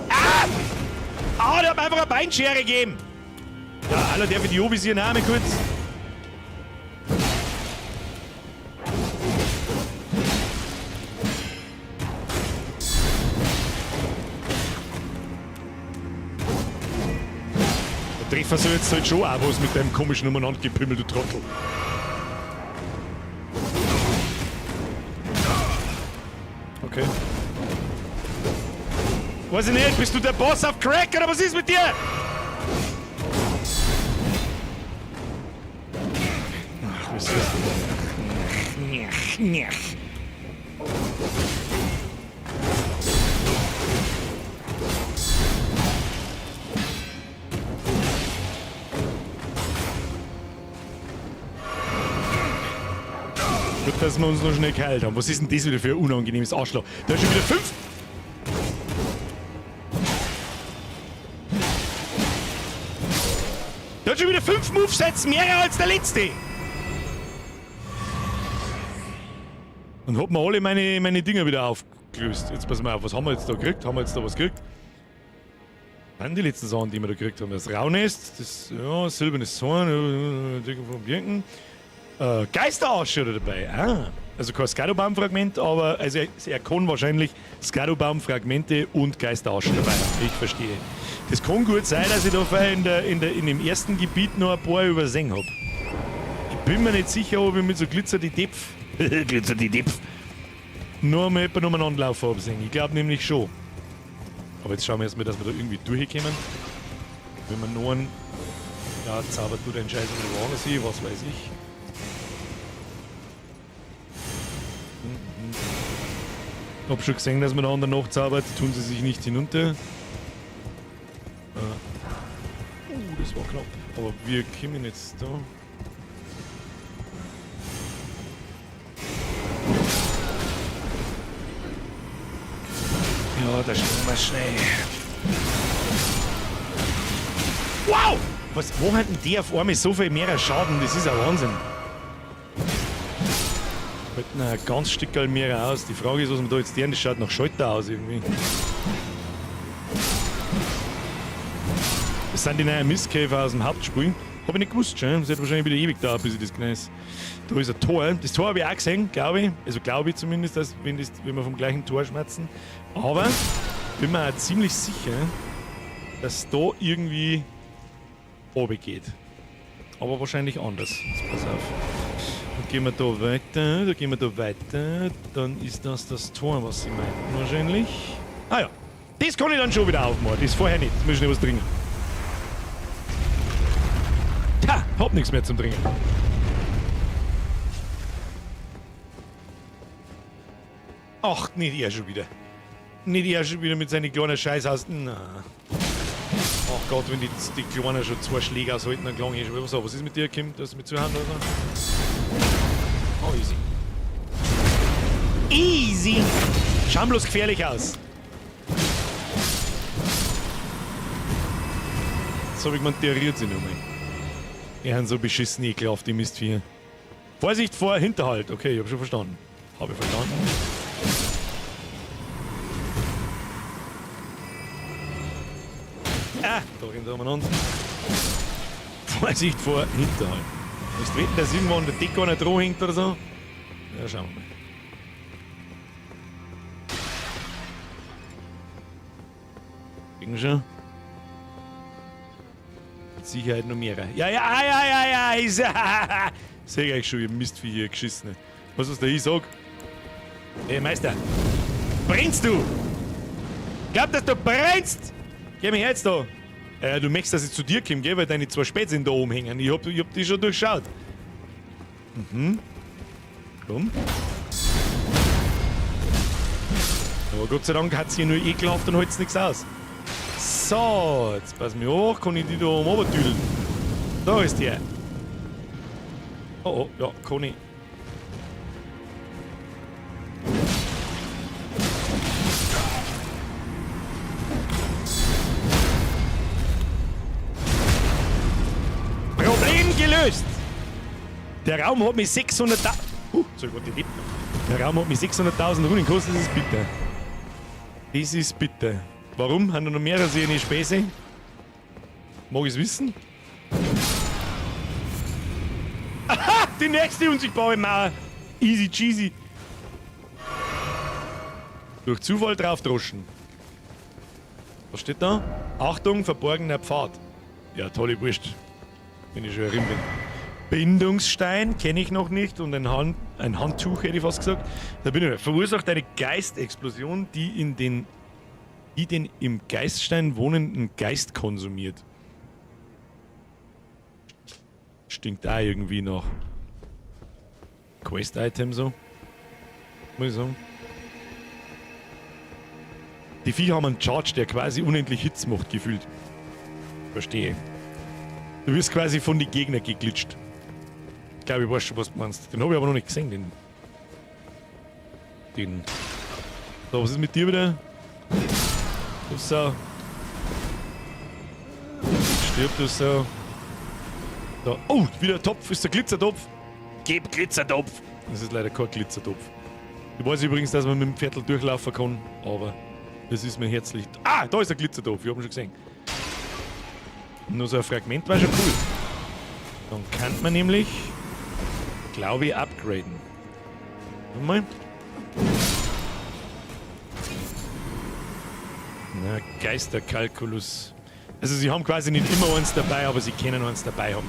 Ah! Ah, der hat mir einfach eine Beinschere gegeben. Ja, Alter, darf ich die Obis hier nehmen kurz? Da Treffen soll jetzt halt schon auch was mit deinem komischen Umeinander-Gepimmel, du Trottel. Okay. Weiß ich nicht, bist du der Boss auf Crack oder was ist mit dir? Ach, was ist das? Gut, dass wir uns noch schnell geheilt haben. Was ist denn das wieder für ein unangenehmes Arschloch? Da ist schon wieder 5. Der hat schon wieder 5 Movesets mehr als der letzte. Und hab mir alle meine Dinger wieder aufgelöst. Jetzt pass mal auf, was haben wir jetzt da gekriegt? Haben wir jetzt da was gekriegt? Was sind die letzten Sachen, die wir da gekriegt haben? Das Rauhnest, das, ja, silbernes Zorn, Ding vom Birken. Geisterasche oder dabei. Ah, also kein Skadobaum-Fragment, aber also er kann wahrscheinlich Skadobaum-Fragmente und Geisterasche dabei haben. Ich verstehe. Das kann gut sein, dass ich da in dem ersten Gebiet noch ein paar übersehen hab. Ich bin mir nicht sicher, ob ich mit so Glitzer die Depf, Glitzer die Depf, nur mal jemanden umeinander laufen hab sehen. Ich glaub nämlich schon. Aber jetzt schauen wir erstmal, dass wir da irgendwie durchkommen. Wenn wir noch einen, ja, zaubert du den Scheiß über die Wohnung sie, was weiß ich. Hab schon gesehen, dass man da an der Nacht zaubert, tun sie sich nicht hinunter. Das war knapp. Aber wir kommen jetzt da. Ja, da springen wir schnell. Wow! Was, wo hat denn die auf einmal so viel mehr Schaden? Das ist ja Wahnsinn. Halten ein ganz Stückerl mehr aus. Die Frage ist, was man da jetzt deren, das schaut nach Schalter aus irgendwie. Das sind die neuen Mistkäfer aus dem Hauptspiel. Hab ich nicht gewusst schon. Das wird wahrscheinlich wieder ewig dauern, bis ich das genau ist. Da ist ein Tor. Das Tor habe ich auch gesehen, glaube ich. Also glaube ich zumindest, dass, wenn wir vom gleichen Tor schmerzen. Aber bin mir auch ziemlich sicher, dass da irgendwie runter geht. Aber wahrscheinlich anders. Jetzt pass auf. Dann gehen wir da weiter, da gehen wir da weiter. Dann ist das das Tor, was sie meinten wahrscheinlich. Ah ja, das kann ich dann schon wieder aufmachen. Das vorher nicht. Jetzt muss ich schnell was trinken. Ha, hab nichts mehr zum Trinken. Ach, nicht er schon wieder. Nicht er schon wieder mit seinen kleinen Scheißhaus. Na. Ach Gott, wenn die Kleinen schon 2 Schläge aushalten, dann klang ich schon wieder. So, was ist mit dir, Kim? Du hast mit zuhören oder so? Oh, easy. Easy! Schauen bloß gefährlich aus. Jetzt hab ich gemeint, der rührt sich nochmal. Die haben so beschissen ekelhaft, die Mistviecher. Vorsicht vor Hinterhalt. Okay, ich hab schon verstanden. Hab ich verstanden. Ah, da rennt er umeinander. Vorsicht vor Hinterhalt. Willst du wetten, dass irgendwo an der Decke einer dran hängt oder so? Ja, schauen wir mal. Kriegen schon. Mit Sicherheit noch mehrere. Ja, ja, ja, ja, ja, ich seh euch schon, ihr Mistvieh hier geschissen. Was ist der ich sag? Hey, Meister. Brennst du? Glaub, dass du brennst! Geh mir her jetzt da. Du möchtest, dass ich zu dir komme, gell? Weil deine 2 Spätzchen da oben hängen. Ich hab die schon durchschaut. Mhm. Komm. Aber Gott sei Dank hat's hier nur ekelhaft und hält's nix aus. So, jetzt pass mir auf, kann ich die da oben runtertüdeln. Da ist der. Oh, oh, ja, kann ich. Problem gelöst! Der Raum hat mich so Gott, die lebt noch. Der Raum hat mich 600.000 Runen gekostet, das ist bitter. Das ist bitter. Warum? Haben da noch mehrere so eine Späße? Mag ich's wissen? Aha! Die nächste unsichtbare Mauer! Easy cheesy! Durch Zufall drauf droschen. Was steht da? Achtung, verborgener Pfad. Ja, tolle Wurst. Wenn ich schon herin bin. Bindungsstein kenne ich noch nicht und ein Handtuch hätte ich fast gesagt. Da bin ich. Verursacht eine Geistexplosion, die den im Geiststein wohnenden Geist konsumiert. Stinkt auch irgendwie nach Quest-Item so. Muss ich sagen. Die Viecher haben einen Charge, der quasi unendlich Hits macht, gefühlt. Verstehe. Du wirst quasi von den Gegnern geglitscht. Ich glaube, ich weiß schon, was du meinst. Den habe ich aber noch nicht gesehen, den. So, was ist mit dir wieder? Du Sau. Stirb, du Sau. Da. Oh, wieder ein Topf. Ist der Glitzertopf. Gib Glitzertopf. Das ist leider kein Glitzertopf. Ich weiß übrigens, dass man mit dem Viertel durchlaufen kann, aber das ist mir herzlich... Ah, da ist der Glitzertopf. Ich hab ihn schon gesehen. Nur so ein Fragment war schon cool. Dann kann man nämlich, glaube ich, upgraden. Warte mal. Na, Geisterkalkulus. Also sie haben quasi nicht immer eins dabei, aber sie können eins dabei haben.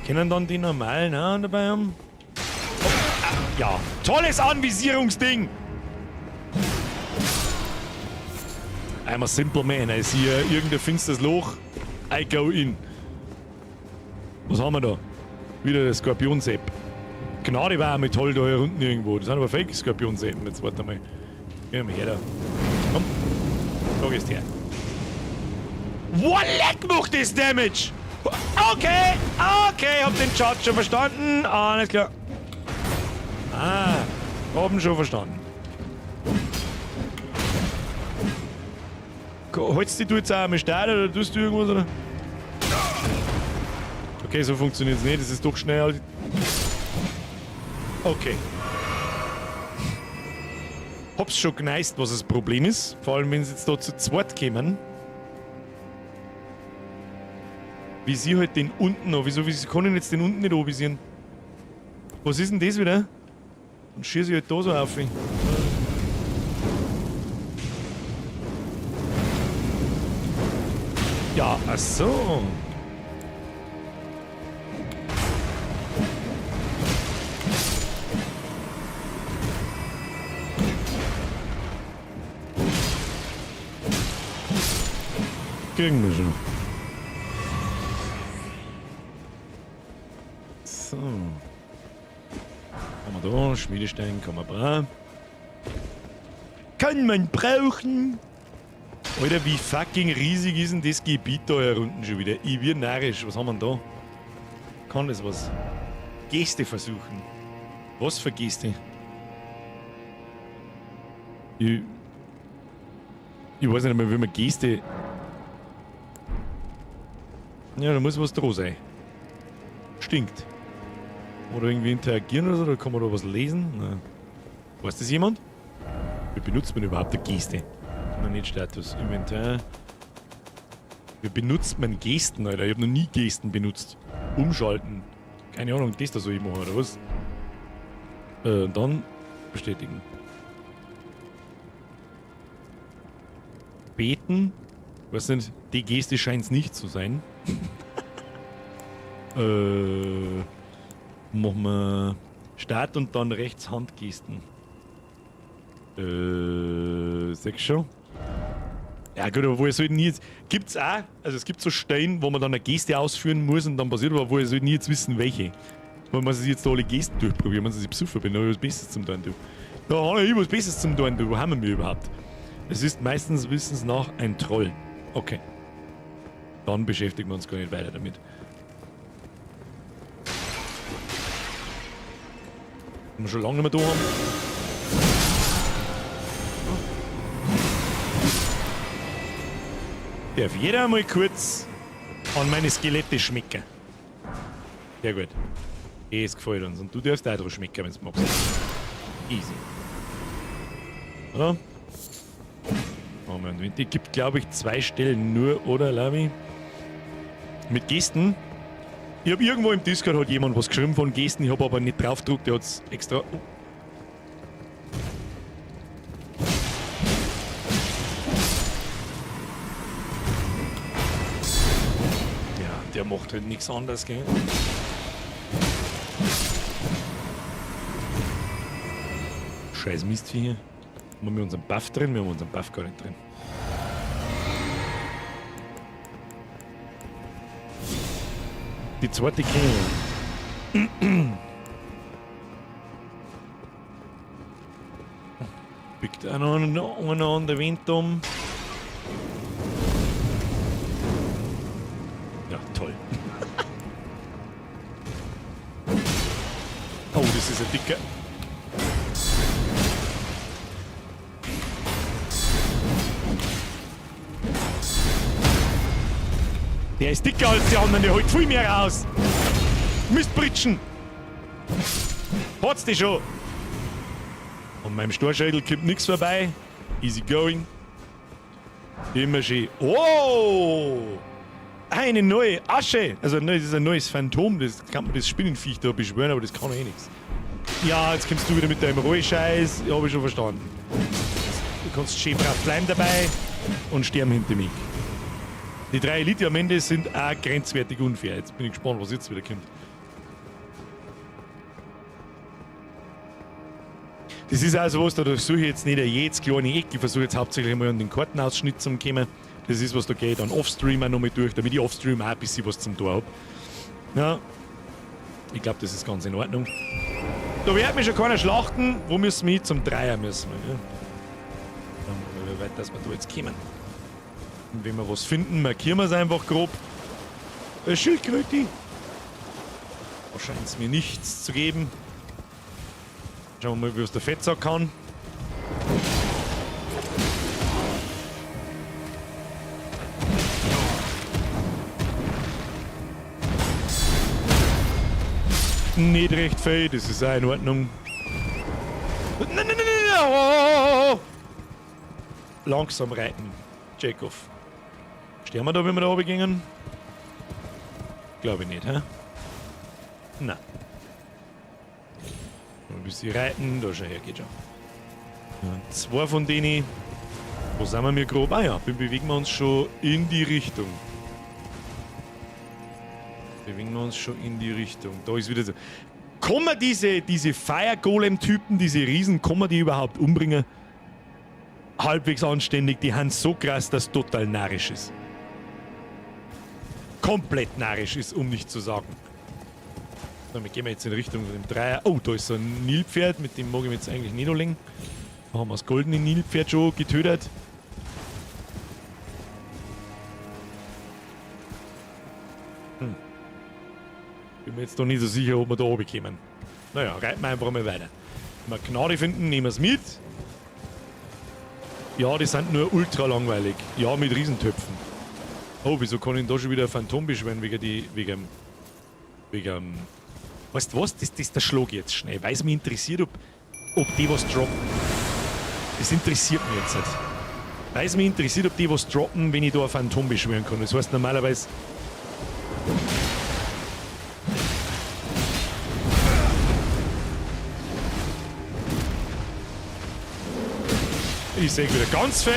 Können dann die normalen auch dabei haben? Oh, ah, ja, tolles Anvisierungsding! I'm a simple man. I see irgendein finsteres Loch. I go in. Was haben wir da? Wieder der Skorpionsepp. Gnade war auch mit toll da hier unten irgendwo. Das sind aber Fake-Skorpionseppen. Jetzt warte mal. Geh mal her da. Komm. Da gehst her. What, leck macht das Damage! Okay, okay, hab den Charge schon verstanden. Alles klar. Ah, haben schon verstanden. Holst du jetzt auch einmal steil oder tust du irgendwas? Oder? Okay, so funktioniert's nicht. Das ist doch schnell. Okay. Hab's schon geneist, was das Problem ist. Vor allem, wenn sie jetzt da zu zweit kämen. Wie sie halt den unten noch. Wieso kann ich jetzt den unten nicht anvisieren? Was ist denn das wieder? Und schieße ich halt da so auf. Ja, ach so. Kriegen wir schon. So. Haben wir da? Schmiedestein kann man brauchen. Kann man brauchen! Alter, wie fucking riesig ist denn das Gebiet da hier unten schon wieder? Ich bin narrisch. Was haben wir denn da? Kann das was? Geste versuchen. Was für Geste? Ich weiß nicht einmal, wie man Geste... Ja, da muss was dran sein. Stinkt. Oder irgendwie interagieren oder so, da kann man da was lesen. Nein. Weiß das jemand? Wie benutzt man überhaupt eine Geste? Nein, nicht Status, Inventar. Wie benutzt man Gesten, Alter? Ich hab noch nie Gesten benutzt. Umschalten. Keine Ahnung, das da soll ich machen, oder was? Dann bestätigen. Beten. Was sind? Die Geste scheint's nicht zu sein. Machen wir Start und dann rechts Handgesten. Sechs schon. Ja gut, aber woher soll ich denn jetzt... Gibt's auch, also es gibt so Stellen, wo man dann eine Geste ausführen muss und dann passiert, aber woher soll ich denn jetzt wissen, welche? Wenn man sich jetzt da alle Gesten durchprobieren, wenn ich besoffen bin, da habe ich was Besseres zum tun, du. Da habe ich was Besseres zum tun, du. Wo haben wir mich überhaupt? Es ist meistens wissens nach ein Troll. Okay. Dann beschäftigen wir uns gar nicht weiter damit. Wenn wir schon lange nicht mehr da haben. Darf jeder mal kurz an meine Skelette schmecken. Sehr gut. Es gefällt uns. Und du darfst auch drauf schmecken, wenn du magst. Easy. Oder? Moment, die gibt, glaube ich, 2 Stellen nur, oder, Lami? Mit Gesten. Ich hab irgendwo im Discord hat jemand was geschrieben von Gesten, ich hab aber nicht drauf gedruckt, der hat's extra. Oh. Ja. macht halt nichts anderes, gell? Scheiß Mistvieh hier. Haben wir unseren Buff drin? Wir haben unseren Buff gar nicht drin. Die zweite Kenne. Biegt auch noch einer an der Wind um. Ja, toll. Oh, das ist ein dicker. Der ist dicker als die anderen, der holt viel mehr raus. Mistbritschen. Hat's die schon? An meinem Storschädel kommt nichts vorbei. Easy going. Immer schön. Oh! Eine neue Asche! Also, das ist ein neues Phantom. Das kann man das Spinnenviech da beschwören, aber das kann eh nichts. Ja, jetzt kommst du wieder mit deinem Rollscheiß. Ja, hab ich schon verstanden. Du kannst schön brav bleiben dabei und sterben hinter mich. Die 3 Elite am Ende sind auch grenzwertig unfair. Jetzt bin ich gespannt, was jetzt wieder kommt. Das ist also was, da versuche ich jetzt nicht jedes kleine Eck. Ich versuche jetzt hauptsächlich mal an den Kartenausschnitt zu kommen. Das ist was, da gehe ich dann offstream auch nochmal durch, damit ich offstream auch ein bisschen was zum Tor hab. Ja, ich glaub, das ist ganz in Ordnung. Da wird mich schon keiner schlachten. Wo müssen wir hin? Zum Dreier müssen wir. Ja? Dann, wie weit, dass wir da jetzt kommen. Und wenn wir was finden, markieren wir es einfach grob. Eine Schildkröte. Da scheint es mir nichts zu geben. Schauen wir mal, wie es der Fettsack kann. Nicht recht viel, das ist auch in Ordnung. Nein, nein, nein, nein, nein, oh, oh, oh. Langsam reiten, Jacob. Stehen wir da, wenn wir da runtergehen? Glaube ich nicht, hä? Nein. Ein bisschen reiten, da schau her, geht schon. Ja, 2 von denen. Wo sind wir mir grob? Ah ja, bewegen wir uns schon in die Richtung. Bewegen wir uns schon in die Richtung. Da ist wieder so. Kann man diese Fire Golem-Typen, diese Riesen, kann man die überhaupt umbringen? Halbwegs anständig, die haben so krass, dass total narrisch ist. Komplett narrisch ist, um nicht zu sagen. So, wir gehen jetzt in Richtung von dem Dreier. Oh, da ist so ein Nilpferd, mit dem mag ich mich jetzt eigentlich nicht anlegen. Da haben wir das goldene Nilpferd schon getötet. Bin mir jetzt noch nicht so sicher, ob wir da oben kommen. Naja, reiten wir einfach mal weiter. Wenn wir Gnade finden, nehmen wir's mit. Ja, die sind nur ultra langweilig. Ja, mit Riesentöpfen. Oh, wieso kann ich denn da schon wieder ein Phantom beschwören? Wegen die, wegen, wegen, weißt du was? Das ist der Schlag jetzt schnell. Weil es mich interessiert, ob die was droppen. Das interessiert mich jetzt nicht. Weil es mich interessiert, ob die was droppen, wenn ich da ein Phantom beschwören kann. Das heißt normalerweise... Ich sehe wieder ganz viel.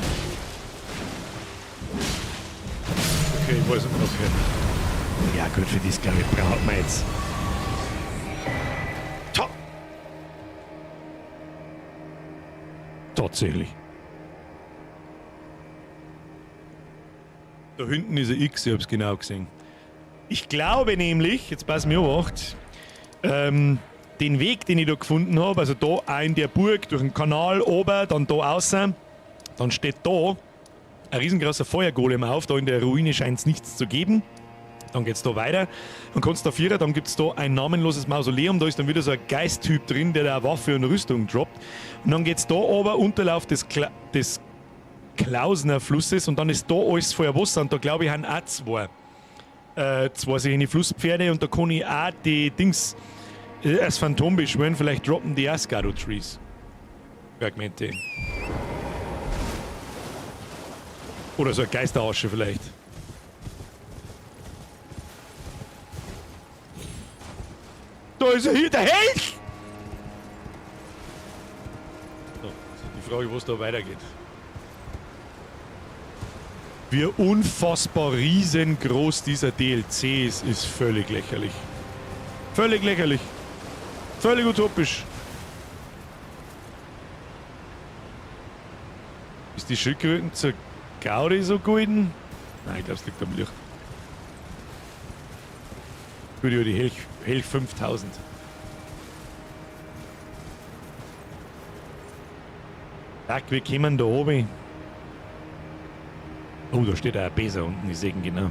Okay, ich weiß immer noch. Ja gut, für das glaube ich braucht man jetzt. Tatsächlich. Da hinten ist ein X, ich hab's genau gesehen. Ich glaube nämlich, jetzt pass mir auf, den Weg, den ich da gefunden hab, also da auch in der Burg, durch den Kanal oben, dann da außen, dann steht da ein riesengroßer Feuergolem auf, da in der Ruine scheint's nichts zu geben. Dann geht's da weiter. Dann kannst du da vierer, dann gibt's da ein namenloses Mausoleum, da ist dann wieder so ein Geisttyp drin, der da Waffe und Rüstung droppt. Und dann geht's da oben, Unterlauf des Klausner Flusses und dann ist da alles voller Wasser und da glaube ich haben auch zwei solche Flusspferde und da kann ich auch die Dings als Phantom beschwören, vielleicht droppen die auch Scadutree Trees. Fragmente. Oder so ein Geisterasche vielleicht. Da ist er hier, der Helch! So, jetzt ist die Frage, wo es da weitergeht. Wie unfassbar riesengroß dieser DLC ist, ist völlig lächerlich. Völlig lächerlich. Völlig utopisch. Ist die Schildkröten zur Gaudi so golden? Nein, ich glaube, es liegt am Licht. Gut, über die Helch 5000. Fuck, wir kommen da oben. Oh, da steht auch ein Beser unten, ich sehe ihn genau.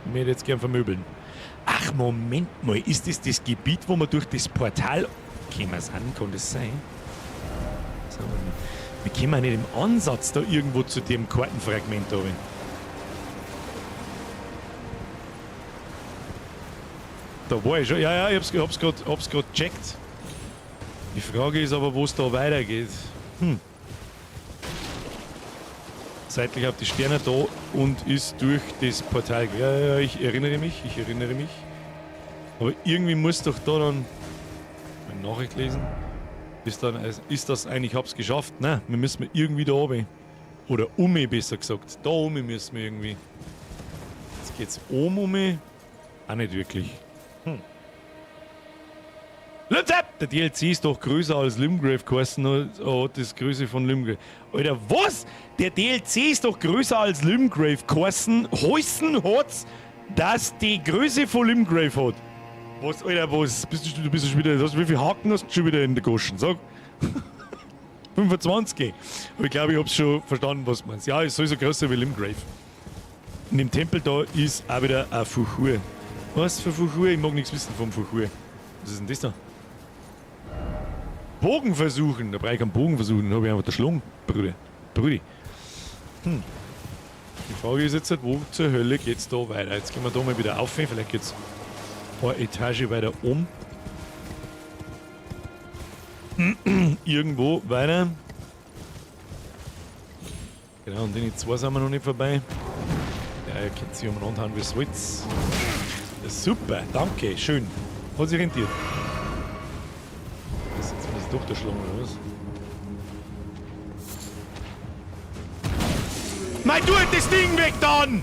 Ich möchte jetzt gern vermöbeln. Ach, Moment mal, ist das das Gebiet, wo wir durch das Portal gekommen sind? Kann das sein? So, wir kommen ja nicht im Ansatz da irgendwo zu dem Kartenfragment da oben. Da war ich schon. Ja, ja, ich hab's grad gecheckt. Die Frage ist aber, wo es da weitergeht. Seitlich auf die Sterne da und ist durch das Portal. Ja, ja, ich erinnere mich, ich erinnere mich. Aber irgendwie muss doch da dann eine Nachricht lesen. Ist das ein, ich hab's geschafft? Nein, wir müssen irgendwie da oben. Oder um mich, besser gesagt. Da um mich müssen wir irgendwie. Jetzt geht's oben um mich. Auch nicht wirklich. Limzep! Der DLC ist doch größer als Limgrave geheißen, hat das Größe von Limgrave. Alter, was? Der DLC ist doch größer als Limgrave geheißen, heißen hat's, dass die Größe von Limgrave hat. Was, Alter, was? Bist du, du bist schon wieder, hast, wie viele Haken hast du schon wieder in der Goschen? Sag. 25. Aber ich glaube, ich hab's schon verstanden, was du meinst. Ja, es soll so groß sein wie Limgrave. In dem Tempel da ist auch wieder ein Fuchur. Was für Fuchur? Ich mag nichts wissen vom Fuchur. Was ist denn das da? Bogen versuchen. Da brauche ich keinen Bogen versuchen. Dann hab ich einfach den Schlung. Brüder. Brüdi. Die Frage ist jetzt, wo zur Hölle geht's da weiter? Jetzt gehen wir da mal wieder auf. Vielleicht geht's eine Etage weiter um. Irgendwo weiter. Genau, und die zwei sind wir noch nicht vorbei. Ja, ihr könnt sich umeinander hauen, wie es wollt. Super, danke, schön. Hat sich rentiert. Das ist jetzt muss ich doch der Schlung, oder was? Mei, du halt das Ding weg dann!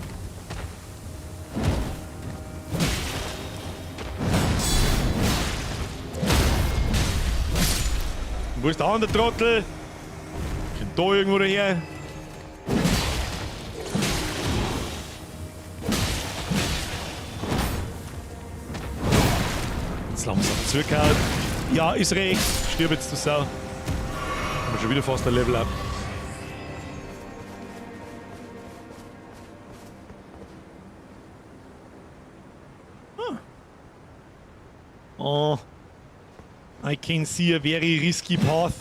Wo ist der andere Trottel? Kommt da irgendwo daher? Jetzt langsam zurückhauen. Ja, ist recht. Stirb jetzt, du Sau. Haben wir schon wieder fast ein Level up. Ah. Oh. I can see a very risky path.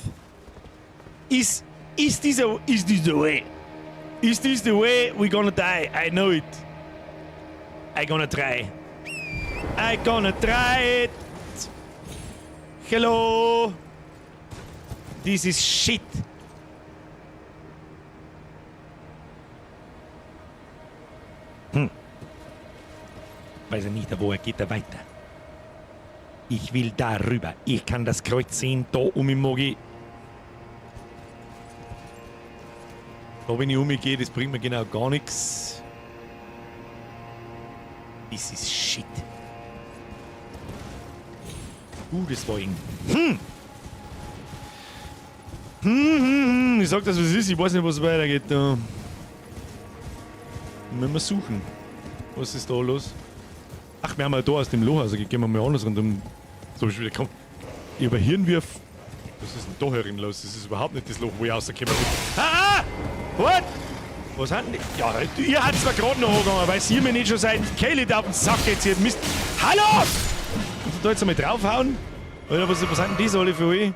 Is this the way? Is this the way we gonna die? I know it. I gonna try. I gonna try it. Hello. This is shit. Weiß ich nicht, wo er geht da weiter. Ich will da rüber. Ich kann das Kreuz sehen. Da um mich mag ich. Da, wenn ich um mich gehe, das bringt mir genau gar nichts. This is shit. Das war eng. Ich sag das, was es ist. Ich weiß nicht, was weitergeht da. Müssen wir suchen. Was ist da los? Ach, wir haben ja da aus dem Loch, also gehen wir mal anders rund. So, ich wieder komm. Ich hab ein Hirnwurf. Was ist denn da herin los? Das ist überhaupt nicht das Loch, wo ich rausgekommen bin. Ah! What? Was hat denn die? Ja, ihr habt's mir gerade noch angegangen, weil sie mir nicht schon seit Kelly da auf den Sack geht. Sie hat Mist. Hallo! Kannst du da jetzt einmal draufhauen? Oder was sind denn das alle für euch?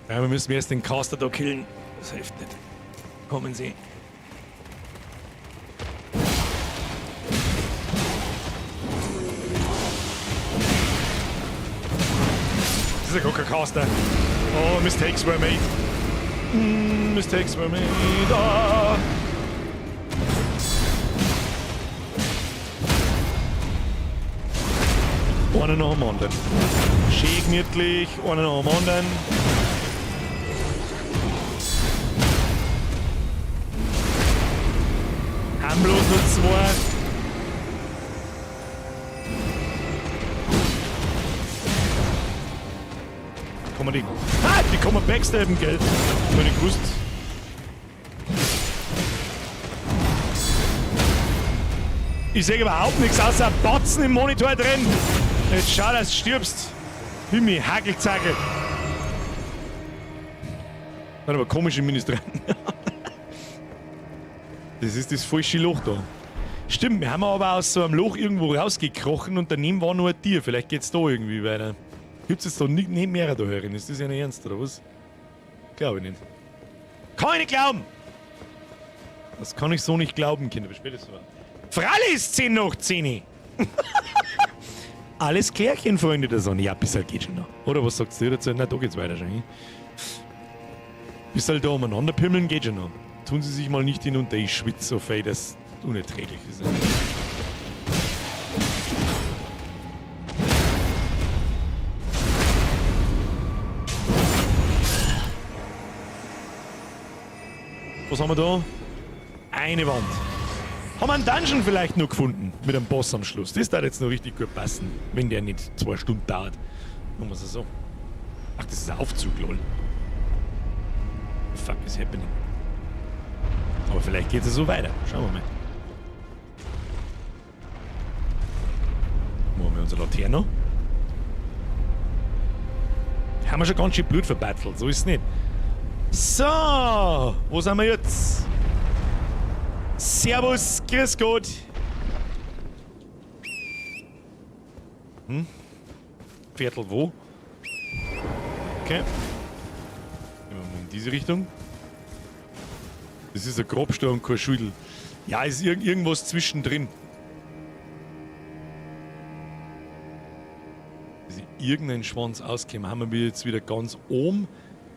Ja, wir müssen erst den Caster da killen. Das hilft nicht. Kommen Sie. Das ist ja gar kein Caster. Oh, mistakes were made. Mistakes were made. Ah. Einer nach dem anderen. Schön gemütlich, einer nach dem anderen. Haben bloß noch zwei. Kann man die. Ah, die kann man backstabben, gell? Hab ich gewusst. Ich sehe überhaupt nichts außer Batzen im Monitor drin. Jetzt schau, dass du stirbst. Himmi, Hagelzackel. Nein, aber komische Ministranten. Das ist das falsche Loch da. Stimmt, wir haben aber aus so einem Loch irgendwo rausgekrochen und daneben war nur ein Tier. Vielleicht geht's da irgendwie weiter. Gibt's jetzt da nicht mehr da herin? Ist das ja nicht ernst, oder was? Glaube ich nicht. Kann ich nicht glauben! Das kann ich so nicht glauben, Kinder. Wie spät ist es? Fralli ist 10 nach 10. Alles Klärchen, Freunde der Sonne. Ja, bisschen geht schon noch. Oder was sagt ihr dazu? Na, da geht's weiter schon. Bisschen da umeinander pimmeln geht schon noch. Tun Sie sich mal nicht hinunter. Ich schwitze so viel, dass unerträglich ist. Was haben wir da? Eine Wand. Haben wir einen Dungeon vielleicht noch gefunden? Mit einem Boss am Schluss. Das darf jetzt noch richtig gut passen, wenn der nicht 2 Stunden dauert. Machen wir es so. Ach, das ist ein Aufzug, lol. The fuck is happening? Aber vielleicht geht es so weiter. Schauen wir mal. Wo haben wir unser Laterno? Haben wir schon ganz schön Blut verbattelt, so ist es nicht. So, wo sind wir jetzt? Servus, grüß Gott. Hm? Viertel wo? Okay. Gehen wir mal in diese Richtung. Das ist ein Grabstein und kein Schüttel. Ja, ist irgendwas zwischendrin. Ist irgendein Schwanz ausgekommen. Haben wir jetzt wieder ganz oben.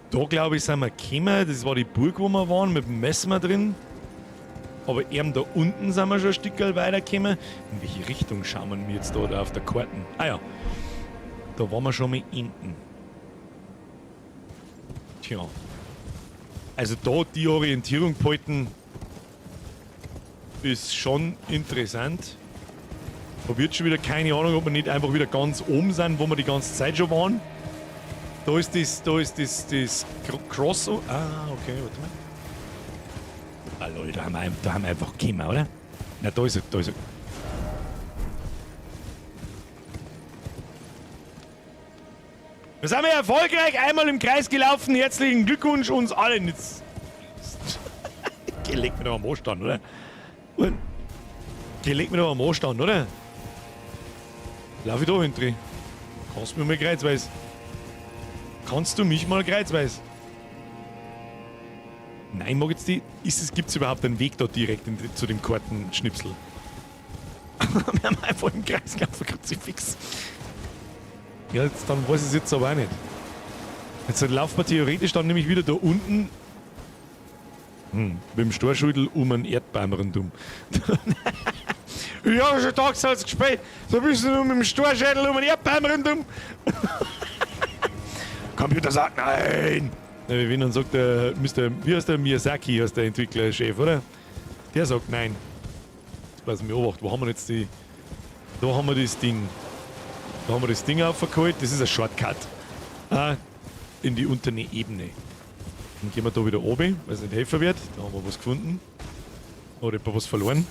Da, glaube ich, sind wir gekommen. Das war die Burg, wo wir waren, mit dem Mesmer drin. Aber eben da unten sind wir schon ein Stück weitergekommen. In welche Richtung schauen wir jetzt da auf der Karte? Ah ja, da waren wir schon mal hinten. Tja. Also da die Orientierung behalten ist schon interessant. Hab jetzt schon wieder keine Ahnung, ob wir nicht einfach wieder ganz oben sind, wo wir die ganze Zeit schon waren. Da ist das Cross. Ah, okay, warte mal. Ah, lol, da haben wir einfach gekommen, oder? Na, da ist er, da ist er. Wir sind ja erfolgreich einmal im Kreis gelaufen. Herzlichen Glückwunsch uns allen. Jetzt leg mir doch am Anstand, oder? Leg mir doch am Anstand, oder? Lauf ich da hin, drin. Kannst du mich mal kreuzweis? Kannst du mich mal kreuzweis? Nein, mag jetzt die. Gibt's überhaupt einen Weg da direkt zu dem Kartenschnipsel? Wir haben einfach im Kreis gelaufen, Kruzifix. Ja, jetzt, dann weiß ich es jetzt aber auch nicht. Jetzt laufen wir theoretisch dann nämlich wieder da unten. Mit dem Storschüttel um einen Erdbaum rundum. Ich hab schon Tagsalz gespielt. So bist du nur mit dem Storschädel um einen Erdbaum rundum. Computer sagt nein. Na, wie wenn dann sagt der Mr., wie heißt der Miyazaki, heißt der Entwicklerchef, oder? Der sagt nein. Jetzt passen wir Obacht, wo haben wir jetzt die. Da haben wir das Ding. Da haben wir das Ding aufgeholt. Das ist ein Shortcut. Ah, in die untere Ebene. Dann gehen wir da wieder oben, weil es nicht helfen wird. Da haben wir was gefunden. Oder etwa was verloren.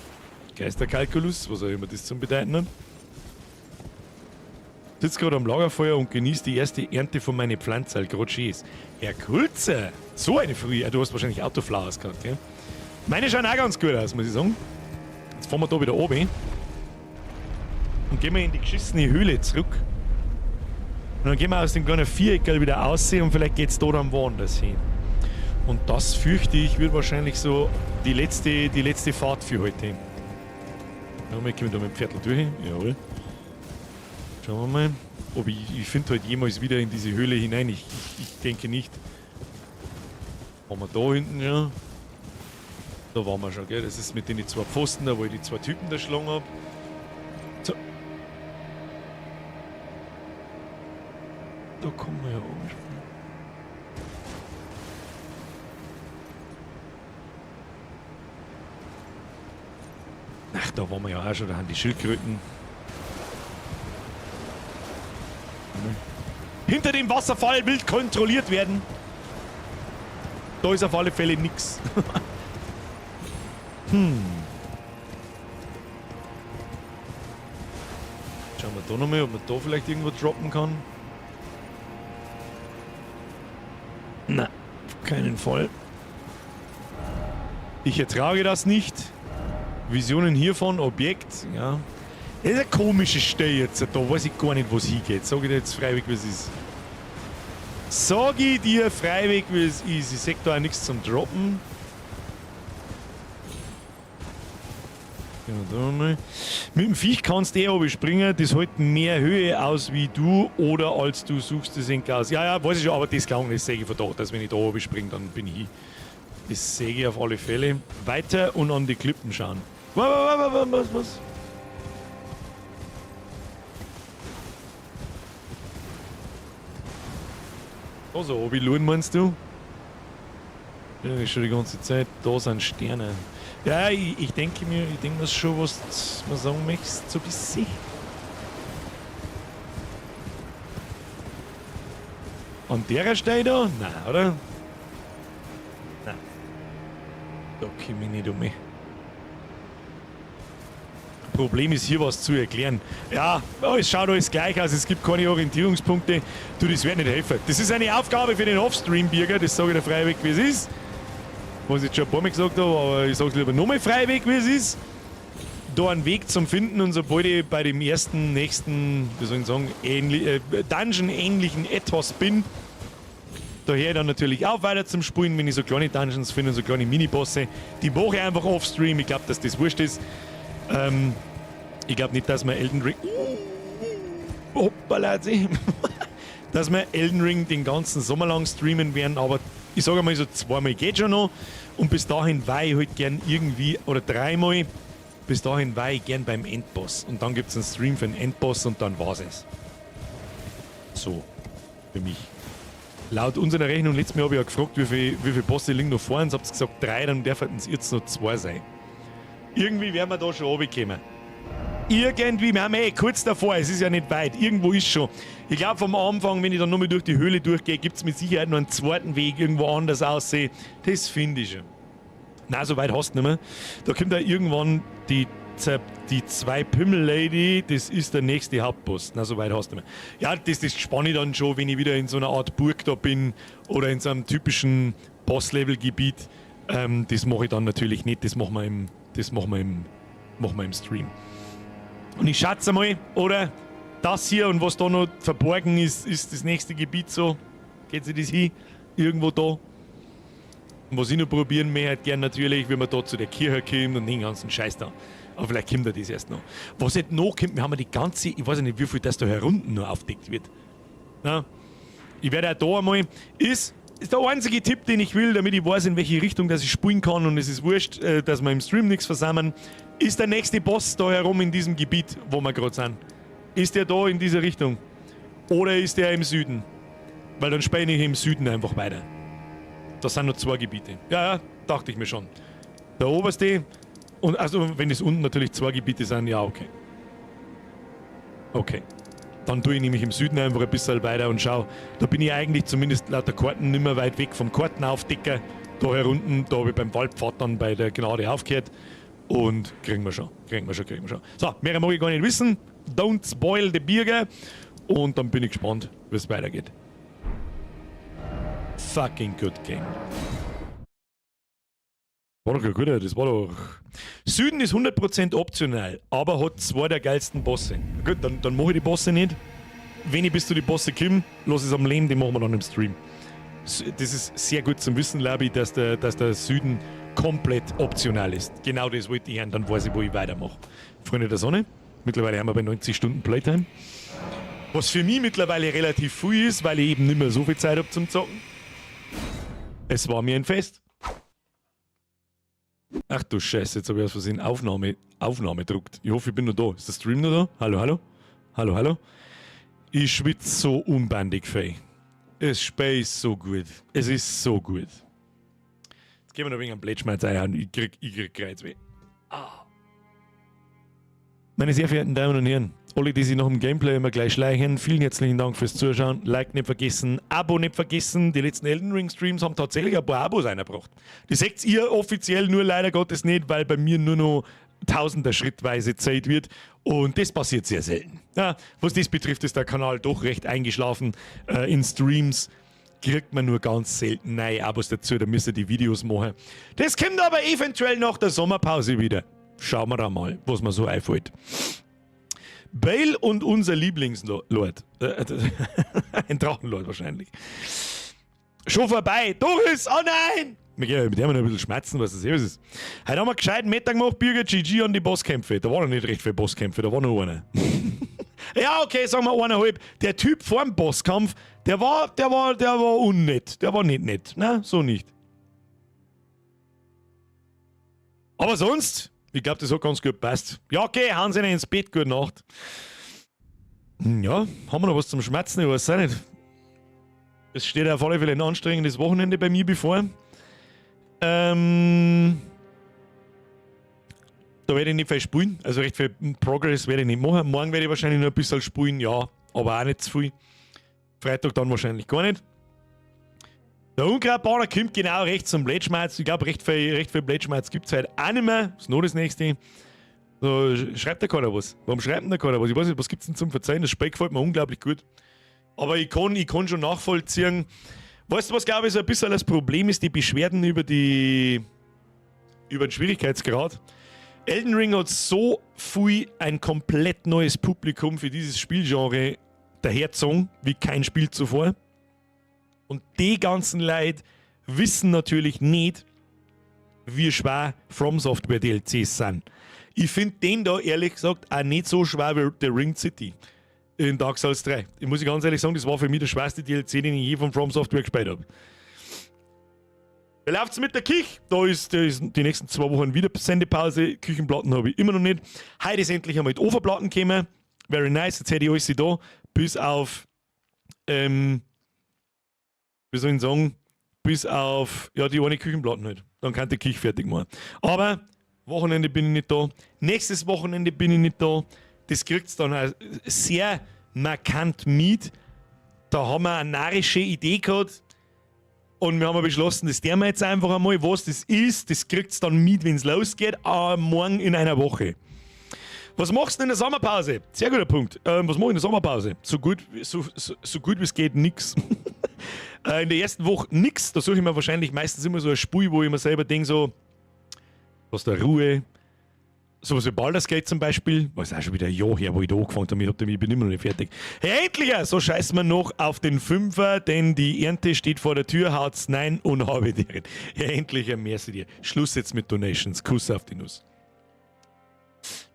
Geisterkalkulus, was auch immer das zum bedeuten hat. Sitzt gerade am Lagerfeuer und genießt die erste Ernte von meinen Pflanzerl, grad schön ist. Herr Kulzer, so eine Früh. Du hast wahrscheinlich Autoflowers gehabt, gell? Meine schauen auch ganz gut aus, muss ich sagen. Jetzt fahren wir da wieder oben. Und gehen wir in die geschissene Höhle zurück. Und dann gehen wir aus dem kleinen Viereckerl wieder raus und vielleicht geht's da dann woanders hin. Und das fürchte ich, wird wahrscheinlich so die letzte Fahrt für heute. Ja, wir kommen da mit dem Pferdl durch. Jawohl. Schauen wir mal, ob ich finde halt jemals wieder in diese Höhle hinein. Ich denke nicht. Waren wir da hinten schon? Da waren wir schon, gell? Das ist mit den zwei Pfosten da, wo ich die zwei Typen da geschlagen hab. So. Da kommen wir ja oben. Ach, da waren wir ja auch schon, da haben die Schildkröten. Hinter dem Wasserfall will kontrolliert werden. Da ist auf alle Fälle nix. Schauen wir da nochmal, ob man da vielleicht irgendwo droppen kann. Na, auf keinen Fall. Ich ertrage das nicht. Visionen hiervon, Objekt, ja. Das ist eine komische Stelle jetzt. Da weiß ich gar nicht, wo es hingeht. Sag ich dir jetzt freiwillig, wie es ist. Sag ich dir freiwillig, wie es ist. Ich seh da auch nichts zum Droppen. Ja, da mal. Mit dem Viech kannst du eh springen, das hält mehr Höhe aus wie du oder als du suchst das in aus. Ja, ja, weiß ich schon, aber das kann das sehe ich von da, dass wenn ich da oben springe, dann bin ich hin. Das sehe ich auf alle Fälle. Weiter und an die Klippen schauen. Was, was, was, was? Da so, Obi Luren meinst du? Ja, ist schon die ganze Zeit. Da sind Sterne. Ja, ich denke mir, ich denke mir schon, was du sagen möchtest, so ein bisschen. An der Stelle da? Nein, oder? Nein. Da komme ich nicht um mich. Problem ist hier was zu erklären. Ja, oh, es schaut alles gleich aus, es gibt keine Orientierungspunkte. Du, das wird nicht helfen. Das ist eine Aufgabe für den Offstream-Birger, das sage ich dir freiwillig, wie es ist. Was ich jetzt schon ein paar Mal gesagt habe, aber ich sag's lieber nochmal freiwillig, wie es ist. Da einen Weg zum Finden und sobald ich bei dem ersten, nächsten, wie soll ich sagen, Dungeon-ähnlichen etwas bin, da höre ich dann natürlich auch weiter zum Spielen, wenn ich so kleine Dungeons finde und so kleine Mini-Bosse. Die mache ich einfach offstream. Ich glaub, dass das wurscht ist. Ich glaub nicht, dass wir Elden Ring... Hoppala, dass wir Elden Ring den ganzen Sommer lang streamen werden, aber ich sage mal so, zweimal geht schon noch. Und bis dahin war ich halt gern irgendwie, oder dreimal, bis dahin war ich gern beim Endboss. Und dann gibt's einen Stream für den Endboss und dann war's es. So, für mich. Laut unserer Rechnung, letztes Mal hab ich ja gefragt, wie viel Bosse liegen noch vor uns, habt's gesagt 3, dann dürften es jetzt noch 2 sein. Irgendwie werden wir da schon runterkommen. Irgendwie, wir haben eh kurz davor, es ist ja nicht weit, irgendwo ist schon. Ich glaub, vom Anfang, wenn ich dann nochmal durch die Höhle durchgehe, gibt's mit Sicherheit noch einen zweiten Weg, irgendwo anders aussehen. Das finde ich schon. Na, so weit hast du nicht mehr. Da kommt da irgendwann die Zwei-Pimmel-Lady, das ist der nächste Hauptboss. Na, so weit hast du nicht mehr. Ja, das spann ich dann schon, wenn ich wieder in so einer Art Burg da bin oder in so einem typischen Boss-Level-Gebiet. Das mache ich dann natürlich nicht, das machen wir im, das machen wir im, machen wir im Stream. Und ich schätze mal, oder? Das hier und was da noch verborgen ist, ist das nächste Gebiet so. Geht sich das hin? Irgendwo da. Und was ich noch probieren möchte, halt gern natürlich, wenn man da zu der Kirche kommt und den ganzen Scheiß da. Aber vielleicht kommt da das erst noch. Was halt noch kommt, wir haben ja die ganze, ich weiß ja nicht, wie viel das da herunten noch aufdeckt wird. Na? Ich werde auch da einmal, ist der einzige Tipp, den ich will, damit ich weiß, in welche Richtung dass ich spielen kann und es ist wurscht, dass wir im Stream nichts versammeln, ist der nächste Boss da herum in diesem Gebiet, wo wir gerade sind. Ist der da in dieser Richtung? Oder ist der im Süden? Weil dann spiele ich im Süden einfach weiter. Das sind nur 2 Gebiete. Ja, ja, dachte ich mir schon. Der oberste, und also wenn es unten natürlich 2 Gebiete sind, ja, okay. Okay. Dann tue ich nämlich im Süden einfach ein bisschen weiter und schau. Da bin ich eigentlich zumindest laut der Karten nicht mehr weit weg vom Kartenaufdecker. Da herunten, da habe ich beim Waldpfad dann bei der Gnade aufgehört. Und kriegen wir schon, kriegen wir schon, kriegen wir schon. So, mehr mag ich gar nicht wissen. Don't spoil the Birger. Und dann bin ich gespannt, wie es weitergeht. Fucking good game. War doch ein guter, das war doch... Süden ist 100% optional, aber hat 2 der geilsten Bosse. Gut, dann mach ich die Bosse nicht. Wenn ich bis zu die Bosse komme, lass es am Leben, die machen wir dann im Stream. Das ist sehr gut zum Wissen, Labi, dass der Süden komplett optional ist. Genau das wollte ich hören, dann weiß ich, wo ich weitermache. Freunde der Sonne, mittlerweile haben wir bei 90 Stunden Playtime. Was für mich mittlerweile relativ viel ist, weil ich eben nicht mehr so viel Zeit hab zum Zocken. Es war mir ein Fest. Ach du Scheiße, jetzt habe ich aus Versehen Aufnahme gedruckt. Ich hoffe, ich bin noch da. Ist der Stream noch da? Hallo, hallo? Hallo, hallo? Ich schwitze so unbändig viel. Es Spiel ist so gut. Es ist so gut. Jetzt gehen wir noch wegen am Blätschmerz ein. Ich krieg Kreuzweh. Ah. Meine sehr verehrten Damen und Herren, alle, die sich noch im Gameplay immer gleich schleichen, vielen herzlichen Dank fürs Zuschauen. Like nicht vergessen, Abo nicht vergessen. Die letzten Elden Ring Streams haben tatsächlich ein paar Abos eingebracht. Die seht ihr offiziell nur leider Gottes nicht, weil bei mir nur noch Tausender schrittweise zählt wird. Und das passiert sehr selten. Ja, was das betrifft, ist der Kanal doch recht eingeschlafen. In Streams kriegt man nur ganz selten neue Abos dazu, da müsst ihr die Videos machen. Das kommt aber eventuell nach der Sommerpause wieder. Schauen wir da mal, was mir so einfällt. Bayle und unser Lieblingslord. Ein Drachenlord wahrscheinlich. Schon vorbei. Doris, oh nein! Wir gehen mit dem noch ein bisschen schmerzen, was das eh was ist. Heute haben wir gescheiten Mittag gemacht, Bürger GG an die Bosskämpfe. Da war noch nicht recht viele Bosskämpfe, da war nur einer. Ja, okay, sagen wir eineinhalb. Der Typ vorm Bosskampf, der war unnett. Der war nicht nett. Na, so nicht. Aber sonst, ich glaube, das hat ganz gut passt. Ja, okay, hauen Sie ins Bett, gute Nacht. Ja, haben wir noch was zum Schmerzen? Ich weiß auch nicht. Es steht auf alle Fälle ein anstrengendes Wochenende bei mir bevor. Da werde ich nicht viel spielen. Also recht viel Progress werde ich nicht machen. Morgen werde ich wahrscheinlich noch ein bisschen spielen, ja, aber auch nicht zu viel. Freitag dann wahrscheinlich gar nicht. Der Unkrautbahner kommt genau rechts zum Blätschmerz. Ich glaube, recht viel Blätschmerz gibt es halt auch nicht mehr. Das ist noch das nächste. So, schreibt da keiner was? Warum schreibt denn da keiner was? Ich weiß nicht, was gibt es denn zum Verzeihen? Das Spiel gefällt mir unglaublich gut. Aber ich kann schon nachvollziehen. Weißt du, was, glaube ich, so ein bisschen das Problem ist? Die Beschwerden über den Schwierigkeitsgrad. Elden Ring hat so viel ein komplett neues Publikum für dieses Spielgenre dahergezogen, wie kein Spiel zuvor. Und die ganzen Leute wissen natürlich nicht, wie schwer From Software DLCs sind. Ich finde den da ehrlich gesagt auch nicht so schwer wie The Ringed City in Dark Souls 3. Ich muss ganz ehrlich sagen, das war für mich der schwerste DLC, den ich je von From Software gespielt habe. Wie läuft's mit der Kich? Da ist die nächsten 2 Wochen wieder Sendepause. Küchenplatten habe ich immer noch nicht. Heute ist endlich einmal die Ofenplatten gekommen. Very nice. Jetzt hätte ich alles da. Bis auf, wie soll ich sagen, bis auf, ja, die eine Küchenplatten halt. Dann kann die Küche fertig machen. Aber Wochenende bin ich nicht da. Nächstes Wochenende bin ich nicht da. Das kriegt's dann auch sehr markant mit. Da haben wir eine narrische Idee gehabt. Und wir haben beschlossen, das tun wir jetzt einfach einmal. Was das ist, das kriegt's dann mit, wenn es losgeht. Morgen in einer Woche. Was machst du in der Sommerpause? Sehr guter Punkt. Was mache ich in der Sommerpause? So gut wie es geht, nix. In der ersten Woche nix. Da suche ich mir wahrscheinlich meistens immer so ein Spiel, wo ich mir selber denke, so, was der Ruhe. Sowas wie Baldur's Gate zum Beispiel. War es auch schon wieder ein Jahr her, wo ich da angefangen habe. Ich bin immer noch nicht fertig. Hey, endlich! So scheißen wir noch auf den Fünfer, denn die Ernte steht vor der Tür, haut's nein und habe dir. Ja, endlich, merci dir. Schluss jetzt mit Donations. Kuss auf die Nuss.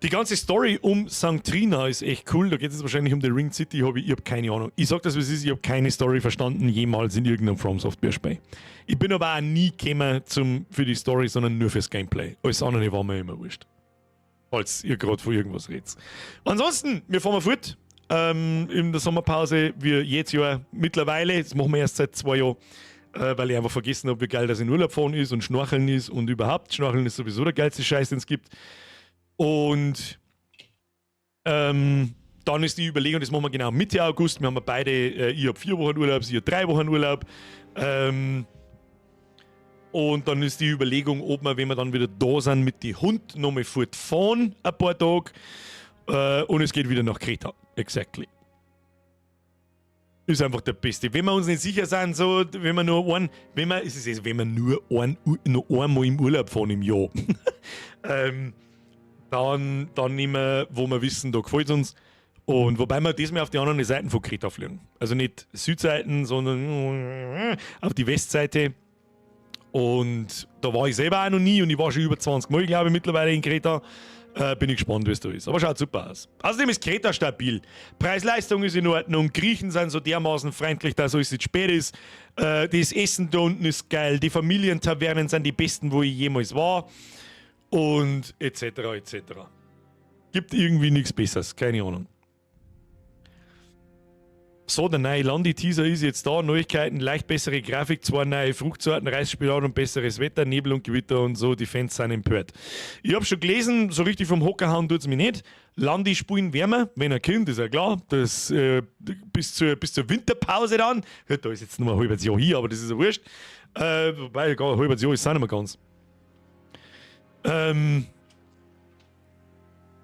Die ganze Story um St. Trina ist echt cool. Da geht es wahrscheinlich um die Ringed City. Ich hab keine Ahnung. Ich sag das, wie es ist. Ich habe keine Story verstanden, jemals in irgendeinem From Software Spiel. Ich bin aber auch nie gekommen für die Story, sondern nur fürs Gameplay. Alles andere war mir immer wurscht. Falls ihr gerade von irgendwas redet. Ansonsten, wir fahren mal fort. In der Sommerpause, wie jedes Jahr mittlerweile, das machen wir erst seit 2 Jahren, weil ich einfach vergessen habe, wie geil das in Urlaub fahren ist und Schnorcheln ist und überhaupt. Schnorcheln ist sowieso der geilste Scheiß, den es gibt. Und dann ist die Überlegung, das machen wir genau Mitte August. Wir haben beide, ich habe 4 Wochen Urlaub, sie hat 3 Wochen Urlaub. Und dann ist die Überlegung, ob wir, wenn wir dann wieder da sind, mit die Hund nochmal fortfahren, ein paar Tage. Und es geht wieder nach Kreta. Exactly. Ist einfach der Beste. Wenn wir uns nicht sicher sind, so, wenn wir nur ein, wenn wir, es ist, wenn wir nur einmal im Urlaub fahren im Jahr, dann nehmen wir, wo wir wissen, da gefällt es uns. Und wobei wir diesmal auf die anderen Seiten von Kreta fliegen. Also nicht Südseiten, sondern auf die Westseite. Und da war ich selber auch noch nie und ich war schon über 20 Mal, glaube ich, mittlerweile in Kreta. Bin ich gespannt, wie es da ist. Aber schaut super aus. Außerdem ist Kreta stabil. Preis-Leistung ist in Ordnung. Griechen sind so dermaßen freundlich, dass alles nicht spät ist. Das Essen da unten ist geil. Die Familientavernen sind die besten, wo ich jemals war. Und etc. etc. Gibt irgendwie nichts Besseres. Keine Ahnung. So, der neue Landi-Teaser ist jetzt da. Neuigkeiten, leicht bessere Grafik, zwei neue Fruchtsorten, Reisspinat und besseres Wetter, Nebel und Gewitter und so. Die Fans sind empört. Ich habe schon gelesen, so richtig vom Hocker hauen tut es mich nicht. Landi spielen wärmer, wenn er kommt, ist ja klar. Das, bis zur Winterpause dann. Ja, da ist jetzt nur ein halbes Jahr hier, aber das ist ja wurscht. Wobei, ein halbes Jahr ist es auch nicht mehr ganz.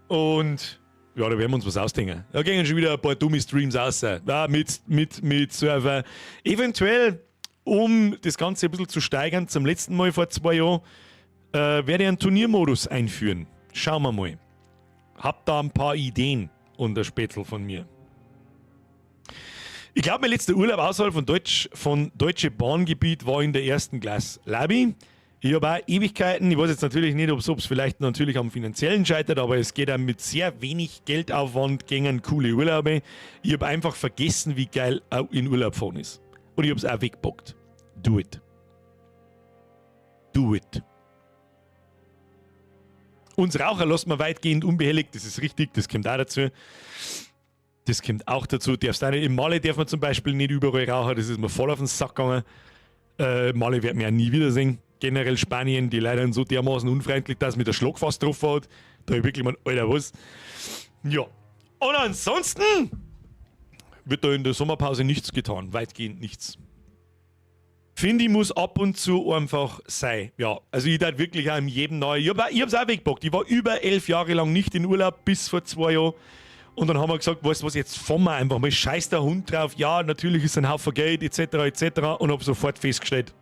Und ja, da werden wir uns was ausdenken. Da gehen schon wieder ein paar dumme Streams aus. Ja, mit Server. Eventuell, um das Ganze ein bisschen zu steigern, zum letzten Mal vor 2 Jahren, werde ich einen Turniermodus einführen. Schauen wir mal. Hab da ein paar Ideen und der Spätzl von mir. Ich glaube, mein letzter Urlaub außerhalb von Deutsche Bahngebiet war in der ersten Klasse. Labi, ich habe auch Ewigkeiten, ich weiß jetzt natürlich nicht, ob es vielleicht natürlich am finanziellen scheitert, aber es geht auch mit sehr wenig Geldaufwand gegen coole Urlaube. Ich habe einfach vergessen, wie geil auch in Urlaub fahren ist. Und ich habe es auch weggepackt. Do it. Do it. Uns Raucher lässt man weitgehend unbehelligt, das ist richtig, das kommt auch dazu. Das kommt auch dazu. Darfst auch nicht, in Malle darf man zum Beispiel nicht überall rauchen, das ist mir voll auf den Sack gegangen. Malle wird man ja nie wiedersehen. Generell Spanien, die Leute sind so dermaßen unfreundlich, dass mich der Schlag fast getroffen hat. Da hab ich wirklich mal, Alter, was? Ja. Und ansonsten wird da in der Sommerpause nichts getan. Weitgehend nichts. Finde ich, muss ab und zu einfach sein. Ja, also ich tat wirklich auch in jedem neuen. Ich hab's auch weggepackt. Ich war über 11 Jahre lang nicht in Urlaub, bis vor 2 Jahren. Und dann haben wir gesagt, weißt du was, jetzt fahren wir einfach mal, scheiß der Hund drauf. Ja, natürlich ist ein Haufen Geld, etc., etc. Und hab sofort festgestellt,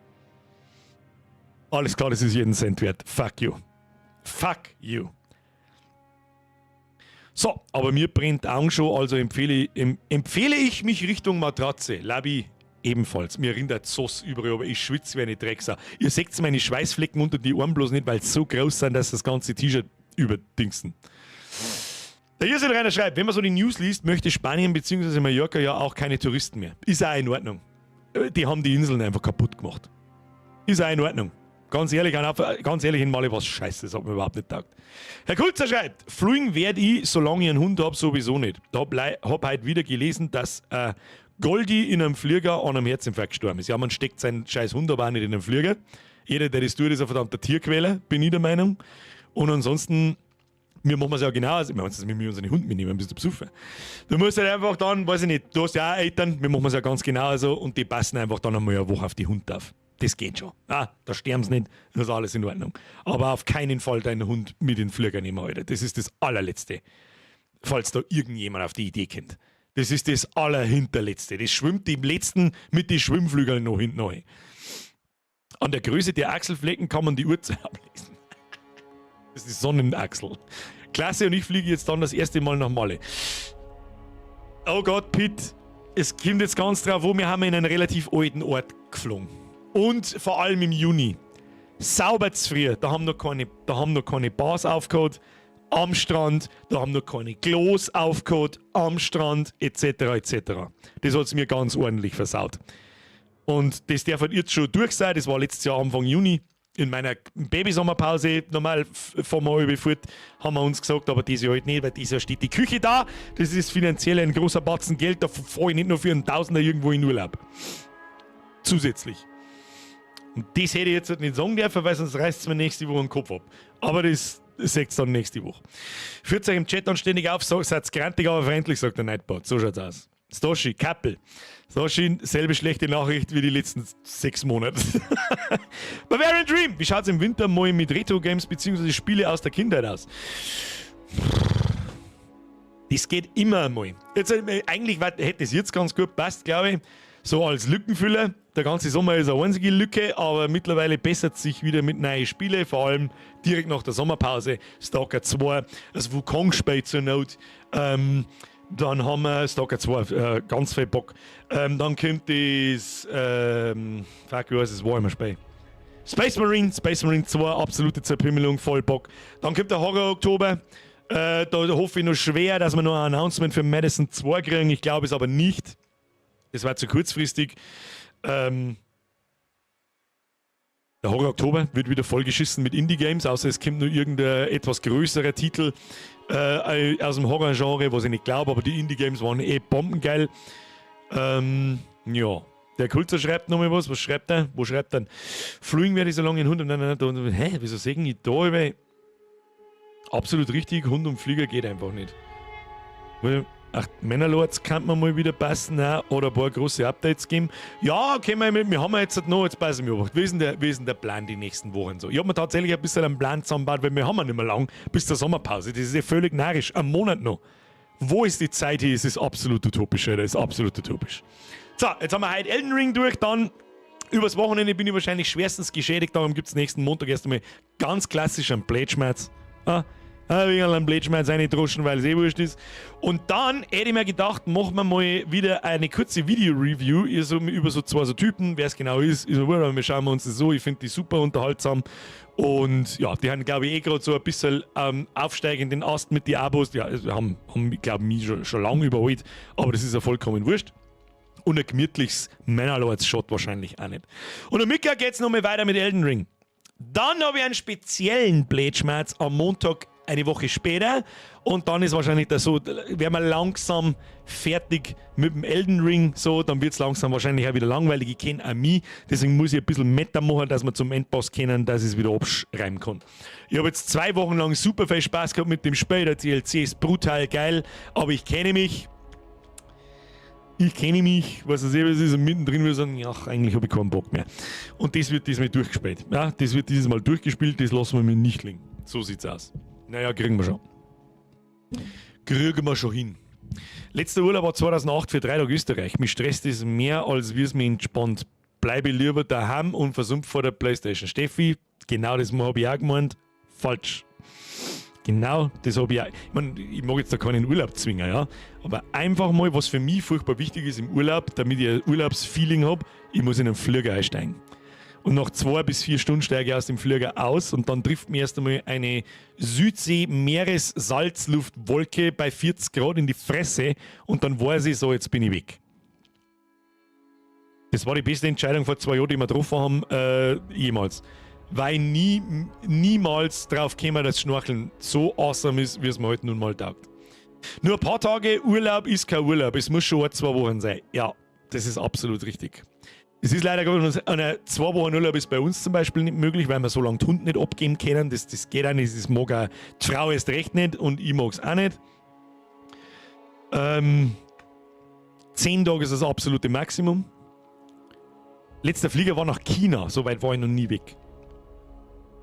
alles klar, das ist jeden Cent wert. Fuck you. Fuck you. So, aber mir brennt Augen schon, also empfehle ich mich Richtung Matratze. Labi ebenfalls. Mir rinnt Sauce überall, aber ich schwitze wie eine Drecksau. Ihr seht meine Schweißflecken unter die Arme bloß nicht, weil sie so groß sind, dass das ganze T-Shirt überdingsen. Der Jürgen Rainer schreibt, wenn man so die News liest, möchte Spanien bzw. Mallorca ja auch keine Touristen mehr. Ist auch in Ordnung. Die haben die Inseln einfach kaputt gemacht. Ist auch in Ordnung. Ganz ehrlich, ganz ehrlich, in Malle was scheiße, das hat mir überhaupt nicht taugt. Herr Kulzer schreibt, fliegen werde ich, solange ich einen Hund habe, sowieso nicht. Da hab hab heute wieder gelesen, dass Goldi in einem Flieger an einem Herzinfarkt gestorben ist. Ja, man steckt seinen scheiß Hund aber auch nicht in einen Flieger. Jeder, der das tut, ist ein verdammter Tierquäler, bin ich der Meinung. Und ansonsten, wir machen es ja genau, also, wir machen es, wir unseren Hund mitnehmen, bist du besoffen. Du musst halt einfach dann, weiß ich nicht, du hast ja auch Eltern, wir machen es ja ganz genauso und die passen einfach dann einmal eine Woche auf die Hund auf. Das geht schon. Ah, da sterben sie nicht, das ist alles in Ordnung. Aber auf keinen Fall deinen Hund mit in den Flieger nehmen, Alter. Das ist das Allerletzte. Falls da irgendjemand auf die Idee kommt. Das ist das Allerhinterletzte. Das schwimmt im Letzten mit den Schwimmflügeln noch hinten rein. An der Größe der Achselflecken kann man die Uhrzeit ablesen. Das ist die Sonnenachsel. Klasse, und ich fliege jetzt dann das erste Mal nach Malle. Oh Gott, Pitt, es kommt jetzt ganz drauf, wo wir haben in einen relativ alten Ort geflogen. Und vor allem im Juni. Sauber zu früh. Da haben noch keine Bars aufgehört am Strand, da haben noch keine Klos aufgehört am Strand, etc. etc. Das hat es mir ganz ordentlich versaut. Und das darf halt jetzt schon durch sein. Das war letztes Jahr Anfang Juni. In meiner Babysommerpause, normal fahren wir über fort, haben wir uns gesagt, aber dieses Jahr halt nicht, weil dieses Jahr steht die Küche da. Das ist finanziell ein großer Batzen Geld, da fahre ich nicht nur für einen Tausender irgendwo in Urlaub. Zusätzlich. Und das hätte ich jetzt halt nicht sagen dürfen, weil sonst reißt es mir nächste Woche den Kopf ab. Aber das seht ihr dann nächste Woche. Führt euch im Chat dann ständig auf, so, seid grantig, aber freundlich, sagt der Nightbot. So schaut's aus. Stoshi, Kappel. Stoshi, selbe schlechte Nachricht wie die letzten 6 Monate. Bavarian Dream, wie schaut's im Winter mal mit Retro-Games bzw. Spiele aus der Kindheit aus? Das geht immer einmal. Jetzt, eigentlich hätte es jetzt ganz gut passt, glaube ich. So als Lückenfüller. Der ganze Sommer ist eine einzige Lücke, aber mittlerweile bessert sich wieder mit neuen Spielen, vor allem direkt nach der Sommerpause. Stalker 2, das Wukong-Spiel zur Not. Dann haben wir Stalker 2, ganz viel Bock. Dann kommt das, fuck, wie heißt das Warhammer-Spiel? Space Marine, Space Marine 2, absolute Zerpimmelung, voll Bock. Dann kommt der Horror Oktober. Da hoffe ich noch schwer, dass wir noch ein Announcement für Madison 2 kriegen. Ich glaube es aber nicht. Das war zu kurzfristig. Der Horror Oktober wird wieder vollgeschissen mit Indie-Games, außer es kommt nur irgendein etwas größerer Titel aus dem Horror-Genre, was ich nicht glaube, aber die Indie-Games waren eh bombengeil. Ja. Der Kulzer schreibt nochmal was. Was schreibt er? Wo schreibt er? Fliegen werde ich so lange in Hund und nein, nein, hä? Wieso sehen ich da über? Absolut richtig, Hund und Flieger geht einfach nicht. Ach, Manor Lords kann man mal wieder passen, auch, oder ein paar große Updates geben. Ja, okay, wir haben ja jetzt noch, jetzt passen wir auf. Wie ist denn der Plan die nächsten Wochen so? Ich habe mir tatsächlich ein bisschen einen Plan zusammengebaut, weil wir haben ja nicht mehr lang bis zur Sommerpause. Das ist ja völlig narrisch. Ein Monat noch. Wo ist die Zeit hier? Es ist absolut utopisch, Alter. Es ist absolut utopisch. So, jetzt haben wir heute Elden Ring durch, dann übers Wochenende bin ich wahrscheinlich schwerstens geschädigt, darum gibt es nächsten Montag erst einmal ganz klassisch einen Plätschmerz. Ah, ein wenig einen Plätschmerz reindroschen, weil es eh wurscht ist. Und dann hätte ich mir gedacht, machen wir mal wieder eine kurze Video-Review so, über so zwei so Typen. Wer es genau ist, ist mir wurscht, aber wir schauen uns das so. Ich finde die super unterhaltsam. Und ja, die haben, glaube ich, eh gerade so ein bisschen aufsteigenden Ast mit den Abos. Ja, also haben ich glaube, mich schon lange überholt, aber das ist ja vollkommen wurscht. Und ein gemütliches Manor Lords schadet wahrscheinlich auch nicht. Und am Mittag geht es nochmal weiter mit Elden Ring. Dann habe ich einen speziellen Blätschmerz am Montag eine Woche später. Und dann ist wahrscheinlich das so, werden wir langsam fertig mit dem Elden Ring. So, dann wird es langsam wahrscheinlich auch wieder langweilig. Ich kenne auch mich, deswegen muss ich ein bisschen Meta machen, dass wir zum Endboss kennen, dass ich es wieder abschreiben kann. Ich habe jetzt 2 Wochen lang super viel Spaß gehabt mit dem Spiel. Der DLC ist brutal geil, aber ich kenne mich. Ich kenne mich, was es eh ist, und mittendrin würde ich sagen, ja, eigentlich habe ich keinen Bock mehr. Und das wird diesmal durchgespielt. Ja, das wird dieses Mal durchgespielt, das lassen wir mir nicht liegen. So sieht's aus. Naja, kriegen wir schon. Kriegen wir schon hin. Letzter Urlaub war 2008 für 3 Tage Österreich. Mich stresst es mehr, als wie es mich entspannt. Bleibe lieber daheim und versumpf vor der Playstation. Steffi, genau das habe ich auch gemeint. Falsch. Genau, das habe ich auch. Ich meine, ich mag jetzt da keinen Urlaub zwingen, ja. Aber einfach mal, was für mich furchtbar wichtig ist im Urlaub, damit ich ein Urlaubsfeeling habe, ich muss in einen Flieger einsteigen. Und nach 2 bis 4 Stunden steige ich aus dem Flieger aus und dann trifft mir erst einmal eine Südsee-Meeressalzluftwolke bei 40 Grad in die Fresse und dann weiß ich so, jetzt bin ich weg. Das war die beste Entscheidung vor 2 Jahren, die wir getroffen haben, jemals. Weil ich nie, niemals drauf käme, dass Schnorcheln so awesome ist, wie es mir heute nun mal taugt. Nur ein paar Tage Urlaub ist kein Urlaub. Es muss schon ein, 2 Wochen sein. Ja, das ist absolut richtig. Es ist leider eine 2 Wochen Urlaub ist bei uns zum Beispiel nicht möglich, weil wir so lange den Hund nicht abgeben können. Das geht auch nicht. Das mag auch die Frau erst recht nicht und ich mag es auch nicht. 10 Tage ist das absolute Maximum. Letzter Flieger war nach China, so weit war ich noch nie weg.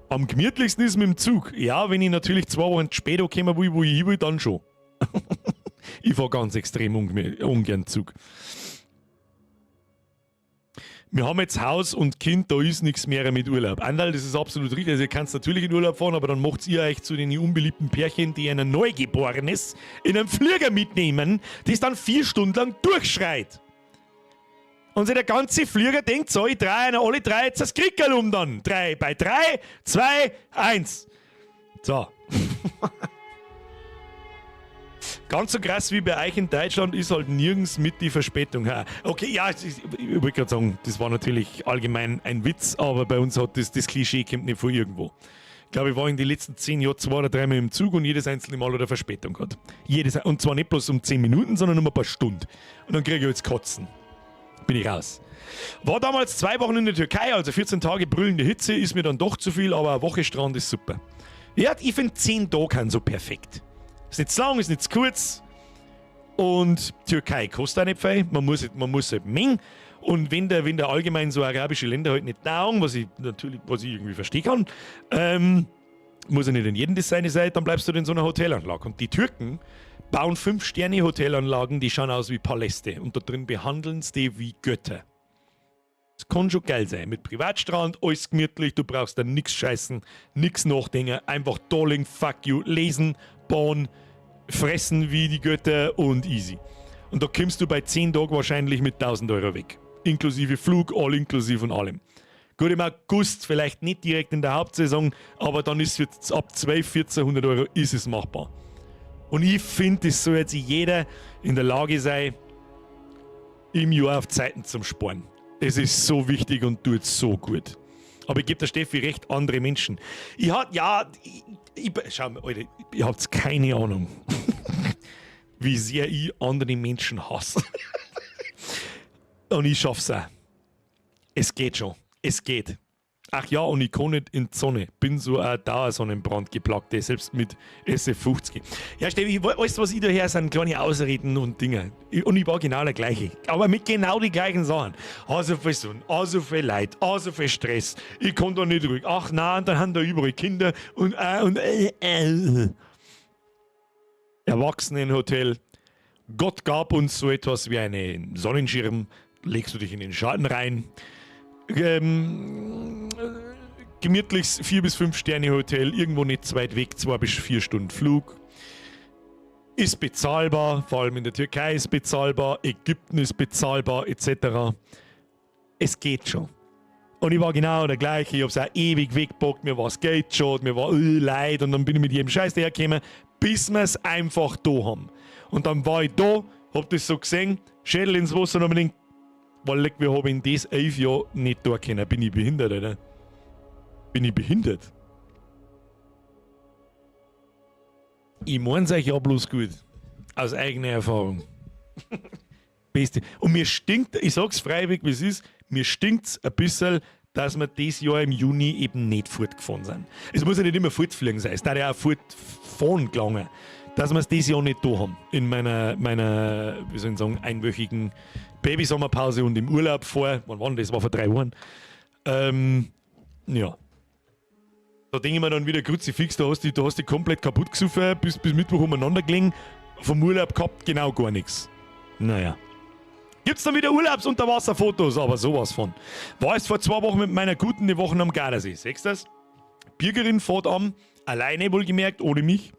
Am gemütlichsten ist mit dem Zug. Ja, wenn ich natürlich 2 Wochen später kommen will, wo ich hin will, dann schon. Ich fahre ganz extrem ungern Zug. Wir haben jetzt Haus und Kind, da ist nichts mehr mit Urlaub. Anderl, das ist absolut richtig. Also ihr könnt natürlich in Urlaub fahren, aber dann macht ihr euch zu den unbeliebten Pärchen, die ein Neugeborenes in einem Flieger mitnehmen, das dann 4 Stunden lang durchschreit. Und sich der ganze Flieger denkt, so, ich drehe alle drei jetzt das Krickerl um dann. Drei bei drei, zwei, eins. So. Ganz so krass wie bei euch in Deutschland ist halt nirgends mit die Verspätung. Okay, ja, ich wollte gerade sagen, das war natürlich allgemein ein Witz, aber bei uns hat das Klischee kommt nicht von irgendwo. Ich glaube, ich war in den letzten 10 Jahren zwei oder dreimal im Zug und jedes einzelne Mal hat er Verspätung gehabt. Jedes, und zwar nicht bloß um 10 Minuten, sondern um ein paar Stunden. Und dann kriege ich jetzt Kotzen. Bin ich raus. War damals 2 Wochen in der Türkei, also 14 Tage brüllende Hitze, ist mir dann doch zu viel, aber eine Woche Strand ist super. Ja, ich finde 10 Tage so perfekt. Ist nicht zu lang, ist nicht zu kurz. Und Türkei kostet auch nicht viel. Man muss halt mengen. Und wenn der allgemein so arabische Länder halt nicht taugen, was ich natürlich, was ich irgendwie verstehen kann, muss ja nicht in jedem das seine sein, dann bleibst du in so einer Hotelanlage. Und die Türken bauen Fünf-Sterne-Hotelanlagen, die schauen aus wie Paläste. Und da drin behandeln sie die wie Götter. Das kann schon geil sein. Mit Privatstrand, alles gemütlich, du brauchst da nichts scheißen, nichts nachdenken, einfach darling, fuck you, lesen, bauen, fressen wie die Götter und easy. Und da kommst du bei 10 Tagen wahrscheinlich mit 1000 € weg. Inklusive Flug, all inklusive und allem. Gut, im August vielleicht nicht direkt in der Hauptsaison, aber dann ist es ab 12, 1400 Euro ist es machbar. Und ich finde, es soll jetzt jeder in der Lage sein, im Jahr auf Zeiten zum Sparen. Es ist so wichtig und tut so gut. Aber ich gebe der Steffi recht, andere Menschen. Ich hab, ja, ich, schau mal, Alter, ihr habt keine Ahnung, wie sehr ich andere Menschen hasse. Und ich schaff's auch. Es geht schon. Es geht. Ach ja, und ich kann nicht in die Sonne. Bin so ein Dauersonnenbrand geplagt, selbst mit SF50. Ja, Steffi, alles, was ich da her, sind kleine Ausreden und Dinge. Und ich war genau der gleiche. Aber mit genau die gleichen Sachen. Ah, so viel Sonne, ah, so viel Leid, ah, so viel Stress. Ich kann da nicht ruhig. Ach nein, dann haben da überall Kinder und. Erwachsenenhotel. Gott gab uns so etwas wie einen Sonnenschirm. Legst du dich in den Schatten rein. Gemütliches 4 bis 5 Sterne Hotel, irgendwo nicht zu weit weg, 2 bis 4 Stunden Flug. Ist bezahlbar, vor allem in der Türkei ist bezahlbar, Ägypten ist bezahlbar, etc. Es geht schon. Und ich war genau der gleiche, ich hab's auch ewig weggepackt, mir war's Geld schon, mir war leid und dann bin ich mit jedem Scheiß dahergekommen, bis wir's einfach da haben. Und dann war ich da, hab das so gesehen, Schädel ins Wasser und hab mir gedacht, weil leck, wir haben in das 11 Jahren nicht da können. Bin ich behindert, oder? Bin ich behindert? Ich mein's euch ja bloß gut. Aus eigener Erfahrung. Beste. Und mir stinkt, ich sag's freiwillig, wie es ist, mir stinkt's ein bisschen, dass wir dieses Jahr im Juni eben nicht fortgefahren sind. Es muss ja nicht immer fortfliegen sein, es darf ja auch fortfahren gelangen. Dass wir es dieses Jahr nicht da haben. In meiner, wie soll ich sagen, einwöchigen Babysommerpause und im Urlaub vor, wann war denn das? Das war vor 3 Wochen. Ja. Da denke ich mir dann wieder, Kruzifix, da hast du komplett kaputt gesoffen, bis Mittwoch umeinander gelegen, vom Urlaub gehabt, genau gar nichts. Naja. Gibt's dann wieder Urlaubsunterwasserfotos, aber sowas von. War erst vor 2 Wochen mit meiner Guten die Wochen am Gardasee. Siehst du das? Birgerin fährt an, alleine wohlgemerkt, ohne mich.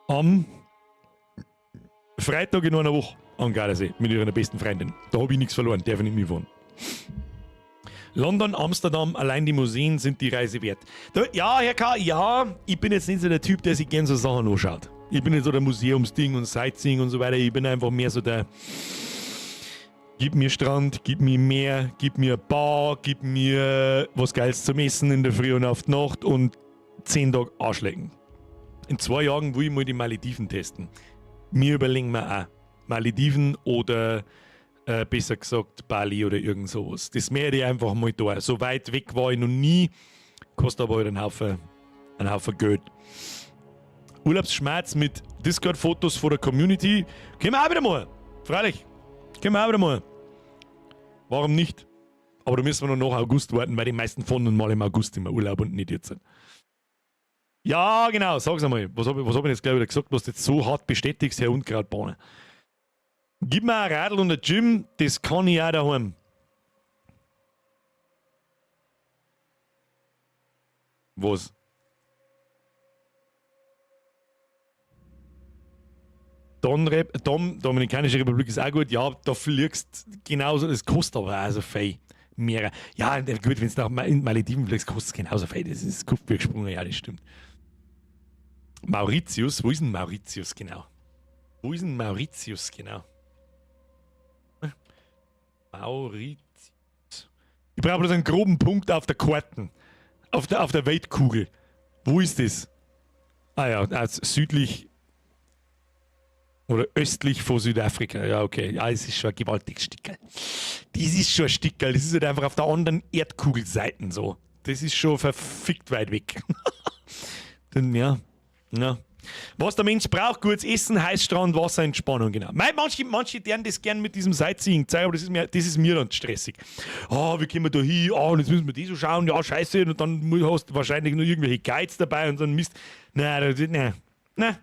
Am Freitag in einer Woche am Gardasee mit ihrer besten Freundin. Da hab ich nichts verloren, darf ich nicht mitfahren. London, Amsterdam, allein die Museen sind die Reise wert. Da, ja, Herr K., ja, ich bin jetzt nicht so der Typ, der sich gern so Sachen anschaut. Ich bin nicht so der Museumsding und Sightseeing und so weiter. Ich bin einfach mehr so der, gib mir Strand, gib mir Meer, gib mir Bar, gib mir was Geiles zum Essen in der Früh und auf die Nacht und 10 Tage Arschlecken. In 2 Jahren will ich mal die Malediven testen. Mir überlegen wir auch Malediven oder besser gesagt Bali oder irgend sowas. Das werde ich einfach mal da. So weit weg war ich noch nie, kostet aber halt einen Haufen Geld. Urlaubsschmerz mit Discord-Fotos von der Community. Können wir auch wieder mal. Freilich. Können wir auch wieder mal. Warum nicht? Aber da müssen wir noch nach August warten, weil die meisten fahren nun mal im August im Urlaub und nicht jetzt. Ja, genau, sag's einmal. Was hab ich jetzt gleich wieder gesagt, was du jetzt so hart bestätigst, Herr Unkrautbahner? Gib mir ein Radl und ein Gym, das kann ich auch daheim. Was? Dominikanische Republik ist auch gut, ja, da fliegst genauso, das kostet aber auch so viel mehr. Ja, gut, wenn's nach in Malediven fliegst, kostet's genauso viel, das ist Kupfer gesprungen, ja, das stimmt. Mauritius, wo ist denn Mauritius genau? Wo ist denn Mauritius genau? Mauritius. Ich brauche bloß einen groben Punkt auf der Karte. Auf der Weltkugel. Wo ist das? Ah ja, also südlich oder östlich von Südafrika. Ja, okay. Ja, es ist schon ein gewaltiges Stickerl. Das ist schon ein Stickerl. Das ist halt einfach auf der anderen Erdkugelseite so. Das ist schon verfickt weit weg. Denn, ja. Ja. Was der Mensch braucht, gutes Essen, heiß Strand, Wasser, Entspannung, genau. Mei, manche deren das gern mit diesem Sightseeing zeigen, aber das ist mir dann stressig. Ah, wie kommen wir da hin? Ah, und jetzt müssen wir die so schauen. Ja, scheiße. Und dann hast du wahrscheinlich nur irgendwelche Guides dabei und so ein Mist. Nein, das ist, nein, nein.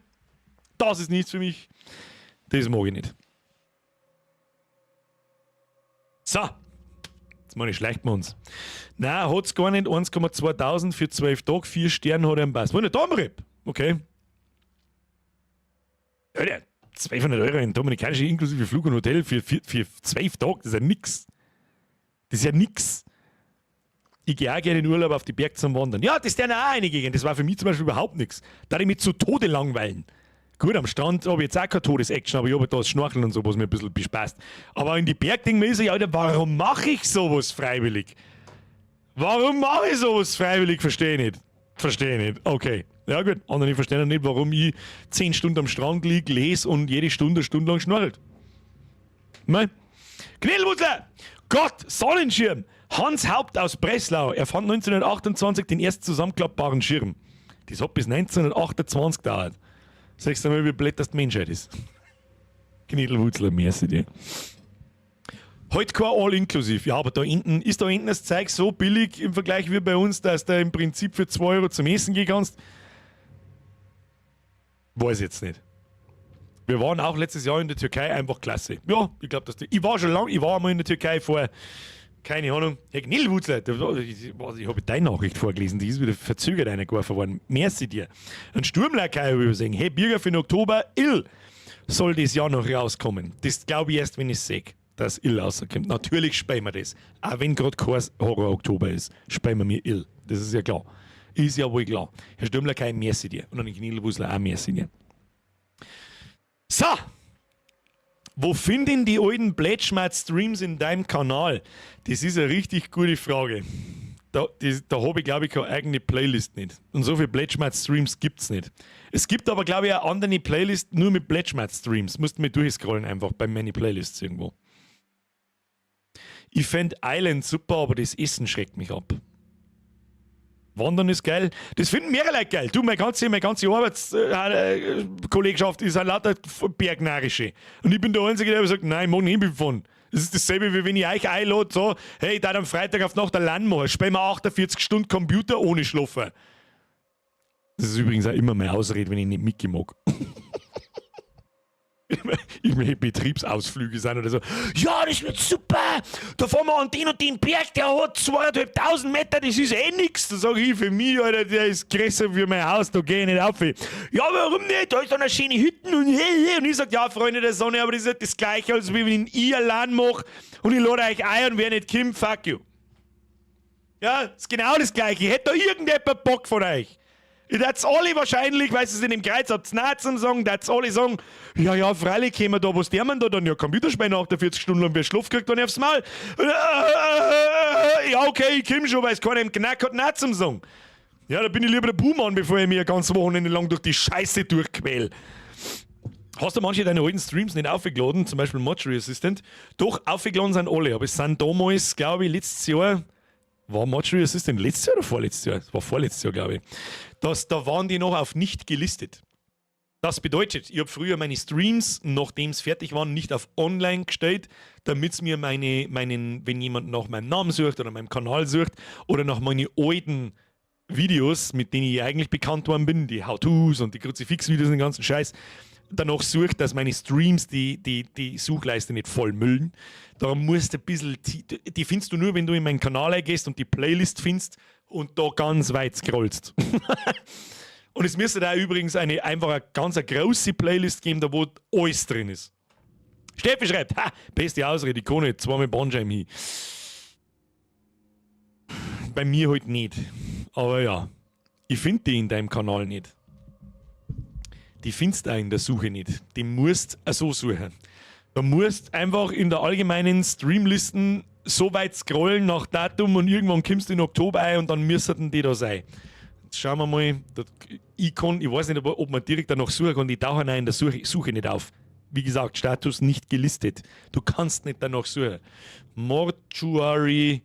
Das ist nichts für mich. Das mag ich nicht. So. Jetzt meine ich, schleicht wir uns. Nein, hat's gar nicht. 1,2 für 12 Tage, 4 Sterne hat er im Pass. Wo nicht da, Rip? Okay. Alter, 200 Euro in Dominikanische inklusive Flug und Hotel für 12 Tage, das ist ja nix. Das ist ja nix. Ich gehe auch gerne in Urlaub auf die Berge zum Wandern. Ja, das der auch einige gehen. Das war für mich zum Beispiel überhaupt nichts. Da ich mich zu Tode langweilen. Gut, am Strand habe ich jetzt auch keine Todesaction, aber ich habe da das Schnorcheln und so, was mir ein bisschen bespaßt. Aber in die Berg denke ich mir so, ja, Alter, warum mache ich sowas freiwillig? Warum mache ich sowas freiwillig? Verstehe ich nicht. Verstehe ich nicht. Okay. Ja gut, andere verstehen nicht, warum ich 10 Stunden am Strand liege, lese und jede Stunde eine Stunde lang schnorchelt. Nein. Knädelwutzler! Gott, Sonnenschirm! Hans Haupt aus Breslau erfand 1928 den ersten zusammenklappbaren Schirm. Das hat bis 1928 gedauert. Sagst du mal, wie blöd das die Menschheit ist. Knädelwutzler, merci dir. Heute kein All-Inclusive. Ja, aber da hinten, ist da hinten das Zeug so billig im Vergleich wie bei uns, dass du im Prinzip für 2 Euro zum Essen gehen kannst? Weiß ich jetzt nicht. Wir waren auch letztes Jahr in der Türkei, einfach klasse. Ja, ich glaube, dass die, ich war schon lange, ich war einmal in der Türkei vor, keine Ahnung, Herr Knillwutzler, ich habe deine Nachricht vorgelesen, die ist wieder verzögert reingeworfen worden. Merci dir. Ein Sturmlakai habe ich übersehen. Hey, Birger, für den Oktober, Ill soll das Jahr noch rauskommen. Das glaube ich erst, wenn ich es sehe, dass Ill rauskommt. Natürlich spielen wir das. Auch wenn gerade kein Horror-Oktober ist, spielen wir mir Ill. Das ist ja klar. Ist ja wohl klar. Herr Stürmlakai, merci dir. Und an den Knillwutzler auch merci dir. So! Wo finden die alten Pledgemart-Streams in deinem Kanal? Das ist eine richtig gute Frage. Da habe ich, glaube ich, keine eigene Playlist nicht. Und so viele Pledgemart-Streams gibt es nicht. Es gibt aber, glaube ich, eine andere Playlist nur mit Pledgemart-Streams. Musst du mir durchscrollen einfach bei meine Playlists irgendwo. Ich fände Island super, aber das Essen schreckt mich ab. Wandern ist geil. Das finden mehrere Leute geil. Du, meine ganze Arbeitskollegschaft ist ein lauter Bergnarische. Und ich bin der Einzige, der sagt, nein, ich mag nicht mitfahren. Das ist dasselbe, wie wenn ich euch einlade, so, hey, ich darf am Freitag auf Nacht allein machen. Spielen wir 48 Stunden Computer ohne Schlafen. Das ist übrigens auch immer meine Ausrede, wenn ich nicht mitgehen mag. Irgendwelche Betriebsausflüge sind oder so. Ja, das wird super. Da fahren wir an den und den Berg, der hat 2500 Meter, das ist eh nix. Da sage ich, für mich, Alter, der ist größer wie mein Haus, da gehe ich nicht auf. Ja, warum nicht? Da ist dann eine schöne Hütten und und ich sag, ja, Freunde der Sonne, aber das ist halt das Gleiche, als wenn ich allein mache und ich lade euch ein und wer nicht kommt, fuck you. Ja, ist genau das Gleiche. Hätte da irgendjemand Bock von euch? That's alle wahrscheinlich, weil sie es in dem Kreuz habt, nicht zum sagen, that's alle sagen, ja, freilich kommen wir da, was der man da dann? Ja, Computerspielen 48 Stunden lang, wer Schlaf kriegt, dann aufs Maul. Ja, okay, ich komm schon, weil es keiner im Knack hat, nicht zum sagen. Ja, da bin ich lieber der Buhmann, bevor ich mir ein ganzes Wochenende lang durch die Scheiße durchquäl. Hast du manche deiner alten Streams nicht aufgeladen, zum Beispiel Mortuary Assistant? Doch, aufgeladen sind alle, aber es sind damals, glaube ich, letztes Jahr, war Mortuary Assistant letztes Jahr oder vorletztes Jahr? Das war vorletztes Jahr, glaube ich. Da waren die noch auf nicht gelistet. Das bedeutet, ich habe früher meine Streams, nachdem es fertig waren, nicht auf online gestellt, damit es mir wenn jemand nach meinem Namen sucht oder meinem Kanal sucht oder nach meinen alten Videos, mit denen ich eigentlich bekannt worden bin, die How-Tos und die Kruzifix-Videos und den ganzen Scheiß, danach sucht, dass meine Streams die Suchleiste nicht voll müllen. Da musst du ein bisschen, die findest du nur, wenn du in meinen Kanal eingehst und die Playlist findest und da ganz weit scrollst. Und es müsste da übrigens eine einfach eine ganz eine große Playlist geben, da wo alles drin ist. Steffi schreibt, ha, beste Ausrede, ich kann nicht, zweimal Bandscheiben hin. Bei mir halt nicht. Aber ja, ich finde die in deinem Kanal nicht. Die findest du auch in der Suche nicht. Die musst so suchen. Da musst einfach in der allgemeinen Streamlisten so weit scrollen nach Datum und irgendwann kommst du in Oktober ein und dann müssten die da sein. Jetzt schauen wir mal. Ich weiß nicht, ob man direkt danach suchen kann, die tauchen auch in der Suche nicht auf. Wie gesagt, Status nicht gelistet. Du kannst nicht danach suchen. Mortuary,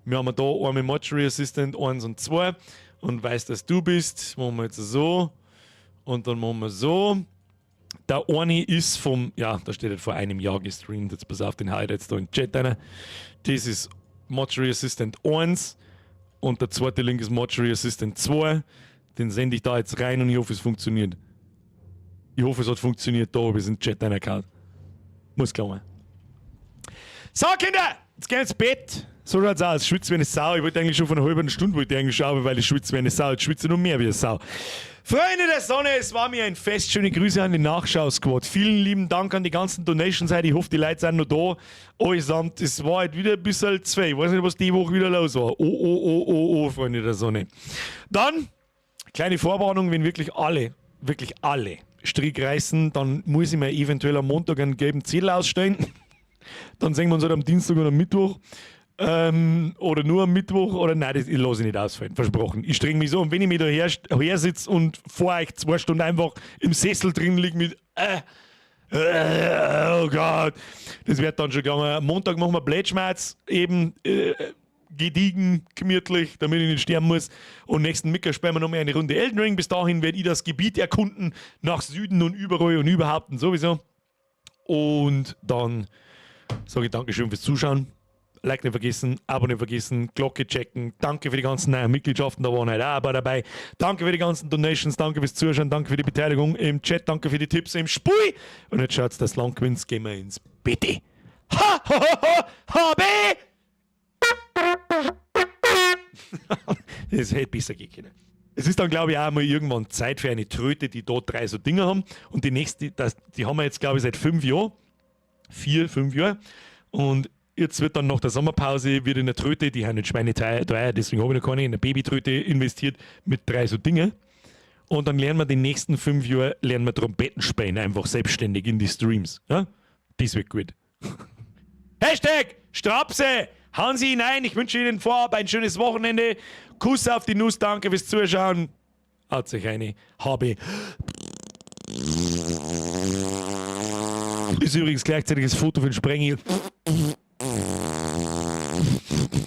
wir haben da einmal Mortuary Assistant 1 und 2 und weißt, dass du bist. Machen wir jetzt so. Und dann machen wir so. Der eine ist vom, ja, da steht jetzt vor einem Jahr gestreamt. Jetzt pass auf, den hau ich jetzt da in den Chat rein. Das ist Mortuary Assistant 1 und der zweite Link ist Mortuary Assistant 2. Den sende ich da jetzt rein und ich hoffe, es funktioniert. Ich hoffe, es hat funktioniert. Da habe ich es in den Chat reingehauen. Muss klar. So, Kinder, jetzt gehen wir ins Bett. So schaut's aus. Schwitze wie eine Sau. Ich wollte eigentlich schon vor einer halben Stunde wollte ich eigentlich schauen, weil ich schwitze wie eine Sau. Jetzt schwitze ich noch mehr wie eine Sau. Freunde der Sonne, es war mir ein Fest. Schöne Grüße an den Nachschau-Squad. Vielen lieben Dank an die ganzen Donations heute. Ich hoffe, die Leute sind noch da. Allesamt, es war halt wieder ein bisschen zwei. Ich weiß nicht, was die Woche wieder los war. Oh, oh, oh, oh, oh, Freunde der Sonne. Dann, kleine Vorwarnung, wenn wirklich alle Strick reißen, dann muss ich mir eventuell am Montag einen gelben Zettel ausstellen. Dann sehen wir uns halt am Dienstag oder am Mittwoch. Oder nur am Mittwoch oder nein, das lasse ich nicht ausfallen, versprochen. Ich streng mich so und wenn ich mich da her sitze und vor euch 2 Stunden einfach im Sessel drin liege mit oh Gott, das wird dann schon gegangen. Montag machen wir Blätschmerz, eben gediegen, gemütlich, damit ich nicht sterben muss. Und nächsten Mittag spielen wir nochmal eine Runde Elden Ring. Bis dahin werde ich das Gebiet erkunden, nach Süden und überall und überhaupt und sowieso. Und dann sage ich Dankeschön fürs Zuschauen. Like nicht vergessen, Abo nicht vergessen, Glocke checken. Danke für die ganzen neuen Mitgliedschaften, da waren heute auch ein paar dabei. Danke für die ganzen Donations, danke fürs Zuschauen, danke für die Beteiligung im Chat, danke für die Tipps im Spiel. Und jetzt schaut's, dass lang gewinnt, gehen wir ins Bette. Ha, ha, ha, ha, ha, B! Das hätte besser gehen können. Es ist dann, glaube ich, auch mal irgendwann Zeit für eine Tröte, die dort drei so Dinger haben. Und die nächste, die haben wir jetzt, glaube ich, seit 5 Jahren. 4, 5 Jahre. Und jetzt wird dann nach der Sommerpause wird in der Tröte, die haben nicht schweineteuer, deswegen habe ich noch keine, in eine Babytröte investiert mit drei so Dinge. Und dann lernen wir die nächsten 5 Jahre, lernen wir Trompeten spielen, einfach selbstständig in die Streams. Ja? Das wird gut. #Strapse! Hauen Sie hinein, ich wünsche Ihnen vorab ein schönes Wochenende. Kuss auf die Nuss, danke fürs Zuschauen. Haut sich eine. HB. Ist übrigens gleichzeitig das Foto für den Sprengi.